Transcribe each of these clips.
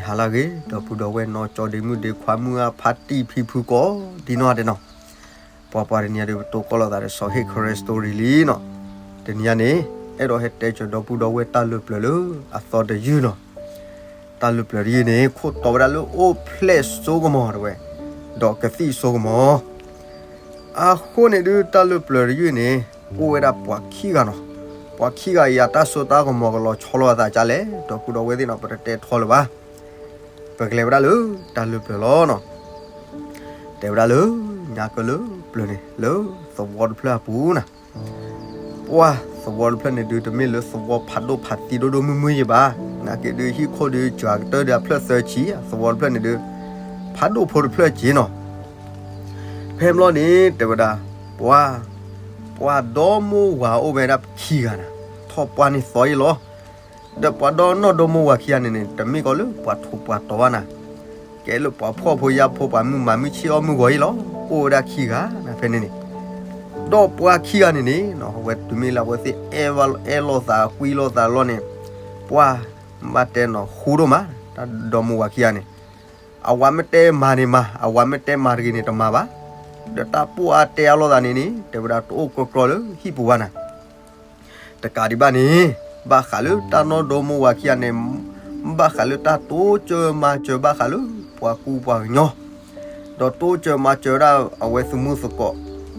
ဟါလၢအဂ့ၤ ဒီပုၢ်ဒီဝဲၢ်နီၢ်ကၠီဒ့မုၣ်ဒ့ခွါ မုၢ်အါဖါတံၢ်ဖံဖုကိးဒံနီၢ်ဒဲးနီၤ, ပှၤပှၤတနံၤအံၤဒီး ပတိၢ်ကီၢ်လိာ်သးဒီး စီၤဟ့ၣ်ခရၢၡ် story လံနီၤ. တနံၤအံၤန့ၣ် အဲၣ်ဒိးဟဲတဲစၢၤဒီပုၢ်ဒီဝဲၢ်တၢ်လၢပျၢၤလၢအသီတယုၢ်နီၤ. တၢ်လၢပျၢၤတယုၢ်န့ၣ် ခိၣ်တီဝဲဒၣ်လၢအိၣ်ဖျဲၣ်စိကမီၤတဝဲ, ဒီးကသံၣ်စိကမီၤ အဃိန့ၣ်ဒုး တၢ်လၢပျၢၤတယုၢ်န့ၣ် အိၣ်ဝဲဒၣ်ပှၤခံဂၤနီၤ. ပှၤခံဂၤအံၤ အတၢ်စိတၢ်ကမီၤကလီၤဆီလိာ်အသးဒ်လဲၣ် ဒီပုၢ်ဒီဝဲၢ်သ့ၣ်နီၤ ပတတဲထီလၢၤဘၣ်. ပကလဲၤဝဲဒၣ်လၢတၢ်လၢပျၢၤလီၤနီၤ. တဲဝဲဒၣ်လၢ ညါကၢလၢပျၢၤန့ၣ် လၢသဝီတဖျၢၣ်အပူၤနီၤ. ပှၤသဝီတဖျၢၣ်န့ၣ်ဒုး တမ့ၢ်လၢသဝီဖးဒိၣ်ဖးသံဒိၣ်ဒိၣ်မုၢ်မုၢ်ယံၤဘၣ်. နာ်က့ဒုး ဟံၣ်ခိၣ်ဒုး စှၤကတၢၢ်ဒီးအဖျၢၣ်သၢဆံ, သဝီတဖျၢၣ်န့ၣ်ဒုး ဖးဒိၣ်ဖိတဖျၢၣ်က့နီၤ. ဖဲဘျီန့ၣ် တဲဝဲဒၣ် ပှၤ ပှၤဒီမိၢ်ဝၤအိၣ်ဝဲဒၣ်ခံဂၤနီၤ, ထီၣ်ပှၢ်န့ၢ်သီအံၤလီၤ. ဒီးပှၤဒီနီၢ်ဒီမိၢ်ဝၤခံဂၤန့ၣ်န့ၣ် တမ့ၢ်ကီးလၢပှၤထူးပှၤတီၤဘၣ်နီၤ, ကဲလၢပှၤဖှီၣ်ဖိယာ်ဖိ ပှၤမုၣ်မၤမုၢ်ဆ့ၣ်အီၣ်မုၢ်ဂီၤအံၤလီၤ. အိၣ်ဝဲဒၣ်ခံဂၤနီၤ ဖဲန့ၣ်န့ၣ်. ဒီးပှၤခံဂၤန့ၣ်န့ၣ် အဝဲတုၤမ့ၢ်လၢအဝဲသ့ၣ် အဲၣ်လိာ်သးကွံလိာ်သးလီၤန့ၣ်, ပှၤ ဘၣ်တဲနီၤ ဃူဒိၣ်မး တၢ်ဒီမိၢ်ဝၤခံဂၤန့ၣ်, အဝၤမ့ၢ်တဲမၤန့ၣ်မၤ, အဝၤမ့ၢ်တဲမၤတဂ့ၤန့ၣ်တမၤဘၣ်. ဒီးတၢ်ပိၢ်အါတဲအါလိာ်သးန့ၣ်န့ၣ် တဲဝဲဒၣ်တအိၣ်ကြီကြီလၢဟံၣ်ပူၤဘၣ်နီၤ. တကးဒံးဘၣ်န့ၣ် ဘၣ်ဃးလၢတၢ်နီၢ်ဒီမိၢ်ဝၤခံဂၤန့ၣ်, ဘၣ်ဃးလၢတၢ်တိစၢၤမၤစၢၤ ဘၣ်ဃးလၢပှၤကူပှၤကညီ, ဒီးတိစၢၤမၤစၢၤဒၣ်အဝဲသမူသကိး,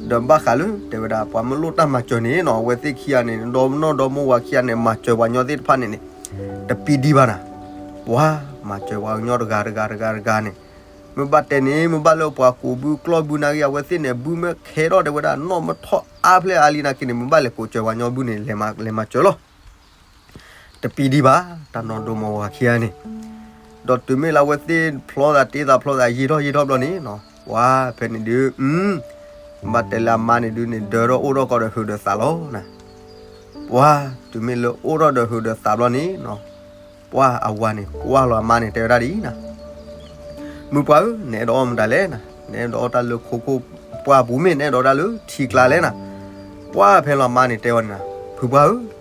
ဒီးဘၣ်ဃးလၢ တဲဝဲဒၣ် ပှၤမ့ၢ်လိၣ်တၢ်မၤစၢၤန့ၣ်နီၤ အဝဲသ့ၣ်ခံဂၤန့ၣ် ဒီနီၢ်ဒီမိၢ်ဝၤခံဂၤန့ၣ် မၤစၢၤပှၤကညီသ့ၣ်တဖၣ်န့ၣ်န့ၣ် တပံဒံးဘၣ်နီၤ. ပှၤမၤစၢၤပှၤကညီတဂၤတဂၤတဂၤတဂၤန့ၣ်, မ့ၢ်ဘၣ်တဲန့ၣ် မ့ၢ်ဘၣ်လၢပှၤကူးဘုကျီၢ်ဘုနာ်က့ အဝဲသ့ၣ်န့ၣ် ဘုမ့ၢ်ခဲထီၣ် တဲဝဲဒၣ် နီၢ်မ့ၢ်ထီၣ်အါဖျဲၣ်အါလံနာ်က့န့ၣ် မ့ၢ်ဘၣ်လဲၤကိးစၢၤပှၤကညီဘုန့ၣ် လဲၤမၤစၢၤလီၤ. တပံဒံးဘၣ် တၢ်နီၢ်ဒီမိၢ်ဝၤခံဂၤန့ၣ်, ဒီးတုၤမ့ၢ်လၢအဝဲသ့ၣ်ဖျီသးတ့သးဖျီသး ယံာ်ထီၣ်ယံာ်ထီၣ်ဘျီန့ၣ်နီၤ, ပှၤဖဲန့ၣ်ဒုး ဘၣ်တဲလၢအမါန့ၣ်ဒုးန့ၣ် ဒၢထီၣ်အိၣ်ထီၣ်ကီးဒီးဟုးဒီးသးလီၤနီၤ. ပှၤတုၤမ့ၢ်လၢအိၣ်ထီၣ်ဒီးဟုးဒီးသးဘျီန့ၣ်နီၤ, ပှၤအဝၤန့ၣ် ကွၢ်လီၤအမါန့ၣ် တဲဝဲဒၣ်ဒ်အံၤနီၤ, မုၢ်ပှၢ်ဧၢ, နအဲၣ်ဒိးအီၣ်မတၤလဲၣ်နီၤ, နအဲၣ်ဒိးအီၣ်တၢ်လၢခိခိၣ်ပှၢ်ပူၤမ့ၢ် နအဲၣ်ဒိးတၢ်လၢထံကျါလဲၣ်နီၤ. ပှၤဖဲလီၤအမါန့ၣ်တဲဝဲန့ၣ်နီၤ, ဖုပှၢ်ဧၢ,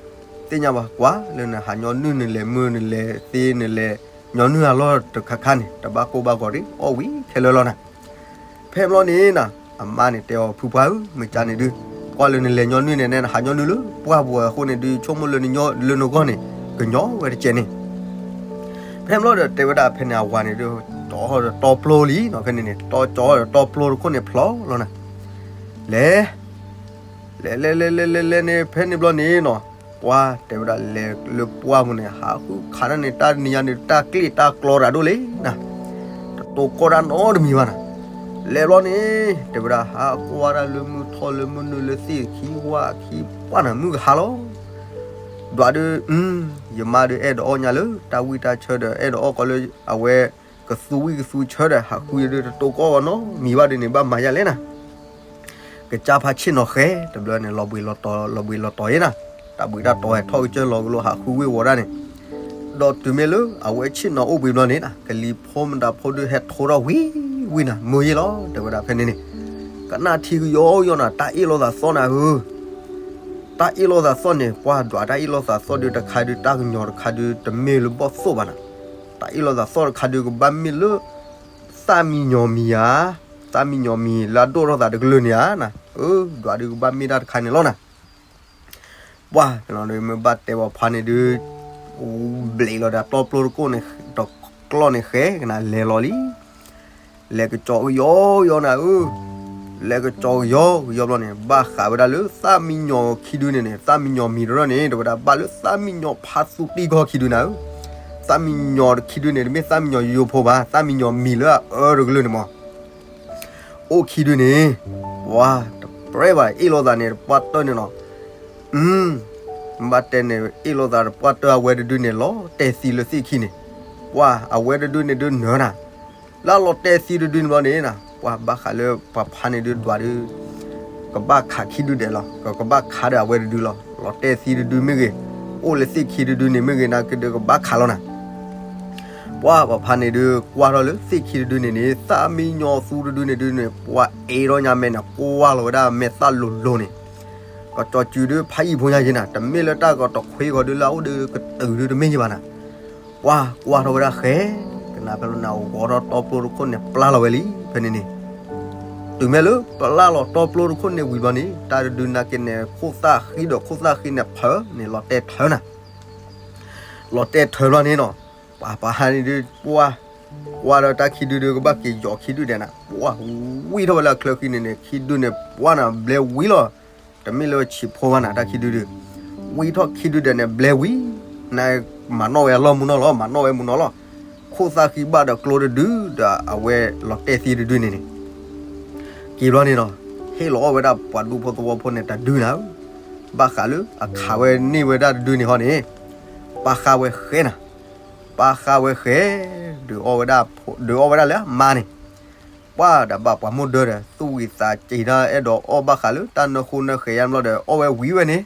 သ့ၣ်ညါဘၣ်ကွၢ်လၢနဟးညီနုၢ်နလဲၤမုၢ်နလဲၤသ့နလဲၤ ညီနုၢ်အလီၢ်တခါခါန့ၣ် တဘၣ်ကိၢ်ဘၣ်ဂီၤဒံး အီၣ်ဝံၤခဲလၢာ်လီၤနီၤ. ဖဲဘျီန့ၣ်နီၤ အမါန့ၣ်တဲအီၤ ဖုပှၢ်ဧၢ, မ့ၢ်ကါန့ၣ်ဒုး ကွၢ်လၢနလဲၤညီနုၢ်န့ၣ် နဟးညီနုၢ်လၢပှၢ်ပူၤအဃိန့ၣ်ဒုး ဆိကမိၣ်လၢနညီလၢနဂီၢ်န့ၣ် ကညီဝဲတကဲးန့ၣ်. ဖဲဘျီဒီးတဲဝဲဒၣ်ဖဲန့ၣ် အဝၤန့ၣ်ဒုး ကၠီဒီးတီပျိလံနီၤ, ဖဲန့ၣ်န့ၣ် တီကၠီဒီးတီပျိတခိၣ်န့ၣ်ဖျီလီၤနီၤ. လဲၤ လဲၤလဲၤလဲၤလဲၤလဲၤန့ၣ် ဖဲန့ၣ်ဘျီန့ၣ်နီၤ, ပှၤတဲဝဲဒၣ်လဲၤလၢပှၢ်ပူၤန့ၣ် ဟးဃုခးတၢ်န့ၣ် တၢ်နံၤညါန့ၣ် တၢ်ကျ့ၣ်တၢ်ကျီတၢ်ဒိၣ်လံနီၤ, တတိၢ်ကီၢ်တၢ်နီတမံၤဘၣ်နီၤ. လဲၤဘျီန့ၣ် တဲဝဲဒၣ် ဟးကွၢ်တၢ်လၢမုၢ်ထီၣ်လၢမုၢ်နုာ်လၢသ့ၣ်ခံဝၣ်ခံပှၢ်နီၤ မုၢ်ကဟါလီၤ. ဒွးဒုး ယမါဒုးအဲၣ်ဒိးအီၣ်ညါလၢတၢ်ဝံၣ်တၢ်ဆၢဒီး အဲၣ်ဒိးအီၣ်ကီးလၢအဝဲ ကသူဝံၣ်ကသူဆၢဒီး ဟးဃုဒုး တတိၢ်ကီၢ်နီတမံၤဘၣ်ဒုးန့ၣ် ဘၣ်မၤယါလဲၣ်နီၤ. ကစၢ်ဖးဆ့ၣ်နီၤဃဲ တဘျီန့ၣ် လီၤဘှံးလီၤတီၤ လီၤဘှံးလီၤတီၤယဲနီၤ, တၢ်ဘှံးတၢ်တီၤဟဲထီၣ်ကစၢၢ်လီၤကလိဟးဃုဝံၣ်ဝီၤဒၣ်န့ၣ်, ဒီးတုၤမ့ၢ်လၢအဝဲဆ့ၣ်နီၤအိၣ်ဘှံးဘျီန့ၣ်နီၤ ကလံၤဖိမတၤဖိဒုးဟဲထိထီၣ်ဝံၤဝံၤနီၤ မုာ်ယဲလီၤ တဲဝဲဒၣ်ဖဲန့ၣ်န့ၣ်, ကနၣ်ထံကယီကယီနီၤ တၢ်အ့ၣ်လိာ်သးသီၣ်နၤဧၢ, တၢ်အ့ၣ်လိာ်သးသီၣ်န့ၣ် ပှၤဒွးတၢ်အ့ၣ်လိာ်သးသီၣ်ဒုးတခါဒုး တၢ်ကညီၤတခါဒုး တမ့ၢ်လၢဘီၣ်သိၣ်ဘၣ်နီၤ, တၢ်အ့ၣ်လိာ်သးသီၣ်တခါဒုးကဘၣ်မ့ၢ်လၢ သၣ်မံညီၤမံၤဧါ, သၣ်မံညီၤမံၤလၢအဒိၣ်ထီၣ်သးတကလုာ်န့ၣ်ဧါနီၤ, အၢ ဒွးဒုးကဘၣ်မ့ၢ်တၢ်တခါန့ၣ်လီၤနီၤ. ပှၤဖဲလီၤဒုး မ့ၢ်ဘၣ်တဲပှၤဖါန့ၣ်ဒုး ဘျံးလီၤဒီးတီပျိတကိၣ်န့ၣ် တကျီၢ်န့ၣ်ဃဲကနၤလဲၤလီၤလံ. လဲၤကစီၤကယီကယီနၤဧၢ, လဲၤကစီၤကယီကယီဘျီန့ၣ် ဘၣ်ဃးဝဲဒၣ်လၢသၣ်မံညီၤခံဒုန့ၣ်န့ၣ် သၣ်မံညီၤမံၤတရၢၢ်န့ၣ် တဲဝဲဒၣ်ဘၣ်လၢသၣ်မံညီၤဖါသူတံၢ်ကီၢ်ခံဒုနၤဧၢ, သၣ်မံညီၤခံဒုန့ၣ် တမ့ၢ်သၣ်မံညီၤယိယိဖိဘၣ် သၣ်မံညီၤမံၤလၢအအၢတကလုာ်န့ၣ်မး အိၣ်ခံဒုန့ၣ်, ပှၤတပြဲဘၣ် အ့ၣ်လိာ်သးန့ၣ် တပှၢ်တၢၢ်န့ၣ်နီၤ, ဘၣ်တဲန့ၣ် အ့ၣ်လိာ်သးတပှၢ်တၢၢ် အဝဲတဒုန့ၣ် လီၤတဲာ်သံလၢသ့ၣ်ခံန့ၣ်, ပှၤအဝဲတဒုန့ၣ်ဒုးနၢၤနၤ, လၢလီၤတဲာ်သံတဒုန့ၣ်ဘျီန့ၣ်နီၤ ပှၤဘၣ်ဃးလၢပှၤဖါန့ၣ်ဒုးဒွးဒုး ကဘၣ်ခးခံဒုဒဲးလီၤ, ကဘၣ်ခးဒီးအဝဲတဒုလီၤ, လီၤတဲာ်သံတဒုမ့ၢ်ဂ့ၤ, အိၣ်လၢသ့ၣ်ခံတဒုန့ၣ်မ့ၢ်ဂ့ၤ နာ်က့ဒုးကဘၣ်ခးလီၤနၤ ပှၤပှၤဖါန့ၣ်ဒုး ကွၢ်ထီၣ်လၢသ့ၣ်ခံတဒုန့ၣ်န့ၣ် သၣ်မံညီၤသူတဒုန့ၣ်ဒုးန့ၣ် ပှၤအဲၣ်ထီၣ်ညါမဲာ်န့ၣ် ကွၢ်လီၤဝဲဒၣ်မဲာ်သၣ်လိၤလိၤန့ၣ်, ကစီၤစုၤဒုးဖးယံာ်ဖိညါယဲနၤ တမ့ၢ်လၢတၢ်ကတီၤခွ့ဂီၤဒုးလၢအအိၣ်ဒုးကတုၤဒုးတမ့ၢ်ယဲဘၣ်နၤ, ပှၤကွၢ်ထီၣ်ဝဲဒၣ်ဃဲ, က နဖဲလီၤန့ၣ် အဂီၤထီၣ်တီပျိတခိၣ်န့ၣ် ပျၢ်လီၤဝဲလံ ဖဲန့ၣ်န့ၣ်. တုၤမ့ၢ်လၢပျၢ်လီၤတီပျိတခိၣ်န့ၣ်ဝံၤဘျီန့ၣ် တၢ်တဒုနာ်က့န့ၣ် ခိၣ်သၣ်ဃံဒီးခိၣ်သၣ်ဃံန့ၣ် ဖၢန့ၣ် လီၤတဲာ်ထၢနၤ. လီၤတဲာ်ထၢဘျီန့ၣ်နီၤ, ပှၤပှၤဟါန့ၣ်ဒုး ပှၢ် ကွၢ်ဒီးတၢ်ခံဒုဒုး ကဘၣ်က့ၤယီၤခံဒုဒဲးနၤ, ပှၢ် ဝံထီၣ်ဝဲလၢအချၢဃံန့ၣ်န့ၣ် ခံဒုန့ၣ် ပှၢ်နၤ ဘျဲဝံလီၤ. တမ့ၢ်လၢဆံးဖိဘၣ်နၤ တၢ်ခံဒုဒုး, ဝံထီၣ်ခံဒုဒဲးန့ၣ် ဘျဲဝံ, နမၤနီၣ်ဝဲအလီၢ်မူနီၢ်လီၤ, မၤနီၣ်ဝဲမူနီၢ်လီၤ. ခိၣ်သၣ်ဃံဘၣ်ဒီးကျိတဒု ဒီးအဝဲလီၤတဲာ်သံတဒုန့ၣ်န့ၣ် က့ၤဘျီန့ၣ်နီၤ, ဟ့ၣ်လီၤအီၣ်ဝဲဒၣ်ပှၤဒူဖိသဝီဖိန့ၣ် တဒုနၤဧၢ, ဘၣ်ဃးလၢအခးဝဲန့ၢ်ဝဲဒၣ်တဒုန့ၣ်ဟီန့ၣ်, ပၢ်ဃာ်ဝဲဃဲနၤ, ပၢ်ဃာ်ဝဲဃဲ, ဒုးအီၣ်ဝဲဒၣ် ဒုးအီၣ်ဝဲဒၣ်လၢအမါန့ၣ်, ပှၢ်ဒီးဘၣ်ပှၤမိၢ်ဒၢဒီး သူၣ်ဂံၢ်သးစ့ၤတၢ် အဲၣ်ဒိးအီၣ်ဘၣ်ဃးလၢတၢ်နၢဃိနၢဃဲၤယါဘျီဒီး အီၣ်ဝဲဝံၤဝဲန့ၣ်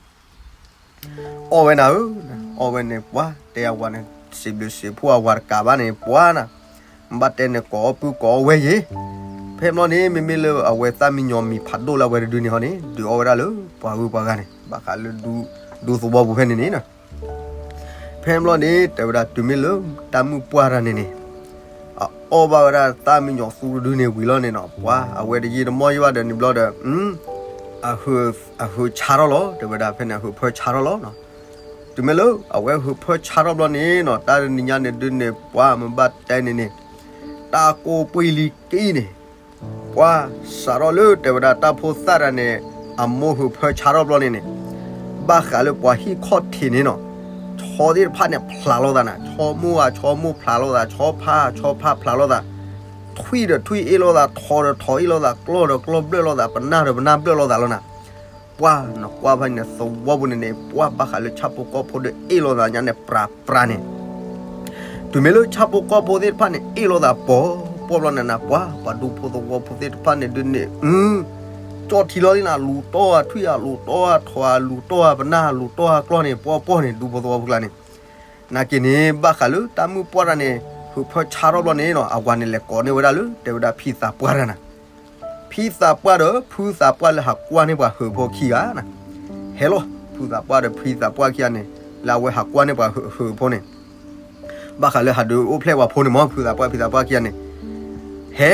အီၣ်ဝဲနၤဧၢ, အီၣ်ဝဲန့ၣ်ပှၢ် တဲအဝၤန့ၣ် စံးဘျုးစံးဖှိၣ်အဝၤတကးဘၣ်န့ၣ် ပှၢ်နၤ, ဘၣ်တဲန့ၣ် ကိးအီၣ်ပုၢ်ကိးအီၣ်ဝဲၢ်ယ့ၤ, ဖဲဘျီန့ၣ် မ့မ့ၢ်လၢအဝဲသၣ်မံယီၤမံၤဖးဒိၣ်လၢအဝဲတဒုန့ၣ်ဟီန့ၣ် ဒုးအီၣ်ဝဲဒၣ်လၢပှၤဂုၤပှၤဂၤန့ၣ် ဘၣ်ဃးလၢ ဒူသဝီပူၤဖဲန့ၣ်န့ၣ် ဖဲဘျီန့ၣ် တဲဝဲဒၣ်တုၤမ့ၢ်လၢတၢ်မုၣ်ပှၢ်တဂၤန့ၣ်န့ၣ် အအီၣ်ဘၣ်ဝဲဒၣ်သၣ်မံယီၤသူတဒုန့ၣ်ဝံၤလီၤန့ၣ်နီၤ ပှၢ် အဝဲတယံာ်တမီၢ်ယံာ်ဘၣ်ဒီးန့ၣ်ဘျီဒီး အဟုးဆါထီၣ်လီၤ တဲဝဲဒၣ် ဖဲန့ၣ် အဟုးဖၢဆါထီၣ်လီၤနီၤ. တုၤမ့ၢ်လၢအဝဲဟုးဖၢဆါထီၣ်ဘျီန့ၣ်နီၤ တၢ်တနံၤညါန့ၣ်ဒုန့ၣ် ပှၢ်မ့ၢ်ဘၣ်တဲန့ၣ်န့ၣ် တၢ်ကိၢ်ပှ့ၤလံက့အံၤန့ၣ် ပှၢ်စးထီၣ်လၢတဲဝဲဒၣ်တၢ်ဖိသၣ်တဂၤန့ၣ် အမိၢ်ဟုးဖၢဆါထီၣ်ဘျီန့ၣ်န့ၣ် ဘၣ်ဃးလၢပှၤဟံၣ်ခီၣ်ထံးန့ၣ်နီၤ ဆီသ့ၣ်တဖၣ်န့ၣ်ဖျးလိာ်သးနၤ ဆီမိၢ်ဧါဆီမိၢ်ဖျးလိာ်သး ဆီဖါဧါဆီဖါဖျးလိာ်သး ထွံၣ်ဒီးထွံၣ်အ့ၣ်လိာ်သး ထိးဒီးထိးအ့ၣ်လိာ်သး ကျီၢ်ဒီးကျီၢ်ဘျၢၣ်လိာ်သး ပနၢ်ဒီးပနၢ်ဘျၢၣ်လိာ်သးလီၤနၤ. ပှၢ်နကွၢ်ဖဲန့ၣ် သဝီပူၤန့ၣ်န့ၣ် ပှၢ်ဘၣ်ဃးလၢဆၣ်ဖိကီၢ်ဖိဒီးအ့ၣ်လိာ်သးညါန့ၣ် ပြးပြးန့ၣ် တုၤမ့ၢ်လၢဆၣ်ဖိကီၢ်ဖိသ့ၣ်တဖၣ်န့ၣ် အ့ၣ်လိာ်သးပီၤပီၣ်ဘျီန့ၣ်နၤ ပှၢ်ပှၤဒူဖိသဝီဖိသ့ၣ်တဖၣ်န့ၣ်ဒုန့ၣ် ကၠီၣ်ထံလီၤလံနၤ လူၤတီၢ်အထွံၣ်ဧါ လူၤတီၢ်အထိးဧါ လူၤတီၢ်အပနၢ် လူၤတီၢ်အကျီၢ်န့ၣ် ပီၣ်ပီၣ်န့ၣ် ဒူဖိသဝီဖိကျါန့ၣ် နာ်က့န့ၣ် ဘၣ်ဃးလၢတၢ်မုၣ်ပှၢ်တဂၤန့ၣ် ဟုးဖၢဆါထီၣ်ဘျီန့ၣ်နီၤ အဝၤန့ၣ်လဲၤကိးန့ၢ်ဝဲဒၣ်လၢ တဲဝဲဒၣ်ဖံသးပှၢ်တဂၤနၤ ဖံသးပှၢ်ဒီးဖုသးပှၢ်လၢဟးကွၢ်န့ၢ်ပှၤဟုးဖိခံဂၤနၤ ဟဲလီၤ ဖုသးပှၢ်ဒီးဖံသးပှၢ်ခံဂၤန့ၣ် လၢအဝဲဟးကွၢ်န့ၢ်ပှၤဟုးဖိန့ၣ် ဘၣ်ဃးလၢဟးဒုးအိၣ်ဖျဲၣ်ပှၤဖိန့ၣ်မ့ၢ် ဖုသးပှၢ်ဖံသးပှၢ်ခံဂၤန့ၣ် ဟဲ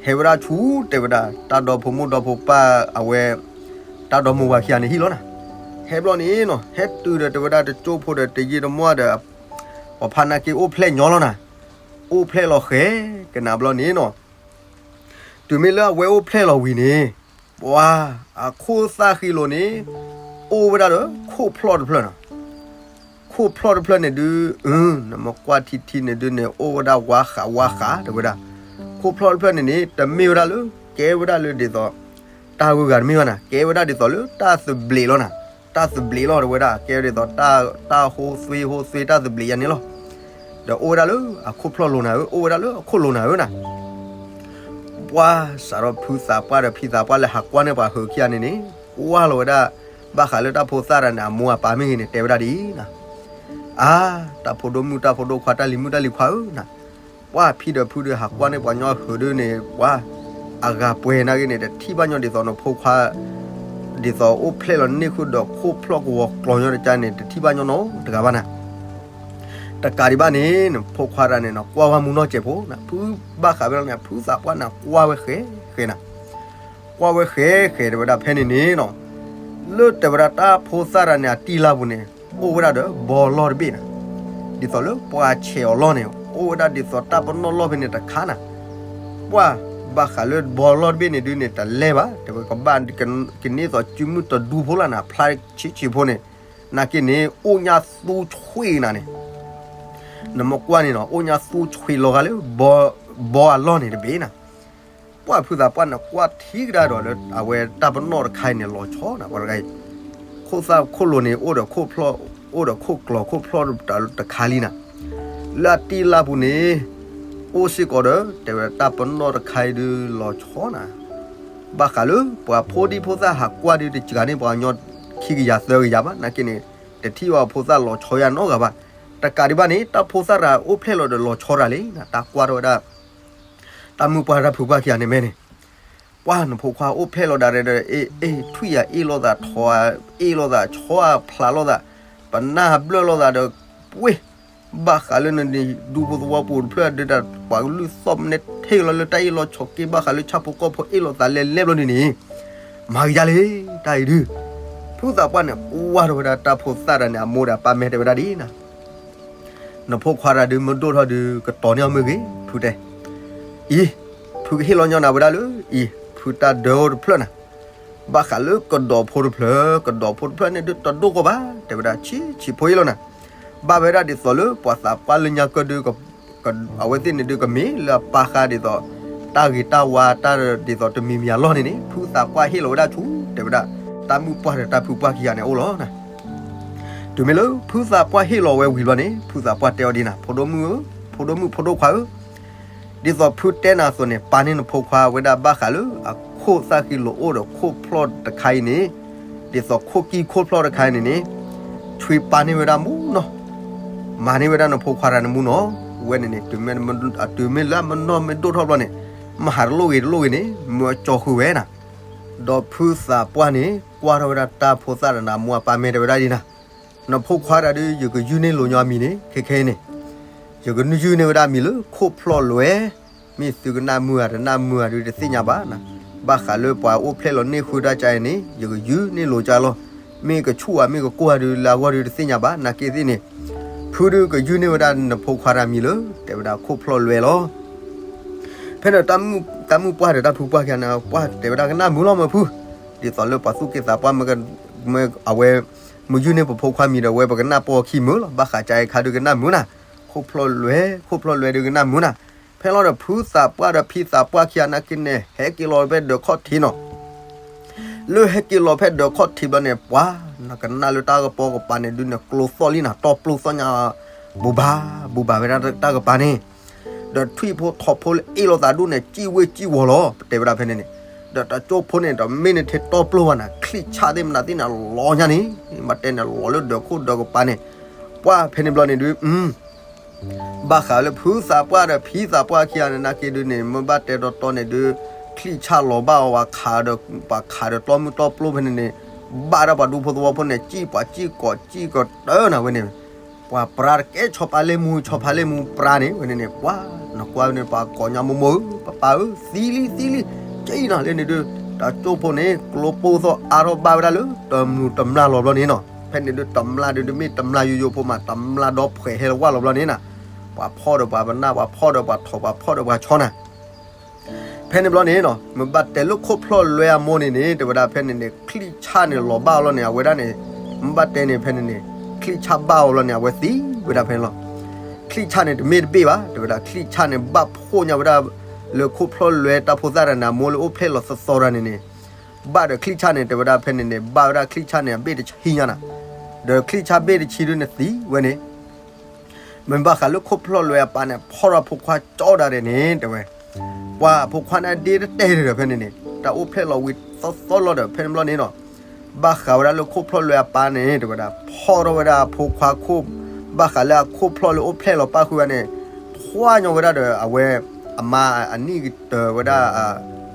ဟဲဝဲဒၣ်ဆူ တဲဝဲဒၣ် တၢ်ဒီဖိမိၢ်ဒီဖိပၢ်အဝဲ တၢ်ဒီမိၢ်ဝၤခံဂၤန့ၣ်ဟံၣ်လီၤနၤ ဟဲဘျီန့ၣ်နီၤ ဟဲတုၤဒီးတဲဝဲဒၣ်တကၠိဖိဒီးတယံာ်တမီၢ်ဒီး ပှၤဖးနာ်က့အိၣ်ဖျဲၣ်ညီလီၤနၤ အိၣ်ဖျဲၣ်လီၤဃဲၤကနၤဘျီန့ၣ်နီၤ တုၤမ့ၢ်လၢအဝဲအိၣ်ဖျဲၣ်လီၤဝံၤန့ၣ် ပှၤ အခိၣ်သၣ်ဃံလိၤန့ၣ် အိၣ်ဝဲဒၣ်ဒီးခိၣ်ဖျီၣ်တဖျၢၣ်နီၤ ခိၣ်ဖျီၣ်တဖျၢၣ်န့ၣ်ဒု နမ့ၢ်ကွၢ်ထံထံန့ၣ်ဒုန့ၣ် အိၣ်ဝဲဒၣ်ဝါဃးဝါဃးတဲဝဲဒၣ် ခိၣ်ဖျီၣ်တဖျၢၣ်န့ၣ်န့ၣ် တမ့ၢ်ဝဲဒၣ်လၢ ကဲဝဲဒၣ်လၢဒ်သိး တၢ်ဂုၤဂၤတမ့ၢ်ဘၣ်နၤ ကဲဝဲဒၣ်ဒ်သိးလၢတၢ်သဘျ့းလီၤနၤ တၢ်သဘျ့းလီၤတဲဝဲဒၣ် ကဲဝဲဒ်သိး တၢ်ဟိသွ့ဟိသွ့တၢ်သဘျ့းယါန့ၣ်လီၤ ဒီးအိၣ်ဝဲဒၣ်လၢအခိၣ်ဖျီၣ်လိၤနၤဧၢ အိၣ်ဝဲဒၣ်လၢအခိၣ်လိၤနၤဧၢနၤ ပှၢ်စးထီၣ်ဖုသးပှၢ်ဒီးဖံသးပှၢ်လၢဟးကွၢ်န့ၢ်ပှၤဟုးခံဂၤန့ၣ်န့ၣ် ကွၢ်လီၤဝဲဒၣ် ဘၣ်ဃးလၢတၢ်ဖိသၣ်တဂၤန့ၣ် အမိၢ်အပၢ်မ့ၢ်ဂ့ၤန့ၣ် တဲဝဲဒၣ်ဒ်အံၤနၤ အါ တၢ်ဖိဒိၣ်မုၣ်တၢ်ဖိဒိၣ်ခွါ တၢ်လံၤမုၣ်တၢ်လံၤခွါဧၢနၤ ပှၢ်ဖံဒီးဖုဒီးဟးကွၢ်န့ၢ်ပှၤညီဟုးဒုန့ၣ် ပှၢ် အဂၤပှဲၤနာ်က့န့ၣ် တထံၣ်ဘၣ်ညီဒ်သိးနဖိခွါ ဒ်သိးအိၣ်ဖျဲၣ်လီၤန့ၢ်ဃုာ်ဒီးခိၣ်ဖျီၣ်ကဝီၤကျီၤညီတကါန့ၣ် တထံၣ်ဘၣ်ညီနီတဂၤဘၣ်နၤ တကးဒံးဘၣ်န့ၣ် နဖိခွါတဂၤန့ၣ်နီၤ ကွၢ်ဝဲမူနီၢ်စဲးဖိနၤ ဖုဘၣ်ဃးဝဲလီၤန့ၣ် ဖုသးပှၢ်န့ၣ် ကွၢ်ဝဲဃဲၤဃဲၤနၤ ကွၢ်ဝဲဃဲၤဃဲၤတဲဝဲဒၣ်ဖဲန့ၣ်န့ၣ်နီၤ လၢတဲဝဲဒၣ်တၢ်ဖိသၣ်တဂၤန့ၣ် အတံၢ်လၢ်ပူၤန့ၣ် အိၣ်ဝဲဒၣ်ဒီးဘီလီၢ်တဘ့ၣ်နၤ ဒ်သိးလၢပှၤဆဲးအီၤလီၢ်န့ၣ် အိၣ်ဝဲဒၣ်ဒ်သိးတၢ်ပနီၣ်လီၢ်ဖဲန့ၣ်တခါနၤ ပှၢ်ဘၣ်ဃးလၢဘီလီၢ်တဘ့ၣ်န့ၣ်ဒုန့ၣ် တလဲၤဘၣ် တဲဝဲကဘၣ်ကန့ၢ်သိးစုမုၢ်တဒူဖိလီၤနၤ ဖျါဆံးဆံးဖိန့ၣ် နာ်က့န့ၣ် အိၣ်ညါသူဆွံနၤန့ၣ် နမ့ၢ်ကွၢ်န့ၣ်နီၤ အိၣ်ညါသူဆွံလီၤဂာ်လၢ ဘီအလီၢ်န့ၣ်တဘ့ၣ်နၤ ပှၢ်ဖုသးပှၢ်န့ၣ် ကွၢ်ထံကဒါဒီးလၢ အဝဲတၢ်ပနီၣ်တခါအံၤန့ၣ် လီၤဆီနၤ ပှၤတဂၤအံၤ ခိၣ်သၣ်ခိၣ်လိၤန့ၣ် အိၣ်ဒီးခိၣ်ဖျီၣ် အိၣ်ဒီးခိၣ်ကျီၤခိၣ်ဖျီၣ်တခါလံနၤ လၢအတံၢ်လၢ်ပူၤန့ၣ် အိၣ်စ့ၢ်ကီးဒီး တဲဝဲတၢ်ပနီၣ်တခါအံၤဒုးလီၤဆီနၤ ဘၣ်ဃးလၢ ပှၤဖိဒံဖိသၣ်ဟးကွၢ်ဒုးတစှၤန့ၢ်ပှၤကညီခံကယၤသၢကယၤဘၣ် နာ်က့န့ၣ် တထံၣ်ဘၣ်ဖိသၣ်လီၤဆီယါနီတဂၤဘၣ် တကးဒံးဘၣ်န့ၣ် တၢ်ဖိသၣ်တဂၤအိၣ်ဖျဲၣ်လီၤဒီးလီၤဆီတဂၤလံနၤ တၢ်ကွၢ်ထီၣ်ဝဲဒၣ် တၢ်မုၢ်ပှၢ်တၢ်ဖုပှၢ်ခံဂၤန့ၣ်မ့ၢ်န့ၣ် ပှၢ်နဖိခွါအိၣ်ဖျဲၣ်လီၤဒၣ်ရဲဒီး အ့ၣ်ထွံၣ်ယၤအ့ၣ်လိာ်သး ထိးအ့ၣ်လိာ်သး ဆီအဖျးလိာ်သး ပနၢ်ဘျၢၣ်လိာ်သးဒီး ပှ့ၤ ဘၣ်ဃးလၢနဒူဖိသဝီပူၤတဖျၢၣ်ဒုးတၢ် ပှၤကလုၢ်သီၣ်မနဲထံၣ်လီၤလၢတၢ်အ့ၣ်လိာ်ဆိးက့ ဘၣ်ဃးလၢဆၣ်ဖိကီၢ်ဖိအ့ၣ်လိာ်သးလဲၤလဲၤဘျီန့ၣ်န့ၣ်, မၤကယၤလံ, တၢ်အံၤဒုး, ဖုသးပှၢ်န့ၣ် ကွၢ်ထီၣ်ဝဲဒၣ်တၢ်ဖိသၣ်တၢ်န့ၣ် အမိၢ်ဒီးအပၢ်မ့ၢ်တဲဝဲဒၣ်ဒ်နၤ နဖိခွါတၢ်ဒုးမ့ၢ်ဒိၣ်ထီၣ်ဒုး ကတီၤန့ၢ်အီၤမ့ၢ်ဂ့ၤ, ဖုတဲ, အံၤ, ဖုကဟ့ၣ်လီၤညီနၤဝဲဒၣ်လၢ အံၤ, ဖုတၢ်ဒၢအိၣ်တဖျၢၣ်နၤ, ဘၣ်ဃးလၢကဒီးဖိတဖျၢၣ်, ကဒီးဖိတဖျၢၣ်န့ၣ်ဒုးတဒိၣ်ကီးဘၣ်, တဲဝဲဒၣ်ဆံးဆံးဖိအ့ၣ်လိာ်နၤ, ဘၣ်ဝဲဒၣ်ဒ်သိးလၢပှၤသးပှၢ်လၢညါကၢၢ်ဒုး အဝဲသ့ၣ်န့ၣ်ဒုးကမ့ၢ်လၢအပာ်ဃာ်ဒ်သိး တၢ်ဂ့ၤတၢ်ဝါတၢ်ဒ်သိးတမံၤမံၤအလီၢ်န့ၣ်န့ၣ် ဖုသးပှၢ်ဟ့ၣ်လီၤဝဲဒၣ်ဆူ တဲဝဲဒၣ်, တၢ်မုၣ်ပှၢ်ဒီးတၢ်ဖုပှၢ်ခံဂၤန့ၣ်အိၣ်လီၤနၤ. တုၤမ့ၢ်လၢဖုသးပှၢ်ဟ့ၣ်လီၤဝဲဝံၤဘျီန့ၣ် ဖုသးပှၢ်တဲအီၤဒ်နၤ, ဖိဒိၣ်မုၣ်ဧၢ, ဖိဒိၣ်မုၣ်ဖိဒိၣ်ခွါဧၢ, ဒ်သိးဖုတဲနၤအသိးန့ၣ် ပာ်န့ၢ်နဖိခွါဝဲဒၣ်ဘၣ်ဃးလၢအခိၣ်သၣ်ဃံလိာ်အိၣ်ဒီးခိၣ်ဖျီၣ်တခါအံၤန့ၣ်, ဒ်သိးခိၣ်ကံၢ်ခိၣ်ဖျီၣ်တခါအံၤန့ၣ်န့ၣ်, ဆွံပာ်န့ၢ်ဝဲဒၣ်မူနီၤ မၤန့ၢ်ဝဲဒၣ်နဖိခွါတၢ်န့ၣ်မူနီၤ, ဝဲန့ၣ်န့ၣ် တုၤမ့ၢ်လၢအမနီၢ်မ့ၢ်ဒိၣ်ထီၣ်ဘျီန့ၣ်, မဟးတလိၣ်ဂ့ၤတလိၣ်ဂ့ၤန့ၣ် မၢကၠီဃုာ်ဝဲနၤ, ဒီးဖုသးပှၢ်န့ၣ် ကွၢ်ထီၣ်ဝဲဒၣ်တၢ်ဖိသၣ်တၢ်န့ၣ် အမိၢ်အပၢ်မ့ၢ်တဲဝဲဒၣ်ဒ်နၤ, နဖိခွါတၢ်ဒုး ယကယုၢ်န့ၢ်လိာ်ညီအမံၤန့ၣ် ခဲခဲအံၤန့ၣ်, ယကယုၢ်န့ၢ်ဝဲဒၣ်အမံၤလၢခိၣ်ဖျီၣ်လွဲ, မ့ၢ်သုကနၣ်မုာ်ဧါတနၣ်မုာ်ဧါဒုးတသ့ၣ်ညါဘၣ်နၤ, ဘၣ်ဃးလၢပှၤအိၣ်ဖျဲၣ်လီၤန့ၢ်ဃုတၢ်ကါအံၤန့ၣ် ယကယုၢ်န့ၢ်လိာ်ကၠီလီၤ, မ့ၢ်ကဆူၣ်ဧါမ့ၢ်ကကိၢ်ဧါဒုးလၢအဂီၢ်ဒုးတသ့ၣ်ညါဘၣ် နာ်က့သ့ၣ်န့ၣ်, ဖုဒုးကယုၢ်န့ၢ်ဝဲဒၣ်နဖိခွါတၢ်မံၤလၢ တဲဝဲဒၣ်ခိၣ်ဖျီၣ်လွဲလီၤ. ဖဲန့ၣ် တၢ်မုၣ်ပှၢ်ဒီးတၢ်ဖုပှၢ်ခံဂၤန့ၣ် ပှၢ်တဲဝဲဒၣ်ကနၣ်မုာ်လီၤမၢ်ဖု, ဒ်သိးလၢပှၤသူၣ်က့သးပှၢ် မ့ၢ်အဝဲ မ့ၢ်ယုၢ်န့ၢ်ပဖိခွါမံၤဒီး ဝဲပကနၣ်ပိာ်ခံမုာ်လီၤ, ဘၣ်ဃးကါအံၤခါဒုးကနၣ်မုာ်နၤ, ခိၣ်ဖျီၣ်လွဲ, ခိၣ်ဖျီၣ်လွဲဒုးကနၣ်မုာ်နၤ, ဖဲလီၤဒီးဖုသးပှၢ်ဒီးဖံသးပှၢ်ခံဂၤနာ်က့န့ၣ် ဟဲက့ၤလီၤဖဲဒၢးခီၣ်ထံးနီၤ လၢဟဲက့ၤလီၤဖဲဒၢးခီၣ်ထံးဘျီန့ၣ် ပှၤ နကနၣ်လၢတၢ်ကပီၤကပၤန့ၣ်ဒုးန့ၣ် ကျိသီၣ်လံနၤ တီပျိသီၣ်ညါ ဘူးဘၣ် ဘူးဘၣ်ဝဲဒၣ်တၢ်ကပၤန့ၣ်, ဒီးထွံၣ်ဖိထိးဖိလၢအ့ၣ်လိာ်သးဒိၣ်န့ၣ် စံၣ်ဝ့ၢ်စံၣ်ဝီၤလီၤ ပတဲဝဲဒၣ်ဖဲန့ၣ်န့ၣ်, ဒီးတၢ်ကၠိဖိန့ၣ် တမ့ၢ်န့ၣ်ထဲတီပျိဘၣ်နၤ ချံၣ်ဆၣ်သ့ၣ်မနုၤသ့ၣ်န့ၣ် လီၤညါန့ၣ်, ဘၣ်တဲန့ၣ်လီၤလၢဒၢးခိၣ်ဒၢးကပၤန့ၣ်, ပှၤဖဲန့ၣ်ဘျီန့ၣ်ဒုး ဘၣ်ဃးလၢဖုသးပှၢ်ဒီးဖံသးပှၢ်ခံဂၤန့ၣ် နာ်က့ဒုးန့ၣ် မ့ၢ်ဘၣ်တဲတီတီန့ၣ်ဒုး ချံၣ်ဆၣ်လီၤဘၣ်အီၤ ပှၤခးဒီး ပှၤခးဒီးတီမုၢ်တီပျိဖဲန့ၣ်န့ၣ်, ဘၣ်ဒၣ်ပှၤဒူဖိသဝီဖိန့ၣ် စံၣ်ပှၤစံၣ်ကိးစံၣ်ကတၢၢ်နၤဝဲန့ၣ်, ပှၤပြါတကဲဆီဖါလ့ၣ်မူ ဆီဖါလ့ၣ်မူပြါန့ၣ် ဝဲန့ၣ်န့ၣ် ပှၤ နကွၢ်ဝဲန့ၣ် ပှၤကိးညါမိၢ်မိၢ်ဧၢ ပၢ်ပၢ်ဧၢ သံလံသံလံ, ကဲအံၤနၤလၢန့ၣ်ဒုး တၢ်ကၠိဖိန့ၣ် ကျိပိၢ်သီၣ်အါထီၣ်ဘၣ်ဝဲဒၣ်လၢ တမျူးတမျၢ်လီၤဘျီန့ၣ်နီၤ, ဖဲန့ၣ်ဒုးတမျၢ်ဒုး တမ့ၢ်တမျၢ်ယိယိဖိမး တမျၢ်ဒီဖှဲးဟဲလီၤဝဲလီၤဘျီန့ၣ်နၤ, ပှၤဖီၣ်ဒီးပှၤပနၢ် ပှၤဖီၣ်ဒီးပှၤထိး ပှၤဖီၣ်ဒီးပှၤဆီနၤ ဖဲန့ၣ်ဘျီန့ၣ်နီၤ မ့ၢ်ဘၣ်တဲလၢခိၣ်ဖျီၣ်လွဲအမိၢ်န့ၣ်န့ၣ် တဲဝဲဒၣ်ဖဲန့ၣ်န့ၣ် ချံၣ်ဆၣ်န့ၣ်လီၤဘၣ်အီၤလီၤန့ၣ် အဝဲဒၣ်န့ၣ်, မ့ၢ်ဘၣ်တဲန့ၣ်ဖဲန့ၣ်န့ၣ် ချံၣ်ဆၣ်ဘၣ်အီၤလီၤန့ၣ် အဝဲသံဝဲဒၣ်ဖဲန့ၣ်လီၤ. ချံၣ်ဆၣ်န့ၣ်တမ့ၢ်တဘ့ၣ်ဘၣ် တဲဝဲဒၣ် ချံၣ်ဆၣ်န့ၣ်ဘၣ်ဖှိၣ်ညါဝဲဒၣ် လၢခိၣ်ဖျီၣ်လွဲတၢ်ဖိသၣ်တၢ်န့ၣ် အမိၢ်လၢအိၣ်ဖျဲၣ်လီၤသီသီတၢ်န့ၣ်န့ၣ်, ဘၣ်ဒီးချံၣ်ဆၣ်န့ၣ် တဲဝဲဒၣ်ဖဲန့ၣ်န့ၣ် ဘၣ်ဝဲဒၣ်ချံၣ်ဆၣ်န့ၣ် အဘ့ၣ်တဆံညါနၤ, ဒီးချံၣ်ဆၣ်ဘ့ၣ်တဆံဒုးန့ၣ်သံဝဲန့ၣ် မ့ၢ်ဘၣ်ဃးလၢခိၣ်ဖျီၣ်လွဲအပၢ်န့ၣ် ဖီၣ်ထီၣ်ဖိခွါကၠီဒၣ်ဒဲးန့ၣ် တဲဝဲ, ပှၤဖိခွါန့ၣ်ဒ့တတဲာ်ဒီးဖဲန့ၣ်န့ၣ် တၢ်အိၣ်ဖျဲၣ်လီၤဝံၤသီသီလီၤဒီး ဖဲန့ၣ်ဘျီန့ၣ်နီၤ, ဘၣ်ဃးဝဲဒၣ်လၢခိၣ်ဖျီၣ်လွဲအပၢ်န့ၣ် တဲဝဲဒၣ် ဖီၣ်ထီၣ်ဝဲဒၣ်အဖိခွါခိၣ်, ဘၣ်ဃးလၢအခိၣ်ဖျီၣ်လၢအိၣ်ဖျဲၣ်လီၤပၣ်ဃုာ်ဝဲန့ၣ်, ထွါညီဝဲဒၣ်ဒီးအဝဲ အမါအနံၣ်ကတၢၢ်ဝဲဒၣ်,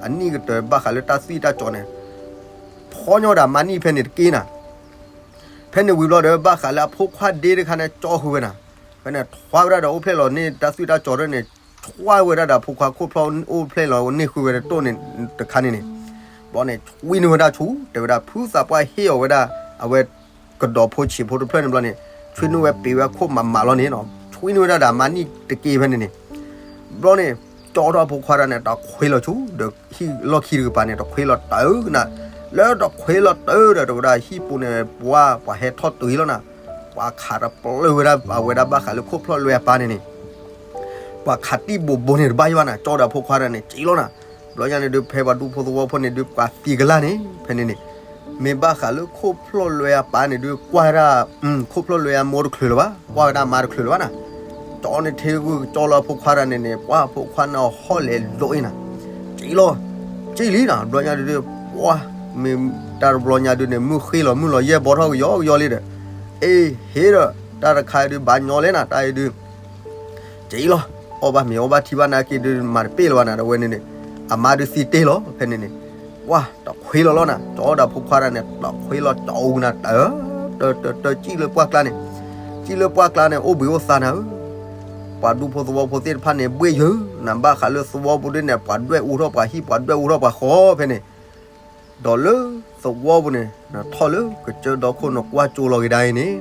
အနံၣ်ကတၢၢ်ဘၣ်ဃးလၢတၢ်သွံၣ်တၢ်ကၠီၤန့ၣ်, ဖီၣ်ညီဒၣ်မါနံၣ်ဖဲန့ၣ်တက့ၢ်နၤ ဖဲန့ၣ်ဝံၤဘျီဒီး ဘၣ်ဃးလၢအဖိခွါဒ့တခါန့ၣ် ကၠီဃုာ်ဝဲနၤ, ဖဲန့ၣ်ထွါဝဲဒၣ်ဒီးအိၣ်ဖျဲၣ်လီၤန့ၢ်တၢ်သွံၣ်တၢ်ကၠီၤဒၣ်န့ၣ်, ထွါဝဲဒၣ်ဒီးအဖိခွါခိၣ်ဖျီၣ်အိၣ်ဖျဲၣ်လီၤန့ၢ်ဃုာ်ဝဲတတိၢ်န့ၣ်တခါန့ၣ်န့ၣ်, ဘျီန့ၣ် ဆွံနုာ်ဝဲဒၣ်ဆူ တဲဝဲဒၣ် ဖုသးပှၢ်ဟ့ၣ်အီၤဝဲဒၣ် အဝဲ ကဒီးဖိဆံးဖိတဖျၢၣ်န့ၣ်ဘျီန့ၣ်, ဆွံနုာ်ဝဲပ့ၤဝဲခိၣ်မးမးလီၤန့ၣ်နီၤ, ဆွံနုာ်ဝဲဒၣ်ဒီးမါနံၣ်တက့ၢ်ဖဲန့ၣ်န့ၣ် ဘျီန့ၣ် ကၠီထီၣ်ဖိခွါတၢ်န့ၣ် တခွ့လီၤဆူ ဒီးဟံၣ်လီၢ်ခံတကပၤန့ၣ် တခွ့လီၤတၢ်နၤ, လၢတခွ့လီၤတၢ်ဒီး တဲဝဲဒၣ်ဟံၣ်ပူၤန့ၣ် ပှၤ ပှၤဟဲထီၣ်တုၤလီၤနၤ, ပှၤခးတပျုာ်ဝဲဒၣ်အဝဲဒၣ်ဘၣ်ဃးလၢခိၣ်ဖျီၣ်လွဲအပၢ်န့ၣ်န့ၣ်, ပှၤခးတံၢ်ဘိးဘိန့ၣ်တဘၣ်ယဘၣ်နၤ, ကၠီဒီးဖိခွါတၢ်န့ၣ် ကၠံလီၤနၤ, ဘျီညါန့ၣ်ဒုး ဖဲပှၤဒူဖိသဝီဖိန့ၣ်ဒုး ပှၤသံကလၢ်န့ၣ် ဖဲန့ၣ်န့ၣ် မ့ၢ်ဘၣ်ဃးလၢခိၣ်ဖျီၣ်လွဲအပၢ်န့ၣ်ဒုး ကွၢ်ဝဲဒၣ် ခိၣ်ဖျီၣ်လွဲအမိၢ်တချုးလၢၤဘၣ်, ကွၢ်ဝဲဒၣ်မါတချုးလၢၤဘၣ်နၤ, ကၠီန့ၣ်ထဲဂုၢ်ကၠီလၢဖိခွါတၢ်န့ၣ်န့ၣ် ပှၤဖိခွါန့ၣ်အဟီၣ်လဲၤလိးအံၤနၤ, ကၠံလီၤ, ကၠံလံနၤ, ဘျီညါဒုး ပှၤ မ့ၢ်တၢ်တဘျီညါဒုးန့ၣ် မုၢ်ဃ့လီၤမုၢ်လီၤယဲၢ်ဘီထီၣ်ကယီကယီလံဒီး, အ့ ဟ့ဒီး တၢ်တခါအံၤဒုး ဘၣ်ညီလဲၣ်နၤ တၢ်အံၤဒုး ကၠံလီၤ, အီၣ်ဘၣ်မ့ၤအီဘၣ်ထံဘၣ်နာ်က့ဒုး မၤတပ့ၢ်လၢၤဘၣ်နၤ ဒီးဝဲန့ၣ်န့ၣ် အမါဒုးသံတ့ၢ်လီၤ ဖဲန့ၣ်န့ၣ်, ပှၤတခွ့လီၤလီၤနၤ, ကၠီဒီးဖိခွါတၢ်န့ၣ် တခွ့လီၤကၠီအူနၤ တၢ် တၢ် တၢ် တၢ်ကၠံလၢပှၢ်ကျါန့ၣ်, စံးလၢပှၢ်ကျါန့ၣ် အိၣ်ဘှံးအိၣ်သါနၤဧၢ, ပှၤဒူဖိသဝီဖိသ့ၣ်တဖၣ်န့ၣ် ဘှ့ၣ်ယၢၤနၤ ဘၣ်ဃးလၢသဝီပူၤဒ်န့ၣ် ပှၤဒွဲၣ်အူထီၣ်ပှၤဟံၣ် ပှၤဒွဲၣ်အူထီၣ်ပှၤဃီဖဲန့ၣ်, ဒီးလၢသဝီပူၤန့ၣ် နထီၣ်လၢကစၢၢ်ဒီခိၣ် နကွၢ်ကၠိလီၤက့ၤဒၣ်အံၤန့ၣ်,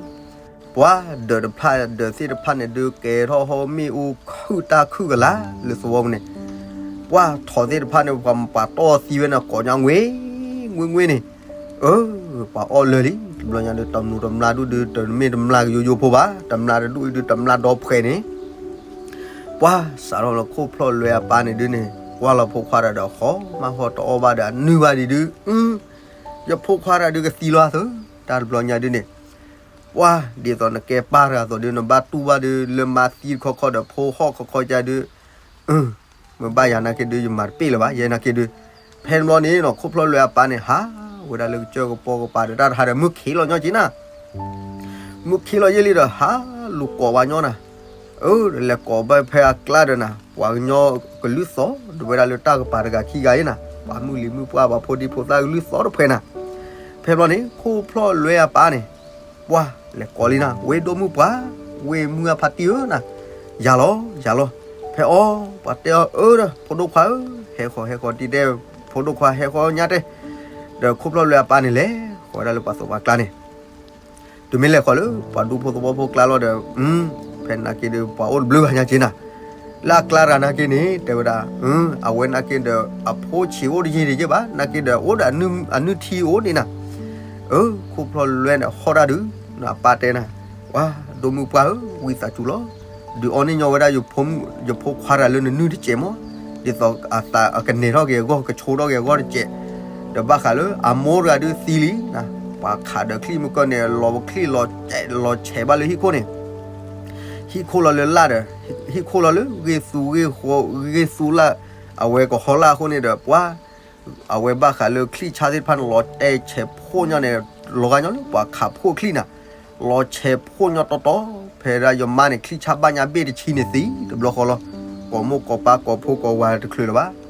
ပှၤဒၢးတဖျၢၣ်ဒၢးသ့ၣ်တဖၣ်န့ၣ်ဒုး ကဲၤထီၣ်ဟီၣ်မ့ၣ်အူ ခုၣ်တၢ်ခုၣ်ကလာ်လၢသဝီပူၤန့ၣ်, ပှၤထိးသ့ၣ်တဖၣ်န့ၣ် ပှၤပှၤတီၢ်သံဝဲန့ၣ် ကိးညါငွ့ ငွ့ငွ့န့ၣ်, အၢ ပှၤအီၣ်လၢာ်လံ တဘျီညါဒီး တမူၤတမျၢ်ဒူၣ်ဒုး တမ့ၢ်တမျၢ်ကယိယိဖိဘၣ် တမျၢ်တဒူၣ်အံၤဒုး တမျၢ်ဒီဖှဲးန့ၣ် ပှၤစးထီၣ်လၢခိၣ်ဖျီၣ်လွဲအပၢ်န့ၣ်ဒုးန့ၣ် ကွၢ်လီၤဖိခွါတၢ်ဒီး ဃီမးဃီတအီၣ်ဘၣ်ဒီး အနုၢ်ဘၣ်ဒံးဒုး, ယဖိခွါတၢ်ဒုးကသံလီၤအသး တၢ်တဘျီညါဒုးန့ၣ်, ပှၤဒ်သိးနကဲပၢ်တဂၤအသိးဒုး နဘၣ်တူၢ်ဘၣ်ဒုး လၢမါသံတခီခီဒီး ဖိဟီၣ်ခီခီကါဒုး, မ့ၢ်ဘၣ်ယၤနာ်က့ဒုး ယမၤတပ့ၢ်လၢၤဘၣ် ယဲနာ်က့ဒုး, ဖဲန့ၣ်ဘျီန့ၣ်နီၤ ခိၣ်ဖျီၣ်လွဲအပၢ်န့ၣ် ဟးဝဲဒၣ်လၢကစၢၢ်ကပီၤကပၤဒီး တၢ်တဟါဒီး မုၢ်ခ့လီၤညီက့နၤ မုၢ်ခ့လီၤယဲၢ်လံဒီး ဟးလူၤကိးဝဲညီနၤ, အၢ လဲၤကိးဘၣ်ဖဲအကျါဒီးနၤ ပှၤကညီကလုၢ်သီၣ် ဒ်ဝဲဒၣ်လၢတၢ်ကပၤတဂၤခံဂၤအံၤနၤ ပှၤမုၢ်လံၤမုၢ်ပှၢ် ပှၤဖိဒံဖိသၣ်ကလုၢ်သီၣ်တဖှဲနၤ, ဖဲဘျီန့ၣ် ခိၣ်ဖျီၣ်လွဲအပၢ်န့ၣ်, ပှၤလဲၤကိးလံနၤ ဝ့ၢ်ဒိၣ်မုၢ်ပှၢ်, ဝ့ၢ်မုၢ်အဖါတံၢ်ဧၢနၤ, ယၤလီၤ ယၤလီၤ, ဖဲအီၤ ပှၤတဲအီၤအၢဒီး ဖိဒိၣ်ခွါဧၢ, ဟဲဃီၤဟဲဃီၤတံၢ်တဲ, ဖိဒိၣ်ခွါဟဲဃီၤညါတဲ, ဒီးခိၣ်ဖျီၣ်လွဲအပၢ်န့ၣ်လဲၤဃီၤဝဲဒၣ်လၢပှၤသးပှၢ်ကျါန့ၣ် တုၤမ့ၢ်လဲၤဃီၤလၢပှၤဒူဖိသဝီဖိကျါလီၤဒီး, ဖဲနာ်က့ဒီး ပှၤအိၣ်တဘျုးဂၤညါက့နၤ, လၢအကျါတဂၤနာ်က့န့ၣ် တဲဝဲဒၣ်, အဝဲနာ်က့ဒီး အဖိဆံးအိၣ်တယံာ်တယံာ်ဘၣ် နာ်က့ဒီး အိၣ်ဒီးအနုၢ်ထံအိၣ်ဒံးနၤ, အၢ ခိၣ်ဖျီၣ်လွဲန့ၣ် ဟီၣ်တၢ်ဒုး, အပၢ်တဲနၤ, ပှၤဒိၣ်မုၢ်ပှၢ်ဧၢ ဝံသးစူၤလီၤ, ဒုးအီၣ်န့ၢ်ညီဝဲဒၣ် ယဖိခွါတဂၤလၢနနုၢ်တစဲးမး, ဒ်သိးအသးအကနဲၣ်ထီၣ်က့ၤအဂီၢ် ကဆိထီၣ်က့ၤအဂီၢ်တစဲး, ဒီးဘၣ်ဃးလၢအမိၢ်တဂၤဒုးသံလံ, ပှၤခးဒီးချံၣ်မုၢ်ကီၢ်န့ၣ် လီၤချံၣ်လီၤစဲး လီၤဆဲးဘၣ်လၢဟံၣ်ခိၣ်န့ၣ် ဟံၣ်ခိၣ်လီၤလၢလၢ်ဒီး, ဟံၣ်ခိၣ်လီၤလၢဂ့ၢ်သူဂ့ၢ်ဃီ ဂ့ၢ်သူလၢ်, အဝဲကဟီလၢ်အဃိန့ၣ်ဒီး ပှၤ, အဝဲဘၣ်ဃးလၢချံၣ်ဆါသ့ၣ်တဖၣ်န့ၣ် လီၤတဲဆဲးဖှိၣ်ညီန့ၣ်, လီၤဂာ်ညီလၢပှၤခးဖှိၣ်ချံၣ်နၤ, လီၤဆဲးဖှိၣ်ညီတီတီ, ဖဲဒၣ်ယမါန့ၣ် ချံၣ်ဆါဘၣ်ညါဘ့ၣ်တဆံန့ၣ်သံတဘျီဃီလီၤ, ကိးမိၢ်ကိးပၢ်ကိးဖိကိးဝၤတချုးလၢၤဘၣ်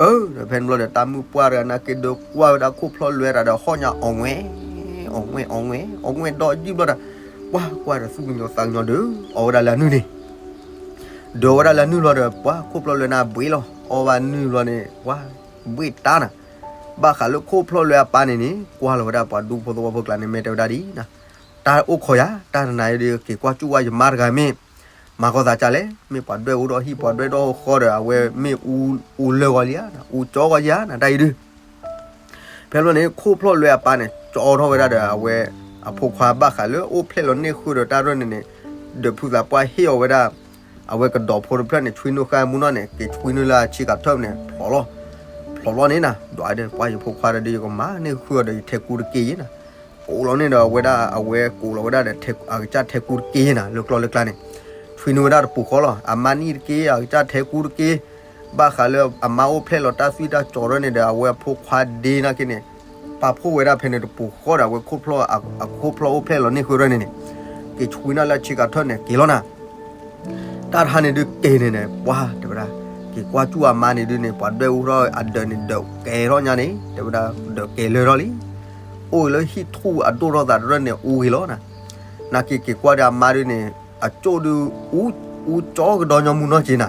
အၢ ဒီးဖဲန့ၣ်ဘျီဒီး တၢ်မုၢ်ပှၢ်တဂၤနာ်က့ဒီး ကွၢ်ဝဲဒၣ်ခိၣ်ဖျီၣ်လွဲတၢ်ဒီး ဟီၣ်ညါအီၣ်ငွဲၣ်, အီၣ်ငွဲၣ် အီၣ်ငွဲၣ် အီၣ်ငွဲၣ်ဒီးယုၢ်ဘျီဒီး, ပှၤကွၢ်ဒီးသူၣ်ကညီၤသးကညီၤဒီး အီၣ်ဝဲဒၣ်လၢအနုၢ်န့ၣ်, ဒီးဝဲဒၣ်လၢအနုၢ်ဘျီဒီး ပှၤခိၣ်ဖျီၣ်လွဲန့ၣ်ဘှံးလီၤ, အီၣ်ဘၣ်နုၢ်ဘျီန့ၣ် ပှၤဘှံးတၢ်နၤ, ဘၣ်ဃးလၢခိၣ်ဖျီၣ်လွဲအပၢ်န့ၣ်န့ၣ် ကွၢ်လီၤဝဲဒၣ်ပှၤဒူဖိသဝီဖိကျါန့ၣ် မ့ၢ်တဲဝဲဒၣ်ဒ်နၤ တၢ်အိၣ်ခိးယၤ တၢ်တနၤအံၤဒီး က့ၤကွၢ်ကၠူၣ်ဝဲယမါတဂၤမ့ၢ် မၤကီၢ်သးကလဲၣ်, မ့ၢ်ပှၤဒွဲၣ်အူထီၣ်ဟံၣ် ပှၤဒွဲၣ်ထီၣ်ဃီဒီး အဝဲမ့ၢ်အူလၢဂီၤလံဧါ, အူကၠီဂီၤယၤနၤ တၢ်အံၤဒုး ဖဲဘျီန့ၣ် ခိၣ်ဖျီၣ်လွဲအပၢ်န့ၣ် ကၠီထီၣ်ဝဲဒၣ်ဒီး အဝဲ အဖိခွါဘၣ်ဃးလၢအိၣ်ဖျဲၣ်လီၤန့ၢ်ဃုာ်ဒီးတၢ်ရဲၣ်န့ၣ်န့ၣ်, ဒီးဖုသးပှၢ်ဟ့ၣ်အီၤဝဲဒၣ် အဝဲကဒီးဖိတဖျၢၣ်န့ၣ် ဆွံနုာ်ဃာ်မူနီၢ်န့ၣ် က့ၤဆွံနုာ်လၢအဆ့ကၤထၢၣ်န့ၣ် ဖျိးလီၤ, ဖျိးဘျီန့ၣ်နၤ ဒွးဒီး ပှၤယဖိခွါဒီး ယကမၤန့ၢ်ဃုာ်အီၤဒီး ယထဲကူတက့ၢ်ယဲနၤ, ကိးလီၤန့ၣ်ဒီး အဝဲဒၣ်အဝဲကိးလီၤဝဲဒၣ်ဒီး အကစၢ်ထဲကူတက့ၢ်ယဲနၤ လၢကျီၢ်လၢကျါန့ၣ်, ဆွံနုာ်ဝဲဒၣ်တပူၤဃီလီၤ, အမါနံၣ်တက့ၢ် အကစၢ်ထဲကူတက့ၢ်, ဘၣ်ဃးလၢအမါအိၣ်ဖျဲၣ်လီၤတၢ်သွံၣ်တၢ်စီၤရဲၣ်န့ၣ်ဒီး အဝဲအဖိခွါဒ့နာ်က့န့ၣ် ပာ်ဖှိၣ်ဝဲဒၣ်ဖဲန့ၣ်တပူၤဃီဒီး အဝဲခိၣ်ဖျီၣ် အခိၣ်ဖျီၣ်အိၣ်ဖျဲၣ်လီၤန့ၢ်ဃုာ်ရဲၣ်န့ၣ်န့ၣ်, က့ၤဆွံနုာ်လၢအဆ့ကၤထၢၣ်န့ၣ် က့ၤလီၤနၤ တၢ်တဟါန့ၣ်ဒုးက့ၤန့ၣ်န့ၣ် ပှၤတဲဝဲဒၣ်, က့ၤကွၢ်ကၠူၣ်အမါန့ၣ်ဒုးန့ၣ် ပှၤဒွဲၣ်အူထီၣ်အဒၢးန့ၣ် ဒၢးကဲၤထီၣ်ညါန့ၣ် တဲဝဲဒၣ် ဒၢးကဲၤလၢာ်ထီၣ်လံ, အိၣ်လၢဟံၣ်ထူၣ်အဒိၣ်ထီၣ်သးတရၢၣ်န့ၣ် အူဂ့ၤလီၤနၤ, နာ်က့က့ၤကွၢ်ဒီးအမါဒုးန့ၣ် အကၠိၣ်ဒုး အူကၠီကဒီးညီမူနီၢ်က့နၤ,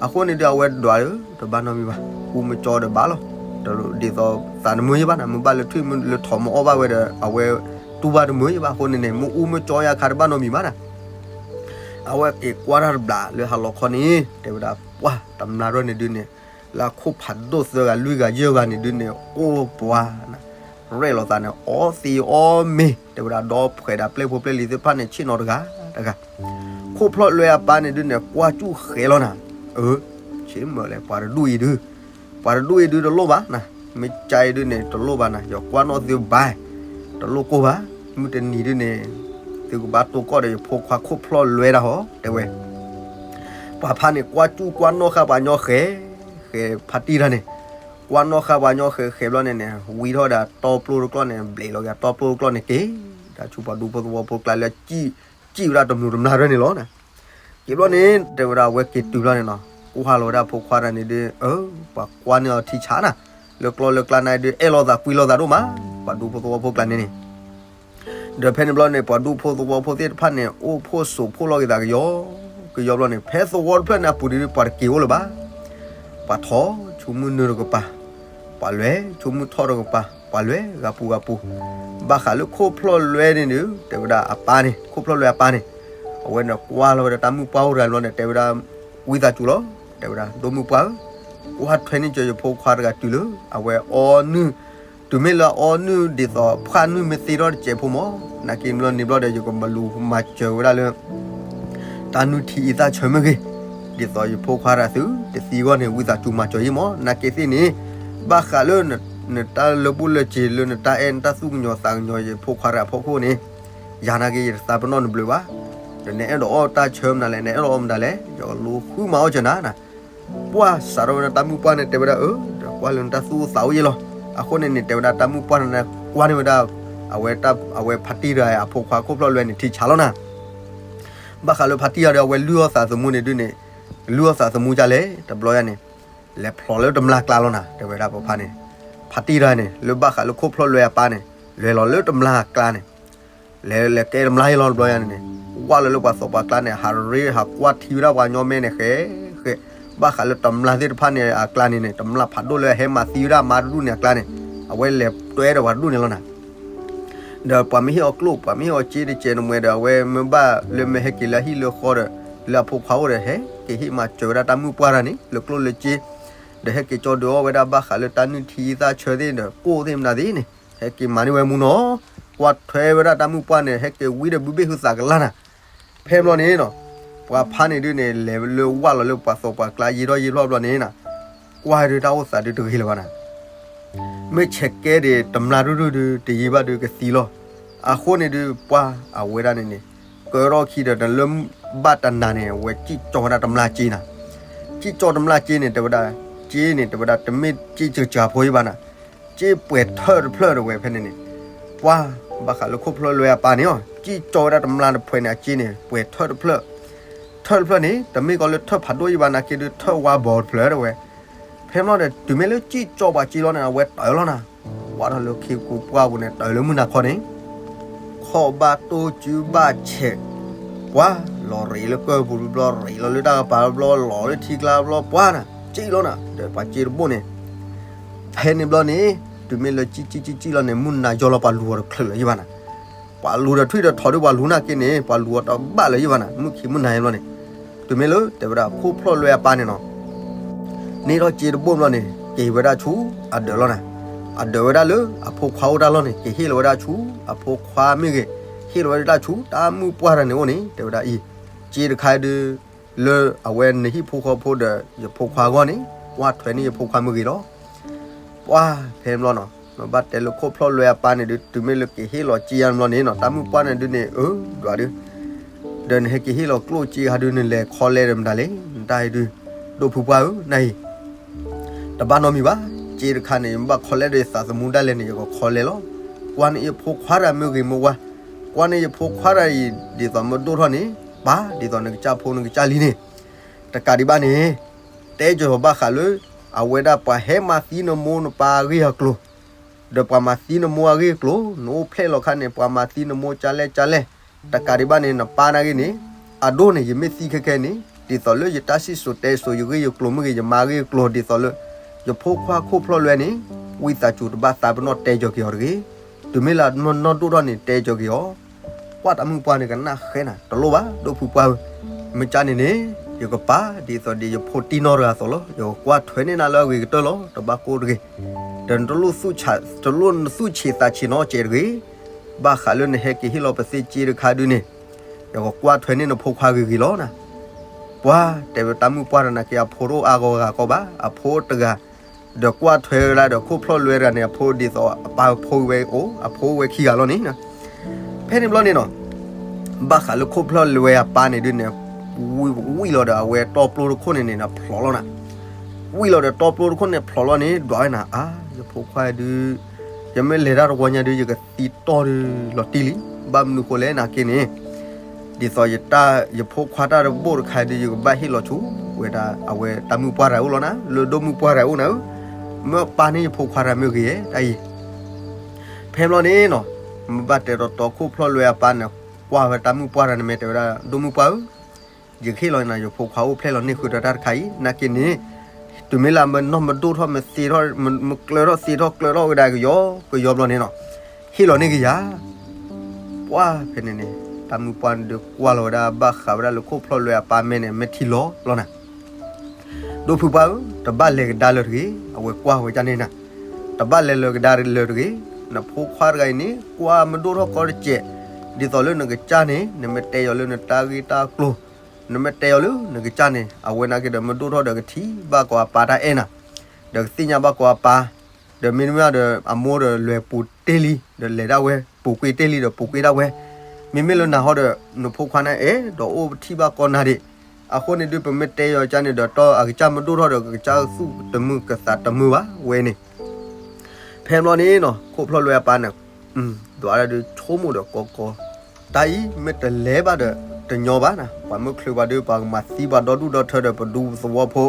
အဃိန့ၣ်ဒုး အဝဲဒွးဒီး တဘၣ်နီတမံၤဘၣ်, အူမ့ၢ်ကၠီဒီးဘၣ်လီၤ, ဒ်သိးသးနမုာ်ယဘၣ်နၤ မ့ၢ်ဘၣ်လၢထွံၣ်လၢထိးမ့ၢ်အီၣ်ဘၣ်ဝဲဒီး အဝဲတူၢ်ဘၣ်တမုာ်ယဘၣ်အဃိန့ၣ်န့ၣ် မ့ၢ်အူမ့ၢ်ကၠီယၤခါတဘၣ်နီတမံၤဘၣ်နၤ အဝဲက့ၤကွၢ်တၢ်တဘျီလၢဟါလီၤခီန့ၣ် တဲဝဲဒၣ် ပှၤတမျၢ်ရဲၣ်န့ၣ်ဒုးန့ၣ် လၢအခိၣ်ဖးဒိၣ်သၢဂၤလွံၢ်ဂၤယဲၢ်ဂၤန့ၣ်ဒုးန့ၣ် အိၣ်ပှၤနၤ ရဲၣ်လီၤသးန့ၣ် အီသံးအီမ့ၤ တဲဝဲဒၣ် ဒီးဖှဲးဒၣ်ပျဲၢ်ဖိပျဲၢ်လံၤသ့ၣ်တဖၣ်န့ၣ် ဆ့ၣ်နီၤတဂၤတဂၤ, ခိၣ်ဖျီၣ်လွဲအပၢ်န့ၣ်ဒုးန့ၣ် ကွၢ်ကၠူၣ်ဃဲၤလီၤနၤ, အၢ ဆ့ၣ်မုၢ်လဲၣ် ပှၤတဒူၣ်အံၤဒုး ပှၤတဒူၣ်အံၤဒုးတလိၣ်ဘၣ်နၤ, မ့ၢ်ကါအံၤဒုးန့ၣ် တလိၣ်ဘၣ်နၤ, ယကွၢ်နီၣ်သုဘၣ်, တလိၣ်ကိၢ်ဘၣ်, မုၢ်တနံၤဒုးန့ၣ် သုကဘၣ်တိၢ်ကီၢ်ဒီးယဖိခွါခိၣ်ဖျီၣ်လွဲတၢ်ဟီ တဲဝဲ ပှၤဖါန့ၣ် ကွၢ်ကၠူၣ်ကွၢ်နီၣ်ဃာ်ပှၤညီဃဲၤ, ဃဲၤဖါတံၢ်တၢ်န့ၣ်, ကွၢ်နီၣ်ဃာ်ပှၤညီဃဲၤဃဲၤဘျီန့ၣ်န့ၣ် ဝံထီၣ်ဒၣ်တီပျိတကျီၢ်န့ၣ် ဘျဲးလီၤက့ၤတီပျိတကျီၢ်န့ၣ်က့ၤ, တၢ်ဆူပှၤဒူဖိသဝီဖိကျါလၢ စံၣ်ဝဲဒၣ်တမုာ်တမျၢ်ရဲၣ်န့ၣ်လီၤ. က့ၤဘျီန့ၣ် တဲဝဲဒၣ်အဝဲက့ၤတုၤဘျီန့ၣ်နီၤ, ကွၢ်လီၤဝဲဒၣ်ဖိခွါတၢ်န့ၣ်ဒုး အၢ ပှၤကွၢ်န့ၢ်အီၤထံဆါနၤ, လၢကျီၢ်လၢကျါန့ၣ်ဒုး အဲၣ်လိာ်သးကွံလိာ်သးဒိၣ်မး, ပှၤဒူဖိသဝီဖိကျါန့ၣ်န့ၣ် ဒီးဖဲန့ၣ်ဘျီန့ၣ် ပှၤဒူဖိသဝီဖိသ့ၣ်တဖၣ်န့ၣ် အိၣ်ဖှိၣ်စိာ်ဖှိၣ်လီၤက့ၤသးကယီကယီဘျီန့ၣ် ဖဲသဝီတဖျၢၣ်န့ၣ်အပူၤဒ်ပှၤတက့ၤအိၣ်လၢၤဘၣ်. ပှၤထီၣ်ဆိကမိၣ်နုာ်တကပၤ, ပှၤလဲၤဆိကမိၣ်ထီၣ်တကပၤ, ပှၤလဲၤဂၤပူၤဂၤပူၤ, ဘၣ်ဃးလၢခိၣ်ဖျီၣ်လွဲန့ၣ်ဒီး တဲဝဲဒၣ်အပၢ်န့ၣ် ခိၣ်ဖျီၣ်လွဲအပၢ်န့ၣ် အဝဲန့ၣ်ကွၢ်လီၤဝဲဒီးတၢ်မုၣ်ပှၢ်အိၣ်တဂၤဘျီန့ၣ် တဲဝဲဒၣ် ဝံသးစူၤလီၤ, တဲဝဲဒၣ် ဒိၣ်မုၣ်ပှၢ်ဧၢ, ကွၢ်ထွဲန့ၢ်ကၢၤယဖိခွါတဂၤတုၤလၢ အဝဲအီနုၢ်, တုၤမ့ၢ်လၢအအီနုၢ်ဒ်သိးဖှၣ်နုၢ်မ့ၢ်သ့ထီၣ်တစဲးဖိမး, နာ်က့ဘျီန့ၣ်ဘျီဒီး ယကမၤလူၤမၤစၢၤဝဲဒၣ်လၢ တၢ်နုၢ်ထံအံသၣ်ဆၢမ့ၢ်ဂ့ၤ, ဒ်သိးယဖိခွါတဂၤသု တသံအဂီၢ်န့ၣ် ဝံသးစူၤမၤစၢၤအံၤမး, နာ်က့သ့ၣ်န့ၣ် ဘၣ်ဃးလၢ နတၢ်လၢာ်ဘူၣ်လၢာ်စ့ၤလၢနတၢ်အဲၣ်နတၢ်သူၣ်ကညီၤသးကညီၤယဖိခွါတဂၤအဖီခိၣ်န့ၣ် ယၤနာ်က့ယတသးပနီၣ်နဘျုးဘၣ်, ဒီးနအဲၣ်ဒိးအီၣ်တၢ်ဆၢမနုၤလဲၣ် နအဲၣ်ဒိးအီၣ်မနုၤလဲၣ် ယကလူၤဃုမၤအီၣ်စၢၤနၤနၤ ပှၢ်စးထီၣ်ဝဲဒၣ်တၢ်မုၣ်ပှၢ်န့ၣ် တဲဝဲဒၣ်အၢ ဒီးကွၢ်လၢနတၢ်သူၣ်အိၣ်သးအိၣ်ယဲလီၤ. အဃိန့ၣ်န့ၣ် တဲဝဲဒၣ်တၢ်မုၣ်ပှၢ်န့ၣ် ကွၢ်န့ၢ်ဝဲဒၣ် အဝဲ အဝဲဖါတံၢ်တဂၤအဖိခွါခိၣ်ဖျီၣ်လွဲန့ၣ် ထံဆးလီၤနၤ ဘၣ်ဃးလၢဖါတံၢ်တဂၤဒီး အဝဲလုၢ်အီၣ်သးသမူန့ၣ်ဒုးန့ၣ်, လုၢ်အီၣ်သးသမူဒ်လဲၣ် တဘျီယၤန့ၣ်, လဲၤဖျိးလၢတမျာ်ကျါလီၤနၤ တဲဝဲဒၣ်ပဖါန့ၣ်, ဖါတံၢ်တဂၤန့ၣ် လၢဘၣ်ဃးလၢခိၣ်ဖျီၣ်လွဲအပၢ်န့ၣ် လဲၤလီၤလၢတမျာ်ကျါန့ၣ် လဲၤလဲၤကဲတမျာ်ယဲလီၤတဘျီယၤန့ၣ်န့ၣ်, ဝၢ်လီၤလၢပှၤသီပှၤကျါန့ၣ် ဟးရ့ဟးကွၢ်ထံဝဲဒၣ်ပှၤညီမဲန့ၣ် ဃဲဃဲ, ဘၣ်ဃးလၢတမျာ်သ့ၣ်တဖၣ်န့ၣ်အကျါန့ၣ်န့ၣ် တမျာ်ဖးဒိၣ်လၢအဟဲမၤသံဝဲဒၣ်မါတဒူၣ်န့ၣ်အကျါန့ၣ်, အဝဲလဲၤတွဲဒီးပှၤတဒူၣ်န့ၣ်လီၤနၤ ဒီးပှၤမ့ၢ်ဟ့ၣ်အီၤကျိၣ် ပှၤမ့ၢ်ဟ့ၣ်အီၤစ့တကဲးန့ၣ်မ့ၢ်ဒီး အဝဲမ့ၢ်ဘၣ်လၢမ့ၢ်ဟဲက့ၤလၢဟံၣ်လၢဃီဒီး လၢအဖိခွါအိၣ်ဒီး ဟဲက့ၤဟ့ၣ်မၤစၢၤဝဲဒၣ်တၢ်မုၣ်ပှၢ်တဂၤန့ၣ် လၢကျိၣ်လၢစ့, ဒီးဟဲက့ၤကၠီဒုးအီၣ်ဝဲဒၣ်ဘၣ်ဃးလၢတၢ်နုၢ်ထံသၣ်ဆၢသ့ၣ်ဒီး ကိၣ်သ့ၣ်မနုၤသ့ၣ်န့ၣ် ဟဲက့ၤမၤန့ၢ်ဝဲမူနီၤ, ကွၢ်ထွဲဝဲဒၣ်တၢ်မုၣ်ပှၢ်န့ၣ် ဟဲက့ၤဝံဒီးဘုဘ့ၣ်ဟုသးကလါနၤ ဖဲဘျီန့ၣ်နီၤ, ပှၤဖါန့ၣ်ဒုးန့ၣ် လဲၤလၢဝၢ်လီၤလၢပှၤသီပှၤကျါယံာ်ထီၣ်ယံာ်ထီၣ်ဘျီန့ၣ်နီၤ, ကွၢ်ဒုးတၢ်အိၣ်သးဒုးတဂ့ၤလၢၤဘၣ်နၤ, မ့ၢ်ဆဲးကဲဒံးတမျာ်ဒူၣ်ဒုးဒုးတယံာ်ဘၣ်ဒုးကသံလီၤ, အဃိန့ၣ်ဒုးပှၢ်အဝဲဒၣ်န့ၣ်န့ၣ်, ကၢထီၣ်ခံဒီးတလၢဘၣ်တနၤန့ၣ် အဝဲစံၣ်ကၠီဝဲဒၣ်တမျာ်စ့နၤ, စံၣ်ကၠီတမျာ်စ့န့ၣ် တဲဝဲဒၣ်, စ့န့ၣ် တဲဝဲဒၣ်တမ့ၢ်စ့ၣ်စၢၤစၢၤဖိယဘၣ်နၤ စ့ပှဲၤထၢၣ်တဖျၢၣ်တဝဲဖဲန့ၣ်န့ၣ်, ပှၢ်ဘၣ်ဃးလၢခိၣ်ဖျီၣ်လွဲအပၢ်န့ၣ်အီၤ စံၣ်ကၠီဝဲဒၣ်တမျာ်တဖှဲးန့ၣ် အစ့န့ၣ် ပှဲၤထၢၣ်တဖျၢၣ်, ထၢၣ်တဖျၢၣ်န့ၣ် တမ့ၢ်ကီးလၢထၢၣ်ဖးဒိၣ်ယဘၣ်နာ်က့ဒုး ထၢၣ်ဝါဘီတဖျၢၣ်တဝဲ, ဖဲဘျီဒီး တုၤမ့ၢ်လၢစံၣ်ကၠီပှၤစ့လီၤန့ၣ် အဝဲတၢၤလီၤနၤ, ဝဲထီၣ်လၢခ့ကူပှၢ်ပူၤန့ၣ် တၢၤလၢမုၢ်နၤခီန့ၣ် ခီၣ်ဘၣ်တိၢ်စုဘၣ်ဆဲး, ပှၢ်လီၤရ့းလၢကၢၢ်ပူၤတဘျီ ရ့းလီၤလၢတၢ်ကပၤတဘျီ လီၤလၢထံကျါတဘျီ ပှၢ်နၤ စံၣ်လီၤနၤ ဒီးပှၤစ့တဘိၣ်န့ၣ်, ဖဲန့ၣ်ဘျီန့ၣ်, တုၤမ့ၢ်လၢစံၣ်စံၣ်စံၣ်စံၣ်လီၤန့ၣ် မုၢ်နၤယီၤလီၤ ပှၤလူၤအီၤတချုးလၢၤယဘၣ်နၤ, ပှၤလူၤဒီးထွံၣ်ဒီးထိးဒုး ပှၤလူၤနာ်က့န့ၣ် ပှၤလူၤအီၤတဘၣ်လၢၤယဘၣ်နၤ မုၢ်ခံမုၢ်နၤယဘျီန့ၣ်, တုၤမ့ၢ်လၢတဲဝဲဒၣ်ခိၣ်ဖျီၣ်လွဲအပၢ်န့ၣ်နီၤ န့ၢ်ထီၣ်စ့တဘိၣ်ဘျီန့ၣ် က့ၤဝဲဒၣ်ဆူအဒၢးလီၤနၤ, အဒၢးဝဲဒၣ်လၢအဖိခွါအိၣ်တၢ်လီၢ်န့ၣ် က့ၤဟ့ၣ်လီၤဝဲဒၣ်ဆူ အဖိခွါမ့ၢ်ဂ့ၤ, ဟ့ၣ်လီၤဝဲဒၣ်ဆူတၢ်မုၣ်ပှၢ်တဂၤန့ၣ်အိၣ်န့ၣ် တဲဝဲဒၣ်အံၤ, စ့တခါဒုး လၢအဝဲနဟံၣ်ဖိဃီဖိဒီးယဖိခွါအဂီၢ်န့ၣ် ကွၢ်ထွဲန့ၢ်ယဖိခွါမ့ၢ်ဂ့ၤလီၤ. ပှၢ်ဖဲန့ၣ်ဘျီနီၤ မ့ၢ်ဘၣ်တဲလၢခိၣ်ဖျီၣ်လွဲအပၢ်န့ၣ်ဒုး တုၤမ့ၢ်လၢက့ၤဟ့ၣ်လီၤစ့ယါန့ၣ်ဘျီန့ၣ်နီၤ တၢ်မုၣ်ပှၢ်န့ၣ်ဒုးန့ၣ် အၢ ဒွးဒုး ဒီးနဟဲက့ၤဟ့ၣ်လီၤကျိၣ်စ့ဟးဒုး နလဲၤခီလဲဒီးမတၤလဲၣ် နတၢ်အံၤဒုး ဒိၣ်ဖုပှၢ်ဧၢ နအံၤ တဘၣ်နီတမံၤဘၣ်, စ့တခါန့ၣ် ယမ့ၢ်ဘၣ်ခီလဲဒီးယသးသမူဒၣ်လဲာ်န့ၣ် ယကခီလဲလီၤ. ကွၢ်န့ၢ်ယဖိခွါတဂၤမ့ၢ်ဂ့ၤမ့ၢ်ဝါ, ကွၢ်န့ၢ်ယဖိခွါတဂၤအံၤ ဒ်သိးမ့ၢ်ဒိၣ်ထီၣ်န့ၣ် ပၢ် ဒ်သိးနကစၢ်ဖိနကစၢ်လံန့ၣ်, တကးဒံးဘၣ်န့ၣ် တဲကီၤဘၣ်ဃးလၢ အဝဲဒၣ်ပှၤဟဲမၤသံနမိၢ်နပၢ်အဂ့ၢ်အကျိၤ ဒီးပှၤမၤသံနမိၢ်အဂ့ၢ်အကျိၤ နအိၣ်ဖျဲၣ်လီၤခါန့ၣ် ပှၤမၤသံနမိၢ်ကၢ်လဲၣ်ကၢ်လဲၣ်, တကးဒံးဘၣ်န့ၣ် နပၢ်နာ်ဂ့ၤန့ၣ် အဒိၣ်န့ၣ် ယမ့ၢ်သံခဲခဲန့ၣ် ဒ်သိးလၢယတၢ်စံၣ်စိၤတဲစိၤ ယဂ့ၢ်ယကျိၤမ့ၢ်ဂ့ၤ ယမါဂ့ၢ်ယကျိၤ ဒ်သိးလၢ ယဖိခွါခိၣ်ဖျီၣ်လွဲန့ၣ် ဝံသးစူၤတဘၣ်သးပ့ၤနီၣ်တဲကီၤက့ၤအီၤတဂ့ၤ. တုၤမ့ၢ်လၢအနီၢ်ဒိၣ်ထီၣ်န့ၣ် တဲကီၤက့ၤအီၤ ကွၢ်တၢ်မုၣ်ပှၢ်န့ၣ်ကနၣ်ဃဲနၤ တလိၣ်ဘၣ် ဒိၣ်ဖုပှၢ်ဧၢ, မ့ၢ်ကၢ်န့ၣ်န့ၣ် ယကပာ်ဒ်သိးဒ်ယဖိတံၢ်နီၢ်တဂၤအသိးလီၤ. ယကကွၢ်ထွဲန့ၢ်နၤလၢအဂ့ၤကတၢၢ်လီၤ. တဘၣ်ကိၢ်တဂ့ၤ, ဒီးနတလိၣ်သူၣ်ဆံးသးဆံးနီတစဲးတဂ့ၤ. ဘၣ်ဃးလၢနဟဲက့ၤဟ့ၣ်လီၤပသ့စ့တခါဒုးန့ၣ် ယကကွၢ်ထွဲန့ၢ်နဖိခွါဂ့ၤဂ့ၤလီၤနၤ. ပှၤတဲဝဲတၢ်မုၣ်ပှၢ်တဂၤနာ်က့ အဖိတအိၣ်အါဂီၢ်ဂၤကီဘၣ်, အဖိတဂၤ ဒီးကွၢ်ထွဲဝဲဒၣ်ဒီးခိၣ်ဖျီၣ်လွဲတဂၤန့ၣ် အဖိဒ်သိးအပၢ်ဖိဝဲအိၣ် အဖိဝဲခံဂၤလီၤန့ၣ်. ဖဲန့ၣ်ဘျီန့ၣ်နီၤ ဘၣ်ဃးလၢခိၣ်ဖျီၣ်လွဲအပၢ်န့ၣ်ဒုးန့ၣ် ဝံၣ်လီၤဒီးအဝဲတီပျိတခိၣ်န့ၣ်န့ၣ် ဖျိးလီၤနၤ. ဝံၣ်လီၤဒီးတီပျိတခိၣ်န့ၣ်ဖျိးလီၤန့ၣ် ဒွးဝဲနၤ အါ ယဖိခွါဒုး ယမ့ၢ်လဲၤတၢ်တဝီညါဒုး ယကသံတီၢ်ဒုးလီၤတံၢ်လံ. ဘၣ်မနုၤဃိလဲၣ်နာ်က့န့ၣ် ဒ်သိးယတၢ် ယဖိခွါတၢ်တဘိၣ်တခါဒုး ယကဘၣ်ဟ့ၣ်လီၤဆူ ဝဲဒၣ်အဝဲတၢ်မုၣ်ပှၢ်တဂၤအိၣ်လီၤနၤ, လၢဒိၣ်မုၣ်ပှၢ်တဂၤအိၣ်နၤဧၢ, မ့ၢ်ပာ်န့ၢ်ယဖိခွါတဂၤမ့ၢ်ဂ့ၤဧါ တၢ်အံၤ. ဖဲဘျီန့ၣ်နီၤ မ့ၢ်ဘၣ်တဲတီတီ ခိၣ်ဖျီၣ်လွဲအပၢ်န့ၣ် ကွၢ်ဝဲတၢ်မုၣ်ပှၢ်တဂၤန့ၣ် မ့ၢ်တဲဝဲဒၣ် ဒိၣ်မုၣ်ပှၢ်ဧၢ, ယကဟ့ၣ်လီၤနၤ ယဖိခွါအိၣ်ဖျဲၣ်လီၤန့ၢ်ဃုာ်ဒီးတၢ်တခါအံၤ နာ်က့န့ၣ်, တုၤမ့ၢ်လၢမနီၢ်မဒိၣ်ထီၣ် မသ့ထီၣ် မကျၢၤထီၣ်သ့ထီၣ်ကျၢၤထီၣ်ဝဲဒၣ်ကယီကယီဘျီန့ၣ်နီၤ, ဟ့ၣ်လီၤန့ၢ်ကယၤ ပှၢ်ဖဲန့ၣ်န့ၣ် တၢ်မုၣ်ပှၢ်န့ၣ်ဒုးကွၢ်လီၤဝဲဒၣ် ဘၣ်ဃးဝဲဒၣ်လၢခိၣ်ဖျီၣ်လွဲအပၢ်မဲာ်န့ၣ် မဲာ်ထံလီၤလီၤနၤ, ဒိၣ်ဖုပှၢ်ဧၢ, တဘၣ်လဲၤကဒါလၢတဂ့ၤ, အဝဲကွၢ်ဝဲဒၣ်န့ၣ်နၤ, တဘၣ်လဲၤလၢကဒါလၢတဂ့ၤ, နဖိခွါတဂၤအံၤန့ၣ် ကွၢ်မဒိၣ်ထီၣ်ကီတစဲး, ဒ်သိးလၢနကစၢ်န့ၣ် နမ့ၢ်တဲအီၤလၢနတၢ်ဂ့ၢ်တၢ်ကျိၤ, နမ့ၢ်တဲအီၤလၢနကစၢ်န့ၣ် အဝဲနာ်က့ဒီး မဒိၣ်ထီၣ်ဒီးကထံၣ်ဘၣ်ကီးအပၢ်တၢ်အဲၣ်နၤ, ဒီးကသ့ၣ်ညါဘၣ်ကီးအပၢ်, ဒီးမ့တမ့ၢ်ဒီး အမိၢ်ဒီးလဲၤပူၤတ့ၢ်လံ, ဒီးလဲၤဒၣ်ဝဲ, ပူၤကွံာ်တ့ၢ်လံဒီးပူၤကွံာ်ဒၣ်ဝဲ, မ့မ့ၢ်လၢနၤဟီဒီး နဖိခွါန့ၣ်အဲၣ်ဒိးအိၣ်ထံၣ်ဘၣ်ကီးနၤဒံး, အဃိန့ၣ်ဒုး ပမ့ၢ်တဲအီၤကစၢ်န့ၣ်ဒီး တီၢ်အကစၢ်မဒိၣ်ထီၣ်ဒီး ကစၢ်သူၣ်တမုာ်ကသးတမုာ်ဘၣ်ဝဲန့ၣ်, ဖဲဘျီန့ၣ်နီၤ ခိၣ်ဖျီၣ်လွဲအပၢ်န့ၣ်, ဒွးဒၣ်ဒုးဆိကမိၣ်ဒီးကီကီ, တၢ်အံၤမ့ၢ်တလဲၤဘၣ်ဒီး တညီဘၣ်နၤ, ပှၤမုၢ်ချုးပှၤဒုး ပှၤကမၤသံပှၤဒီဒူၣ်ဒီထၢဒီး ပဒူသဝီဖိ,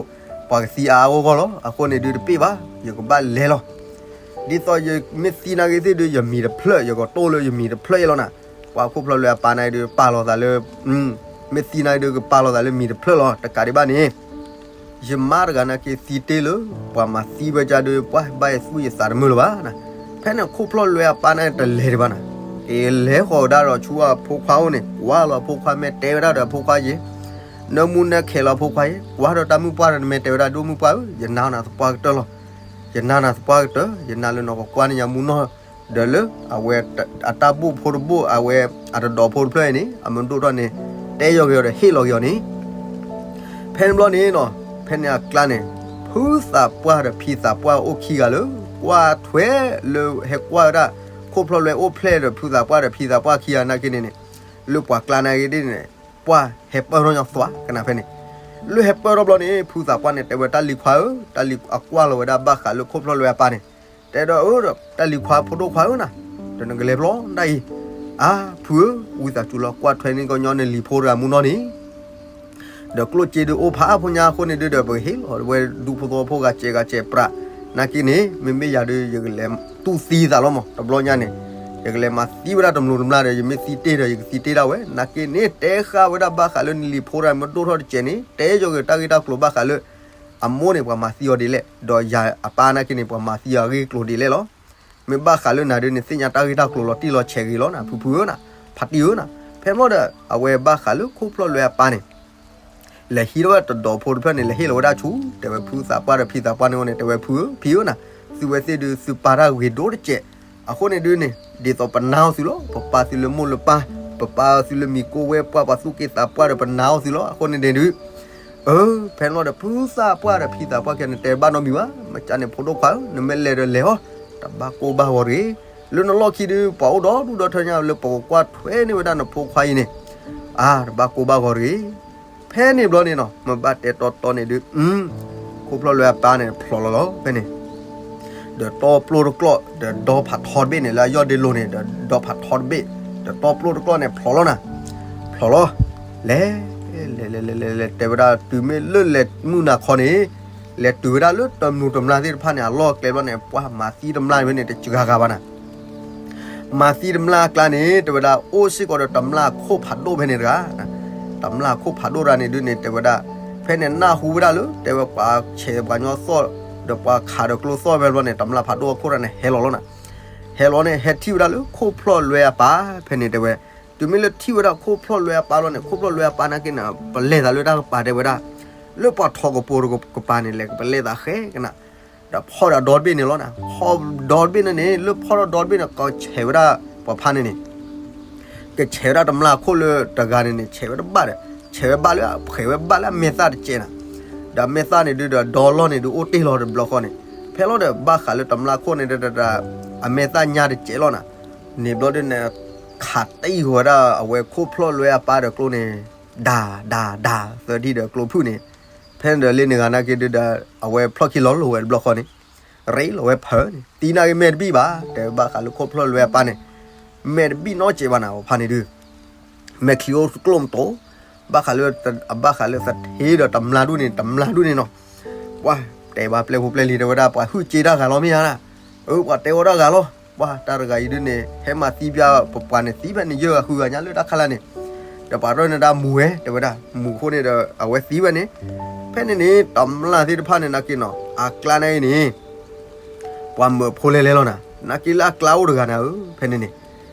ပှၤကသံအါအါဂီၢ်ဂီၢ်လီၤ, အဃိန့ၣ်ဒုးတပ့ၢ်ဘၣ်, ယကဘၣ်လဲၤလီၤ ဒ်သိးယမ့ၢ်သံနာ်က့သ့ၣ်ဒုး ယမံၤတဖျၢၣ် ယကတိၢ်လၢယမံၤတဖျၢၣ်အံၤလီၤနၤ, ပှၤခိၣ်ဖျီၣ်လွဲအပၢ်န့ၣ်ဒုး ပာ်လီၤသးလၢ, မ့ၢ်သံနာ်က့ဒုး ကပာ်လီၤသးလၢမံၤတဖျၢၣ်လီၤ, တကးဒံးဘၣ်န့ၣ် ယမါတဂၤနာ်က့သံတ့ၢ်လၢ ပှၤမၤသံဝဲကဒီး ပှၤဘၣ်ယသူၣ်ယသးတမုာ်လၢၤဘၣ်နၤ, ဖဲန့ၣ်ခိၣ်ဖျီၣ်လွဲအပၢ်န့ၣ်တလဲၤဒံးဘၣ်နၤ, က့ၤလဲၤဃီၤဝဲဒၣ်ဒီးဆူအဖိခွါအိၣ်န့ၣ် ကွၢ်လီၤအဖိခွါ မ့ၢ်တဲဝဲဒၣ်ဒီးအဖိခွါယဲ နၢမူနၢခဲလီၤအဖိခွါယဲ ကွၢ်ဒီးတၢ်မုၣ်ပှၢ်ဒီးနမ့ၢ်တဲဝဲဒၣ် ဒိၣ်မုၣ်ပှၢ်ဧၢ ယနာ်နၤသပှၢ်ကတၢၢ်လီၤ, ယနာ်နၤသပှၢ်ကတၢၢ် ယနာ်လၢနကကွၢ်န့ၢ်ယမူနီၢ်, ဒီးလၢအဝဲအတၢ်ဘိၣ်ဖိတဘိၣ် အဝဲအတဒီးဖိတဖျၢၣ်အံၤန့ၣ် အမဒိၣ်ထီၣ်န့ၣ် တဲယီၤက့ၤအီၤဒီးဟ့ၣ်လီၤက့ၤအီၤန့ၣ် ဖဲန့ၣ်ဘျီန့ၣ်နီၤ ဖဲန့ၣ်အကျါန့ၣ် ဖုသးပှၢ်ဒီးဖံသးပှၢ်အိၣ်ခံဂၤလၢ ကွၢ်ထွဲလၢဟဲကွၢ်ဝဲဒၣ် ခိၣ်ဖျီၣ်လွဲအိၣ်ဖျဲၣ်ဒီးဖုသးပှၢ်ဒီးဖံသးပှၢ်ခံဂၤနာ်က့န့ၣ်န့ၣ် လၢပှၤကျါနာ်က့ဒ်န့ၣ် ပှၢ်ဟဲပၢၢ်ထီၣ်ညီသွးကနၣ်ဖဲန့ၣ်, လၢဟဲပၢၢ်ထီၣ်ဘျီန့ၣ် ဖုသးပှၢ်န့ၣ် တဲဝဲတၢ်လံၤခွါဧၢ, တၢ်လံၤအကွၢ်လီၤဝဲဒၣ်ဘၣ်ဃးလၢခိၣ်ဖျီၣ်လွဲအပၢ်န့ၣ်, တဲဒီးအၢဒီး တၢ်လံၤခွါဖိဒိၣ်ခွါဧၢနၤ, ဒီးနကလဲၤဘျီဒၣ်အံၤ, အါ ဖုဧၢ, ဝံသးစူၤလီၤ ကွၢ်ထွဲန့ၢ်ကညီနလံၤဖိတဂၤမူနီၢ်န့ၣ် ဒီးကျိၣ်စ့ဒုးအိၣ်ဖးအါဖိညါအဃိန့ၣ်ဒုးဒီး ပကဟ့ၣ်လီၤဝဲဒူဖိသဝီဖိဂၤစဲးဂၤစဲးပြး, နာ်က့န့ၣ် မ့မ့ၢ်ယၤဒုး ယကလဲၤတူၢ်သံသးလီၤမး တဘျီညါန့ၣ်, ယကလဲၤမၤသံဝဲဒၣ်တမျိးတမျာ်ဒီး ယမ့ၢ်သံတ့ၢ်ဒီး ယကသံတ့ၢ်ဒၣ်ဝဲ, နာ်က့န့ၣ် တဲဃာ်ဝဲဒၣ်ဘၣ်ဃးလၢနလံၤဖိတဂၤမ့ၢ်ဒိၣ်ထီၣ်တစဲးန့ၣ် တဲယီၤက့ၤတၢ်ဂ့ၢ်တၢ်ကျိၤဘၣ်ဃးလၢ အမိၢ်န့ၣ် ပှၤမၤသံအီၤဒ်လဲၣ်, ဒီးယၤအပၢ်နာ်က့န့ၣ် ပှၤမၤသံအီၤအဂ့ၢ်ကျိၤဒ်လဲၣ်လီၤ. မ့ၢ်ဘၣ်ဃးလၢနၤဒုးန့ၣ် သ့ၣ်ညါတၢ်ဂ့ၢ်တၢ်ကျိၤလီၤတံၢ်လီၤဆဲးဂ့ၤလီၤနၤ ဖုဖုဧၢနၤ, ဖါတံၢ်ဧၢနၤ, ဖဲမီၢ်ဒီး အဝဲဘၣ်ဃးလၢခိၣ်ဖျီၣ်လွဲအပၢ်န့ၣ် လဲၤဟံးထီၣ်ဝဲတဒီးဖိတဖျၢၣ်န့ၣ် လဲၤဟ့ၣ်လီၤဝဲဒၣ်ဆူ တဲဝဲဖုသးပှၢ်ဒီးဖံသးပှၢ်န့ၣ်အဃိန့ၣ် တဲဝဲဖုဧၢ ဖံဧၢနၤ, သုဝဲသ့ၣ်ဒုး သုပၢ်တၢ်ဂ့ၤဒိၣ်တစဲး, အဃိန့ၣ်ဒုးန့ၣ် ဒ်သိးပနာ်အီၤသုလီၤ, ပပာ်သုလၢမိၢ်လၢပၢ်, ပပာ်သုလၢမံၤကိးဝဲပှၢ် ပှၤသူၣ်က့သးပှၢ်ဒီး ပနာ်အီၤသုလီၤ, အဃိန့ၣ်န့ၣ်ဒုး အၢ ဖဲန့ၣ်လီၤဒီး ဖုသးပှၢ်ဒီးဖံသးပှၢ်ခံဂၤန့ၣ် တဲဘၣ်နီတမံၤဘၣ်, မ့ၢ်ကန့ၣ်ဖိဒိၣ်ခွါဧၢ နမ့ၢ်လဲၤဒီးလဲၤအီၤ, တဘၣ်ကိၢ်ဘၣ်ဂီၤတဂ့ၤ, လၢနလီၢ်ခံဒုး ပှၤအိၣ်ဒီဒူၣ်ဒီထၢညါလၢပကကွၢ်ထွဲန့ၢ်ဝဲဒၣ်နဖိခွါအံၤန့ၣ်, အါ တဘၣ်ကိၢ်ဘၣ်ဂီၤတဂ့ၤ. ဖဲန့ၣ်ဘျီန့ၣ်နီၤ မ့ၢ်ဘၣ်တဲတီတီန့ၣ်ဒုး ခိၣ်ဖျီၣ်လွဲအပၢ်န့ၣ် ဖျိးလီၤလီၤဖဲန့ၣ် ဒီးတီပျိတကျီၢ် ဒီးဒီဖးထီတဘ့ၣ်န့ၣ် လၢအယီၢ်ဒ့လိၤန့ၣ် ဒီးဒီဖးထီတဘ့ၣ် ဒီးတီပျိတကျီၢ်န့ၣ် ဖျိးလီၤနၤ, ဖျိးလီၤ, လဲၤ လဲၤ လဲၤ လဲၤ လဲၤ လဲၤ တဲဝဲဒၣ် တုၤမ့ၢ်လၢလဲၤမုၢ်နၤခီန့ၣ် လဲၤတုၤဝဲဒၣ်လၢတမျိးတမျာ်သ့ၣ်တဖၣ်န့ၣ် အလီၢ်အကျဲဘျီန့ၣ် ပှၤမၤသံတမျာ်ဖဲန့ၣ် တစှၤဂၤဘၣ်နၤ မၤသံတမျာ်အကျါန့ၣ် တဲဝဲဒၣ် အိၣ်စ့ၢ်ကီးဒီးတမျာ်ခိၣ်ဖးဒိၣ်ဖဲန့ၣ်တဂၤ, တမျာ်ခိၣ်ဖးဒိၣ်တဂၤန့ၣ်ဒုးန့ၣ် တဲဝဲဒၣ် ဖဲန့ၣ်နၢ်ဟူဝဲဒၣ်လၢ တဲဝဲပှၤဆဲးပှၤညီသီၣ် ဒီးပှၤခးဒီးကျိသီၣ်ဖဲဘျီန့ၣ် တမျာ်ဖးဒိၣ်အခိၣ်တဂၤန့ၣ် ဟဲလီၤလီၤနၤ, ဟဲလီၤန့ၣ် ဟဲထံၣ်ဝဲဒၣ်လၢခိၣ်ဖျီၣ်လွဲအပၢ် ဖဲန့ၣ်တဲဝဲ, တုၤမ့ၢ်လၢထံၣ်ဝဲဒၣ်ခိၣ်ဖျီၣ်လွဲအပၢ်လီၤန့ၣ် ခိၣ်ဖျီၣ်လွဲအပၢ်နာ်က့န့ၣ် ပလဲၤသးလၢတၢ်ကပၤတဲဝဲဒၣ်, လၢပှၤထီကပီၤတကပၤန့ၣ် လဲၤကပလဲၤသးဃဲကနၤ ဒီးဖီၣ်ဒီးဒီတဘ့ၣ်န့ၣ်လီၤနၤ, ဖီၣ်ဒီတဘ့ၣ်န့ၣ်န့ၣ် လၢဖီၣ်ဒီးဒီတဘ့ၣ်န့ၣ် ကဆဲးဝဲဒၣ်ပှၤဖါန့ၣ်န့ၣ်, ကဆဲးဝဲဒၣ်တမျာ်ခိၣ်လၢတဂၤန့ၣ်န့ၣ် ဆဲးဝဲတဘၣ်ဒီး ဆဲးဝဲဘၣ်လၢအဖှဲးဝဲဘၣ်လၢအမဲာ်သၣ်တစဲးနၤ, ဒီးအမဲာ်သၣ်န့ၣ်ဒုးဒီးဒီလီၢ်န့ၣ်ဒုးအိၣ်တ့ၢ်လီၤတဘျီဃီန့ၣ်, ဖဲလီၤဒီးဘၣ်ဃးလၢတမျာ်ခိၣ်န့ၣ် အမဲာ်သၣ်ညါတစဲးလီၤနၤ, န့ၣ်ဘျီဒုးန့ၣ် ခးတံၢ်ဃီၤဝဲဒၣ်အဝဲခိၣ်ဖျီၣ်လွဲအပၢ်ဒီးကျိန့ၣ် ဒၤ ဒၤ ဒၤ သၢထံၣ်ဒီးကျိဖုၣ်န့ၣ်, ဖဲန့ၣ်ဒီးလၢန့ၣ်ဂၤနာ်က့ဒုးဒီး အဝဲဖျီၣ်ခံလီၤလိၤဝဲတဘျီဃီန့ၣ်, ရ့လိာ်ဝဲဖၢန့ၣ် သံနာ်က့မဲာ်တဘံၣ်ဘၣ် တဲဘၣ်ဃးလၢခိၣ်ဖျီၣ်လွဲအပၢ်န့ၣ်, မဲာ်တဘံၣ်နီတစဲးဘၣ်နၤ ပှၤဖါန့ၣ်ဒုး မဲာ်ချံအိၣ်ကျိၣ်မတိၤ, ဘၣ်ဃးလၢ ဘၣ်ဃးလၢသထ့ဒီးတမျာ်ဒူၣ်န့ၣ် တမျာ်ဒူၣ်န့ၣ်နီၤ, ပှၤတဲဘၣ်ပျဲၢ်ဖိပျဲၢ်လံၤတဲဝဲဒၣ် ပှၤဟုၣ်စ့တၢ်ဂၤလီၤမ့ၢ်ဧါ, အၢ ပှၤတဲဝဲဒၣ်ဂၤလီၤ, ပှၤတၢ်တဂၤအံၤဒုးန့ၣ် ဟဲမၤသံပှၤ ပပှၤန့ၣ်သံဖဲန့ၣ် ယဲၢ်ဂၤဃုဂၤညါလၢတၢ်ခါလၢ်န့ၣ်, ဒီးပှၤရၢၢ်န့ၢ်ဒၣ်မူဝဲ တဲဝဲဒၣ်, မူအဃိန့ၣ်ဒီး အဝဲသံဝဲန့ၣ်, ဖဲန့ၣ်န့ၣ် တမျၢ်သ့ၣ်တဖၣ်န့ၣ် နာ်က့နီၤ အကျါန့ၣ်အံၤန့ၣ် ပှၤမၢဖိလဲၤလဲၤလီၤနၤ, နာ်က့လၢအကျါအိၣ်တဂၤန့ၣ်ဧၢ, ဖဲန့ၣ်န့ၣ်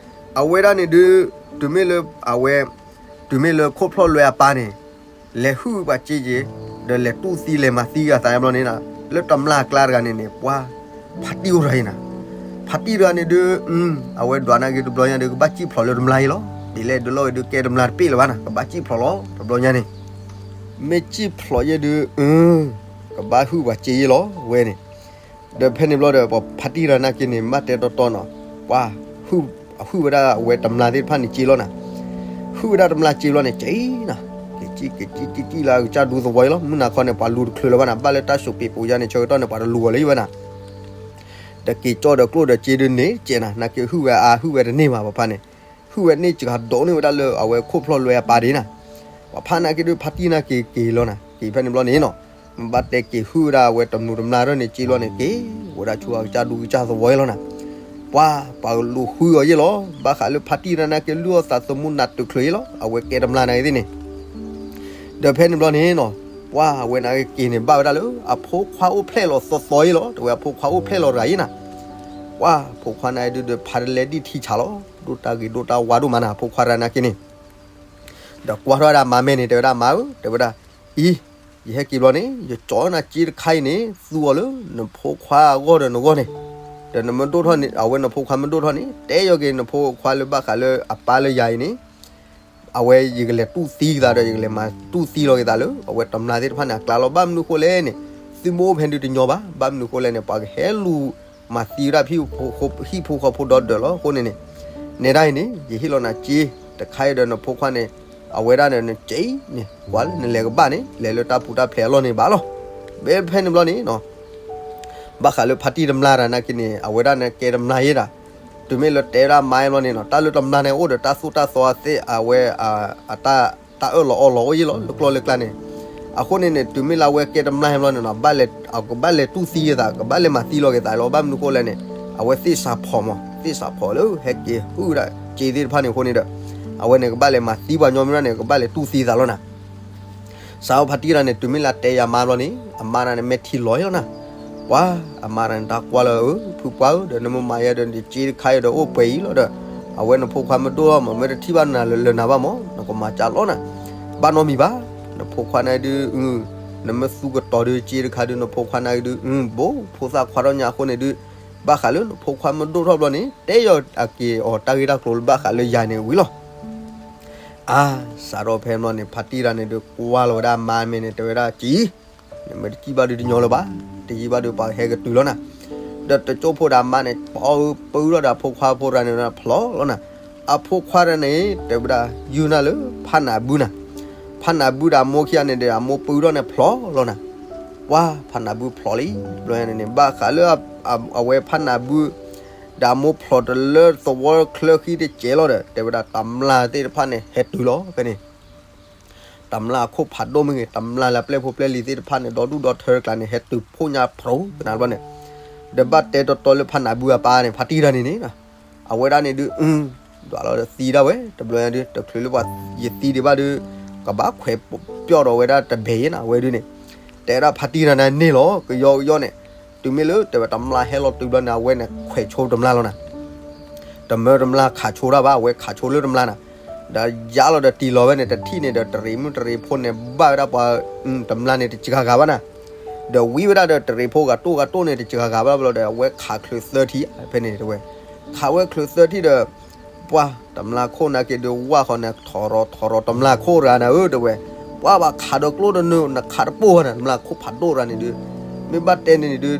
အဝဲဒၣ်န့ၣ်ဒုး တုၤမ့ၢ်လၢအဝဲ တုၤမ့ၢ်လၢခိၣ်ဖျီၣ်လွဲအပၢ်န့ၣ် လဲၤဟုၣ်ပှၤစ့က့ၤ, ဒီးလဲၤတူၢ်သံလဲၤမၤသံဂၤသးဘျီန့ၣ်နီၤ, လၢတမျၢ်အကျါတဂၤန့ၣ်န့ၣ် ပှၤဖါတံၢ်အိၣ်တဂၤအံၤနၤ, ဖါတံၢ်တဂၤန့ၣ်ဒုး အဝဲဒွးနာ်က့တဘျီညါဒုး ကဘၣ်စံၣ်ဖျိးလၢတမျၢ်အံၤလီၤ, ဒ်လဲၣ်ဒုးလီၤဝဲဒုးကဲတမျၢ်တပ့ၢ်လၢၤဘၣ်နၤ, ကဘၣ်စံၣ်ဖျိးလီၤ တဘျီညါန့ၣ်, မ့ၢ်စံၣ်ဖျိးယဲၢ်ဒုး ကဘၣ်ဟုၣ်ပှၤစ့ယဲၢ်လီၤဝဲန့ၣ်, ဒီးဖဲန့ၣ်ဘျီဒီး ပှၤဖါတံၢ်တဂၤနာ်က့န့ၣ် ဘၣ်တဲတီတီနီၤ, ပှၤ ဟုၣ်ဝဲဒၣ်အဝဲတမျၢ်သ့ၣ်တဖၣ်န့ၣ်စ့လီၤနၤ, ဟုၣ်ဝဲဒၣ်တမျၢ်စ့ဘျီန့ၣ် စ့နၤ, က့ၤစံၣ်က့ၤစံၣ်စံၣ်စံၣ်လၢအကစၢ်ဒူသဝီအံၤလီၤ, မုၢ်နၤခီန့ၣ် ပှၤလူၤတချုးလၢၤဘၣ်နၤ, ဘၣ်လၢတၢ်စိးပ့းပိးယါန့ၣ် ဆၢကတီၢ်န့ၣ် ပှၤတလူၤအီၤလၢၤဘၣ်နၤ ဒီးက့ၤကၠီဒီးကျိၣ်ဒီးစ့ဒုးန့ၣ် ကဲနၤ, နာ်က့ဟုၣ်ဝဲအါ ဟုၣ်ဝဲတန့ၢ်ဘၣ် ပှၤဖါန့ၣ်, ဟုၣ်ဝဲန့ၢ်စှၤဒိးန့ၢ်ဝဲဒၣ်လၢအဝဲခိၣ်ဖျီၣ်လွဲအပၢ်ဒၣ်နၤ, ပှၤဖါနာ်က့ဒုး ဖါတံၢ်နာ်က့က့ၤလီၤနၤ, က့ၤဖဲန့ၣ်ဘျီန့ၣ်နီၤ, မ့ၢ်ဘၣ်တဲက့ၤဟုၣ်ဝဲဒၣ်အဝဲတမူးတမျၢ်ရၢၢ်န့ၣ်စ့လီၤန့ၣ် က့ၤဝဲဒၣ်ဆူအကစၢ်ဒူကစၢ်သဝီအံၤလီၤနၤ, ပှၤ ပှၤလူၤဃုအီၤယဲၢ်လီၤ, ဘၣ်ဃးလၢဖါတံၢ်တဂၤနာ်က့လုၢ်အီၣ်သးသမူနးတုၤချုးအံၤလီၤ, အဝဲကဲတမျၢ်နာ်က့သ့ၣ်န့ၣ် ဒီးဖဲန့ၣ်ဘျီန့ၣ်နီၤ, ပှၤအဝဲနာ်က့က့ၤန့ၣ် ဘၣ်ဝဲဒၣ်လၢ အဖိခွါအိၣ်ဖျဲၣ်လီၤသီသီအံၤလီၤ, တဲဝဲအဖိခွါအိၣ်ဖျဲၣ်လီၤတဂၤအံၤနၤ, ပှၤဖိခွါနာ်က့ဒုးဒီးဖးတလဲဒံၣ်ထံဆးလီၤ, ဒိၣ်တၢ်ဂ့ၤဒိၣ်တၢ်ဝါဒိၣ်မးနၤ အဖိခွါတဂၤနာ်က့န့ၣ်, ဒီးကွၢ်ထီၣ်ဝဲဒၣ်မါမဲာ်န့ၣ် တဲဝဲဒၣ်မါဧၢ, တဲဝဲဒၣ်, အံၤ, ယဟဲက့ၤဘျီန့ၣ် ယကၠီနၤစ့တခါအံၤန့ၣ် သူအီၤလၢနဖိခွါအဂီၢ်ဒီးနဂီၢ်န့ၣ်, ဒီးနမ့ၢ်ဒိၣ်ထီၣ်န့ၣ် အဝဲနဖိခွါမ့ၢ်ဒိၣ်ထီၣ်န့ၣ် တဲယီၤက့ၤနဖိခွါလၢဘၣ်ဃးလၢအပၢ်လၢယၤအံၤန့ၣ် အဝဲယကလဲၤတူၢ်သံက့ၤသးဒီး ယကလဲၤမၤတူၢ်သံလီၤက့ၤသးလၢ အဝဲတမျၢ်သ့ၣ်တဖၣ်န့ၣ် အကျါလီၤ, ဘၣ်မနုၤဃိလဲၣ်န့ၣ်, သုမ့ၢ်အိၣ်ဖဲဒုးတညီဘၣ်, ဘၣ်မနုၤဃိလဲၣ်န့ၣ် ပှၤကဟဲလူၤမၤသံဝဲဒၣ် ဟံၣ်ဖိဃီဖိဒီဒၢးလီၤ, အဃိန့ၣ်န့ၣ်, နဲဒၣ်အံၤန့ၣ် ယဟ့ၣ်လီၤနၤစ့တခါအံၤဒီးနဖိခွါန့ၣ်, အဝဲဒၣ်န့ၣ်နစ့အံၤန့ၣ် ကွၢ်လၢနလဲၤကဘၣ်န့ၣ် လဲၤလၢတၢ်ပူၤတၢ်ဖျဲးအလီၢ်န့ၣ်ဘၣ်လီၤ, မ့ၢ်ဖဲန့ၣ်ဘျီန့ၣ်နီၤ ဘၣ်ဃးလၢဖါတံၢ်တမျၢ်တဂၤနာ်က့န့ၣ် အဝဲဒၣ်န့ၣ်ကဲတမျၢ်ယဲၢ်ဒၣ်, တုၤမ့ၢ်လၢတဲဒၣ်မါအံၤဘျီန့ၣ်နီၤ တၢ်လၢတမျၢ်န့ၣ်အိၣ်ဒီးတၢ်သိၣ်တၢ်သီသ့ၣ် အဝဲ အတၢ် တၢ်အၢၣ်လီၤအီလီၤအိၣ်ယဲၢ်လီၤ လၢကျီၢ်လၢကျါန့ၣ်, အဃိန့ၣ်န့ၣ် တုၤမ့ၢ်လၢအဝဲကဲတမျၢ်ဘျီန့ၣ်နီၤ ဘၣ်လဲၤ အကဘၣ်လဲၤတူၢ်သံက့ၤသး ကဘၣ်လဲၤမၤသံလီၤက့ၤသးလီၤ, ဘၣ်မနုၤဃိလဲၣ်န့ၣ် အဝဲသ့ၣ်စးဖီၣ်မး သ့ၣ်စးဖီၣ်လၢဟဲက့ၤဟုၣ်ဝဲဒၣ်စ့သ့ၣ်တဖၣ်န့ၣ်အဃိန့ၣ်ဒီး အဝဲန့ၣ်ကဘၣ်လဲၤမၤသံပှၤညီမ့ၢ်ဘျီန့ၣ် ကဘၣ်လဲၤတူၢ်သံသးလီၤနၤ စးထီၣ်ဖါတံၢ်တဂၤန့ၣ် တုၤမ့ၢ်လၢတဲယၤမါဘျီန့ၣ် အမါတဂၤန့ၣ် မဲာ်ထံလီၤအံၤလီၤနၤ, ပှၤ အမါတဂၤန့ၣ် တၢ်ကွၢ်လၢ ဖုပှၢ်ဧၢ ဒီးနမ့ၢ်မၤယဲဒီး နစ့တခါအံၤဒီးအိၣ်ပှဲၤအံၤလီၤဒီး အဝဲနဖိခွါမ့ၢ်ဒိၣ်ထီၣ်မး မ့ၢ်တထံၣ်ဘၣ်နၤလၢနၤဘၣ်မး နကမၤကၢ်လီၤနၤ, ဘၣ်နီတမံၤဘၣ်, နဖိခွါန့ၣ်ဒုး နမ့ၢ်သူကတီၤဒုး စ့တခါဒုး နဖိခွါန့ၣ်ဒုး ဘိဖိသၣ်ခွါထီၣ်ညါအဃိန့ၣ်ဒုး ဘၣ်ဃးလၢနဖိခွါမ့ၢ်ဒိၣ်ထီၣ်ဘျီန့ၣ် တဲယၤအက့ၤအီၤတၢ်ဂ့ၢ်တၢ်ကျိၤလၢဘၣ်ဃးလၢယၤန့ၣ်ဝံၤလီၤ. အါ စးထီၣ်ဖဲန့ၣ်ဘျီန့ၣ် ဖါတံၢ်တဂၤန့ၣ်ဒုး ကွၢ်လီၤဝဲဒၣ်မါမဲာ်န့ၣ် တဲဝဲဒၣ် ကံ နမ့ၢ်တစံၣ်ဘၣ်ဒုးတညီလၢၤဘၣ်, တယံာ်ဘၣ်ဒုးပှၤကဟဲကတုၤလီၤနၤ, ဒီးတကၠိဖိဒီးအမါန့ၣ် ပအီပုၢ်ထီၣ်ဒီးအဖိခွါဖိတဂၤန့ၣ်ဖျိးလီၤနၤ, အဖိခွါတဂၤန့ၣ် တဲဝဲဒၣ် ယုၢ်နၤလၢဖးနးဘုနၤ, ဖးနးဘုဒီးအမိၢ်ခံဂၤန့ၣ်ဒီး အမိၢ်ပုၢ်ထီၣ်န့ၣ်ဖျိးလီၤနၤ, ပှၤဖးနးဘုဖျိးလံ တဘျီညါန့ၣ်န့ၣ် ဘၣ်ဃးလၢ အဝဲဖးနးဘု ဒီးအမိၢ်ဖျိးတလၢသဝီချၢဃံတစဲးလီၤဒီး တဲဝဲဒၣ်တမျၢ်သ့ၣ်တဖၣ်န့ၣ် ဟဲတုၤလီၤဖဲန့ၣ်, တမျၢ်အခိၣ်ဖးဒိၣ်မ့ၢ်ဂ့ၤ တမျၢ်လၢအပျဲၢ်ဖိပျဲၢ်လံၤသ့ၣ်တဖၣ်န့ၣ် ဒီဒူၣ်ဒီထၢတကျါန့ၣ် ဟဲတုၤဖှိၣ်ညါဖျိးကနၣ်ဘျီန့ၣ်, ဒီးဘၣ်တဲတီတီလၢဖးနးဘုအပၢ်န့ၣ် ဖါတံၢ်တဂၤန့ၣ်န့ၣ် အဝဲဒၣ်န့ၣ်ဒုး ဒွးလီၤဒီးသံဒၣ်ဝဲ တဘျီညါဒုး တချုးလၢပှၤယသံဒံးဘၣ်ဒုး ကဘၣ်ခွဲးပျီၢ်ဒီးဝဲဒၣ်တဘဲၣ်ယဲနၤ အဝဲဒုးန့ၣ်, တဲဒၣ်ဖါတံၢ်တဂၤန့ၣ်န့ၣ်လီၤ ကယီကယီန့ၣ်, တုၤမ့ၢ်လၢတဲဝဲတမျၢ်ဟဲလီၤတုၤဘျီန့ၣ် အဝဲန့ၣ်ခွဲးဆိတမျၢ်လီၤနၤ တမၢတမျၢ်ခးဆိတၢ်ဘၣ် အဝဲခးဆိလၢတမျၢ်နၤ, ဒီးယါလီၤဒီးတံၢ်လီၤဝဲန့ၣ် တထံၣ်န့ၣ်ဒီးတရံးမုၢ်တရံးဖိန့ၣ် ဘၣ်ဝဲဒၣ်ပှၤ တမျၢ်န့ၣ်တစှၤဂၤဘၣ်နၤ, ဒီးဝံၤဝဲဒၣ်ဒီးတရံးဖိဂၤတိၢ်ဂၤတိၢ်န့ၣ် တစှၤဂၤဘၣ်ဘျီဒီး အဝဲခးချုးသၢထံၣ် ဖဲန့ၣ်တဝဲ, ခးဝဲချုးသၢထံၣ်ဒီး ပှၤတမျၢ်ခိၣ်နာ်က့ဒုးဝၢ်ဃီန့ၣ် ထီၣ်ရီၤထီၣ်ရီၤတမျၢ်ခိၣ်တဂၤနၤဧၢ တဝဲ, ပှၤဘၣ်ခးဒီးကျိတနုၤ နခးတပိၢ်ဘၣ်နၤ တမျၢ်ခိၣ်ဖးဒိၣ်တဂၤန့ၣ်ဒုး, မ့ၢ်ဘၣ်တဲန့ၣ်န့ၣ်ဒုး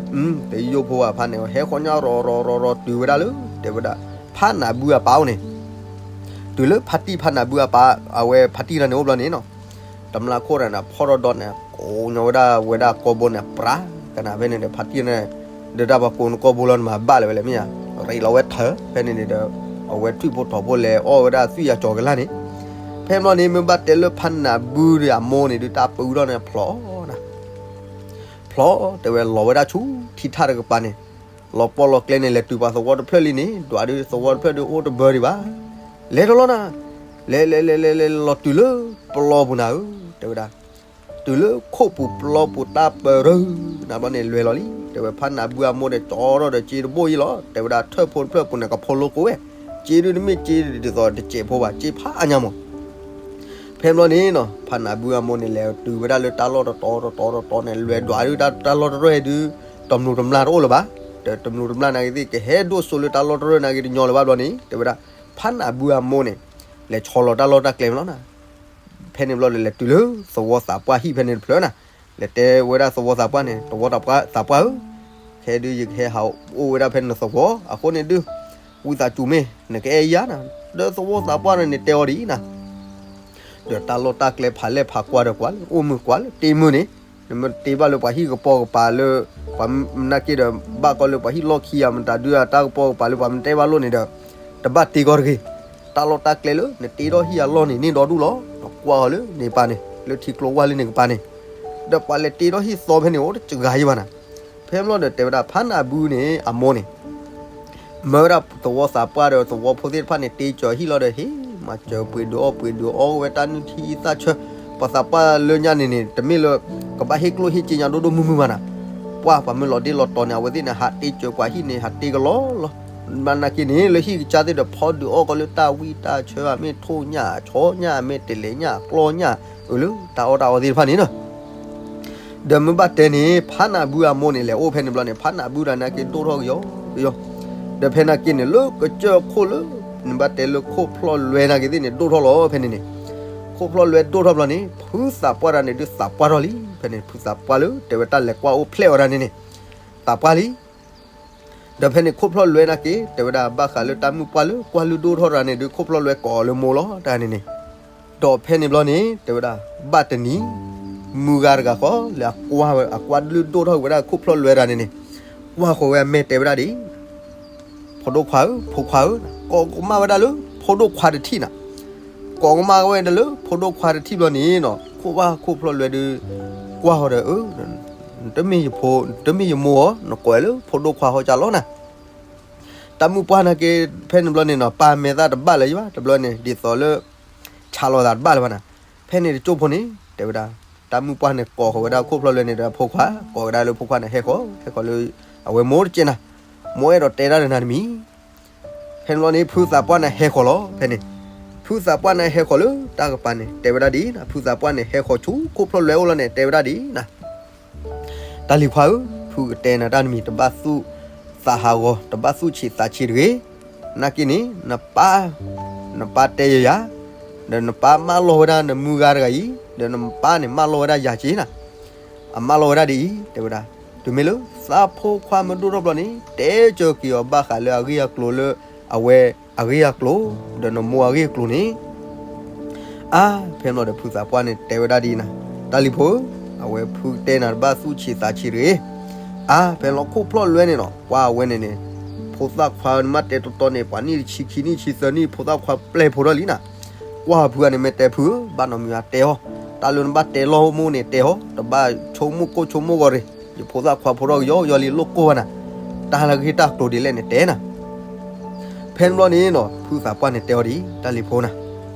တယိဖိအဖါန့ၣ် ဟဲဃီညါရီၤရီၤရီၤရီၤတုၤဝဲဒၣ်လၢ တဲဝဲဒၣ် ဖးနးဘုအပၢ်အိၣ်န့ၣ်, တုၤလၢဖါတံၢ်ဖးနးဘုအပၢ် အဝဲဖါတံၢ်တဂၤန့ၣ်အိၣ်ဘျီန့ၣ်နီၤ, တမျၢ်ခိၣ်တဂၤန့ၣ် ဖီၣ်ထီၣ်ဒီးန့ၣ် ကိးညီဝဲဒၣ် ဝဲဒၣ်ကိာ်ဘိန့ၣ် ပြးကနၣ်ဖဲန့ၣ်ဒီး ဖါတံၢ်န့ၣ် ဒီးတၢ်ပှၤကိးနကိာ်ဘိလီၤနမၤဘၣ်လၢၤဝဲလဲၣ်မ့ၢ်ဧါ, ရ့းလီၤဝဲထၢ ဖဲန့ၣ်န့ၣ်ဒီး အဝဲထွံၣ်ဖိထိးဖိလဲၤအီၣ်ဝဲဒၣ်သွံၣ်ယၤကၠီၤကလၢ်န့ၣ်, ဖဲဘျီန့ၣ် မ့ၢ်ဘၣ်တဲလၢဖးနးဘုဒီးအမိၢ်န့ၣ်ဒုး တၢ်ပၢထီၣ်န့ၣ်ဖျိးနၤ ဖျိးတဲဝဲလီၤဝဲဒၣ်ဆူထံထၣ်တကပၤန့ၣ်, လီၤပီၣ်လီၤကျဲန့ၣ် လဲၤတုၤပှၤသဝီတဖျၢၣ်လံန့ၣ် ဒွးဒုးသဝီတဖျၢၣ်ဒုးအိၣ်တဘၢဒံးဘၣ်. လဲၤထီၣ်လီၤနၤ, လဲၤလဲၤလဲၤလဲၤလဲၤလီၤတုၤလၢပျီပူၤနၤဧၢ, တဲဝဲဒၣ်, တုၤလၢခိၣ်ပူၤပျီပူၤတၢ်ပၢၢ်ရၢနၤဘျီန့ၣ် လဲၤလီၤလံ. တဲဝဲဖးနၢ်ဘုအမိၢ်န့ၣ် ကၠီထီၣ်ဒီးစ့တဘိၣ်အံၤလီၤ. တဲဝဲဒၣ်ထၢၣ်ဖိတဖျၢၣ်ပူၤန့ၣ် ကဖိလိကိးဝဲ, စ့ဒုးတမ့ၢ်စ့ဒ်သိးတစဲးဖိဘၣ်, စ့ဖးအါညါမး. ဖဲဘျီန့ၣ်နီၤ ဖးနၢ်ဘုအမိၢ်န့ၣ် လဲၤတုၤဝဲဒၣ်လၢတၢ်လီၢ်တတီၤတတီၤတတီၤန့ၣ် လဲၤဒွးဒုးတၢ်လီၢ်တရၢၢ်ဒုး တမျိူးတမျာ်တအိၣ်လၢၤဘၣ်. ဒီးတမျိူးတမျာ်နာ်က့သ့ၣ် ကဟဲဒိၣ်စိလၢတၢ်လီၢ်တရၢၢ်နာ်က့တညီလၢၤဘၣ်ဘျီန့ၣ် တဲဝဲဒၣ် ဖးနၢ်ဘုအမိၢ်န့ၣ် လဲၤဆီလီၤတၢ်လီၢ်တၢ်ကျဲမးလီၤနၤ. ဖဲန့ၣ်ဘျီဒီး လဲၤတုၤလၢသဝီသးပှၢ်ဟံၣ်ဖဲန့ၣ်တဖျၢၣ်နၤ, လဲၤတဲဝဲဒၣ်သဝီသးပှၢ်န့ၣ် သဝီသးပှၢ်ဧၢ, ခဲဒုးယကဟဲဟးအိၣ်ဝဲဒၣ်ဖဲနသဝီအဃိန့ၣ်ဒုး ဝံသးစူၤမ့ၢ် နကအဲၣ်ယၤနၤ, ဒီးသဝီသးပှၢ်န့ၣ်တဲအီၤဒ်အံၤနၤ ဒီးတၢ်လီၢ်တၢ်ကျဲဖးလဲၢ်ဖးကွၢ်ဒီးကွၢ်လၢ အိၣ်မုာ်ကွၢ်လၢ တ့မုာ်န့ၣ်, နမ့ၢ်တ့ဘၣ်လၢပှၤဟံၣ်ကပိာ်ကပၤလၢ ပှၤနာ်က့ဒီး ဘၣ်ကီလၢပှၤဟံၣ်လီၢ်ခံဧါ မတၤဒုးအတၢ်ကပိာ်ကပၤလၢပှၤမ့ၢ်တ့ဘၣ်လိၣ်န့ၣ်ဒီး တဘၣ်တ့ကီတဂ့ၤ. တၢ်လီၢ်တၢ်ကျဲလၢ နတ့ထီၣ်ဟံၣ်အလီၢ်န့ၣ် န့ၢ်ဒီဒူၣ်လီၤ. နကွၢ်အီၤလၢန့ၣ်ပၤန့ၣ် လၢထံကျိဝၢ်လၢန့ၣ်ကပၤန့ၣ်, ဒီးပှၤလဲၤတ့ထီၣ်ဟံၣ်သီဖဲန့ၣ် အိၣ်တစှၤယံၤဘၣ်နၤ. ဖဲဘျီဒီးတဲဝဲဒၣ် ဖးနၢ်ဘုန့ၣ် အမိၢ်န့ၣ် မၢဝဲဒၣ်သဝီသးပှၢ်ဒီးသဝီဖိသ့ၣ်တဖၣ်န့ၣ် တ့စၢၤဟံၣ်လီၤဒီး ဟ့ၣ်မၤစၢၤပှ့ၤဒုးအီၣ်ပှ့ၤဒုးအီဝဲတၢ်နုၢ်ထံသၣ်ဆၢ, ပှၤသးပှၢ်လၢညါန့ၣ်န့ၣ် တမ့ၢ်လၢ ကဘၣ်ဟ့ၣ်ကျိၣ်ဟ့ၣ်စ့ညါဒိၣ်ဒိၣ်မုၢ်မုၢ်ဘၣ်နၤ. ပှၢ်ပှၤမ့ၢ်လီၤဒ့လီၤတီၤန့ၣ် အဝဲသ့ၣ်န့ၣ် ဟးတ့စၢၤပှၤဟံၣ်န့ၣ် ဟးတ့ကလီလီၤ. ဘၣ်နာ်က့န့ၣ် လၢဟံၣ်ကစၢ်သ့ၣ်ဒီး ဖီဒုးအီၣ်ကီးလၢတၢ်ဝံၣ်တၢ်ဆၢ အမ့ၢ်ထိၣ်ညၣ် ဆီညၣ် အမ့ၢ်တလဲၤညၣ် ကျီညၣ် အၢလၢတၢ်အီၣ်တၢ်အီသ့ၣ်တဖၣ်န့ၣ်နီၤ. ဒီးမ့ၢ်ဘၣ်တဲန့ၣ် ဖးနၢ်ဘုအမိၢ်န့ၣ် လဲၤအိၣ်ဖဲန့ၣ်ဘျီန့ၣ် ဖးနၢ်ဘုဒီးနာ်က့ဒိၣ်ထီၣ်ကယီကယီ, ဒီးဖဲနာ်က့န့ၣ် လၢကစၢၢ်ခိၣ်လၢ နဘၣ်တဲလၢခိၣ်ဖျီၣ်လွဲနာ်က့သ့ၣ်န့ၣ် ဒိၣ်ထီၣ်လီၤဖဲန့ၣ်န့ၣ်, ခိၣ်ဖျီၣ်လွဲဒိၣ်ထီၣ်ဘျီန့ၣ် ဖုသးပှၢ်တဂၤန့ၣ်ဒုးသးပှၢ်ထီၣ်လံ. ဖဲန့ၣ် ဖုသးပှၢ်လၢတဲဝဲတၢ်လဲၤကွၢ်အိၣ်ဖျဲၣ်အီၤတဂၤန့ၣ်န့ၣ် သးပှၢ်လံ. ဒီးဖဲန့ၣ်ခိၣ်ဖျီၣ်လွဲနာ်က့ တဲဝဲဒၣ်ဘၣ်ဃးလၢတၢ်မုၣ်ပှၢ်လၢကွၢ်လုၢ်ဒိၣ်ထီၣ်တဂၤန့ၣ်ဒုး ခိၣ်ဖျီၣ်လွဲကိးအီၤလၢမိၢ်လီၤတဂၤန့ၣ်န့ၣ်, ဒီးဖဲန့ၣ်ဘျီန့ၣ် တဲဝဲဒၣ် ဘၣ်တနံၤ မုၢ်ဂၤတဂၤဃီ လၢအကွၢ်လုၢ်ဒိၣ်ထီၣ်ဝဲဒၣ်ခိၣ်ဖျီၣ်လွဲတဂၤန့ၣ်န့ၣ် ကွၢ်ဃီၤဝဲအမဲာ်တဲဝဲဒၣ်ဒ်အံၤ, ဖိဒိၣ်ခွါဧၢ ဖိခွါဧၢ, ကိးကမၣ်ဝဲဒၣ်လၢဖိဒိၣ်ခွါတထံၣ်နၤ, ကိးကမၣ်ဝဲဒၣ်လၢဖိဒိၣ်ခွါတထံၣ်ဘျီန့ၣ်နီၤ ခိၣ်ဘၣ်ခိၣ်ဖျီၣ်လွဲဒုး ကွၢ်ဃီၤဒီး အၢ တမ့ၢ်ယဖိ တမ့ၢ်ယမိၢ်ဧါ, နကိးလၢဖိဒိၣ်ခွါဟီကၢ်လီၤနၤ. တၢ်မုၣ်ပှၢ်နာ်က့ ဖဲန့ၣ်ဘျီန့ၣ်နီၤ ပာ်မဲာ်သၣ်တဘၣ်လၢၤဘၣ် တဘျီန့ၣ် ဒ်သိးလၢ ဆးလီၤသးတဘၣ်လၢၤဘၣ်နၤ. ဖဲန့ၣ်တကၠိၢ်ဖိန့ၣ် တဲဝဲဒၣ် တၢ်မုၣ်ပှၢ်န့ၣ် ကိးဃီၤဝဲဒၣ်ခိၣ်ဖျီၣ်လွဲန့ၣ်ဒီး ဖိခွါ ကိးဝဲဒၣ်လၢဖိခွါန့ၣ် ဟဲဃီၤ ဟဲဃီၤလၢ အဝဲမိၢ်တကဲနၤ, မိၢ်အဲၣ်ဒိးတဲတၢ်ဒီးနၤတမံၤ ဖဲန့ၣ်ဘျီန့ၣ် ဖုသးပှၢ်န့ၣ်ဟဲဃီၤလီၤ ဖဲန့ၣ်, ဖုသးပှၢ်န့ၣ်ဟဲဃီၤလၢတၢ်ကပၤန့ၣ် တဲဝဲဒၣ်ဒ်အံၤနၤ, ဖုသးပှၢ်န့ၣ် ဟဲဃီၤဆူခိၣ်ဖျီၣ်လွဲအိၣ်လီၤန့ၣ် တဲဝဲဒၣ်ဒ်အံၤနၤ, တၢ်လံၤခွါဧၢ, ဖုကတဲနၤတၢ်တမံၤ တဘၣ်သူၣ်သးဟးဂီၤ တဘၣ်သူၣ်ဆံးသးဆံးတဂ့ၤ, နာ်က့န့ၣ် နပၢ် နပၢ်တဲယၤယၤ, ဒီးနပၢ်မၢလီၤဝဲဒၣ်နမုၢ်ဂၤတဂၤအံၤ, ဒီးနပၢ်န့ၣ်မၢလီၤဝဲဒၣ်ယၤက့နၤ အမၢလီၤဝဲဒၣ်ဒ်အံၤ တဲဝဲဒၣ်, တုၤမ့ၢ်လၢသးဖိခွါမ့ၢ်ဒိၣ်ထီၣ်ဘျီန့ၣ် တဲကၢၤက့ၤအီၤဘၣ်ဃးလၢအဂ့ၢ်အကျိၤလၢ အဝဲအဂ့ၢ်အကျိၤ ဒီးနမိၢ်အဂ့ၢ်အကျိၤန့ၣ်, အါ ဖဲန့ၣ်ဘျီဒီးဖုသးပှၢ်န့ၣ်တဲဝဲဒၣ်ဒ်အံၤနၤ, တၢ်လံၤဖိဧၢ, အဝဲဖုတဲနၤတဘၣ်သူၣ်ဆံးသးဆံးတဂ့ၤ, အါ ဖဲန့ၣ်လီၤခိၣ်ဖျီၣ်လွဲန့ၣ်နီၤ ကွၢ်အဝဲန့ၣ်န့ၣ်, ဖိသၣ်ခွါနမ့ၢ်တဲတီတီန့ၣ် ပှၤနံၣ်တဆံခံနံၣ်ဆံသၢနံၣ် ဖိသၣ်ခွါပျဲၢ်ဖိထီၣ်လံနၤ, ကွၢ်ဖုဂၤန့ၣ်မ့ၢ်တဲဖုဧၢ, ဘၣ်နီတမံၤဧါတဲအီၤ, တၢ်လၢနဘၣ်တဲလီၤမိၢ်န့ၣ်တဲအီၤ, တဘၣ်ဆိကမိၣ်ကိၢ်ဆိကမိၣ်ဂီၤတဂ့ၤ, ယဖိသၣ်ခွါဖိထီၣ်ကယီကယီလံလိၣ်ကိၢ်ဘၣ်နၤ, တၢ်လၢအဂ့ၢ်တၢ်ကျိၤဒ်လဲၣ်န့ၣ်တဲနၤ ဖဲန့ၣ်ဘျီန့ၣ်နီၤ ဖုသးပှၢ်န့ၣ်တဲအီၤဒ်အံၤ တၢ်လံၤဖိနၤ,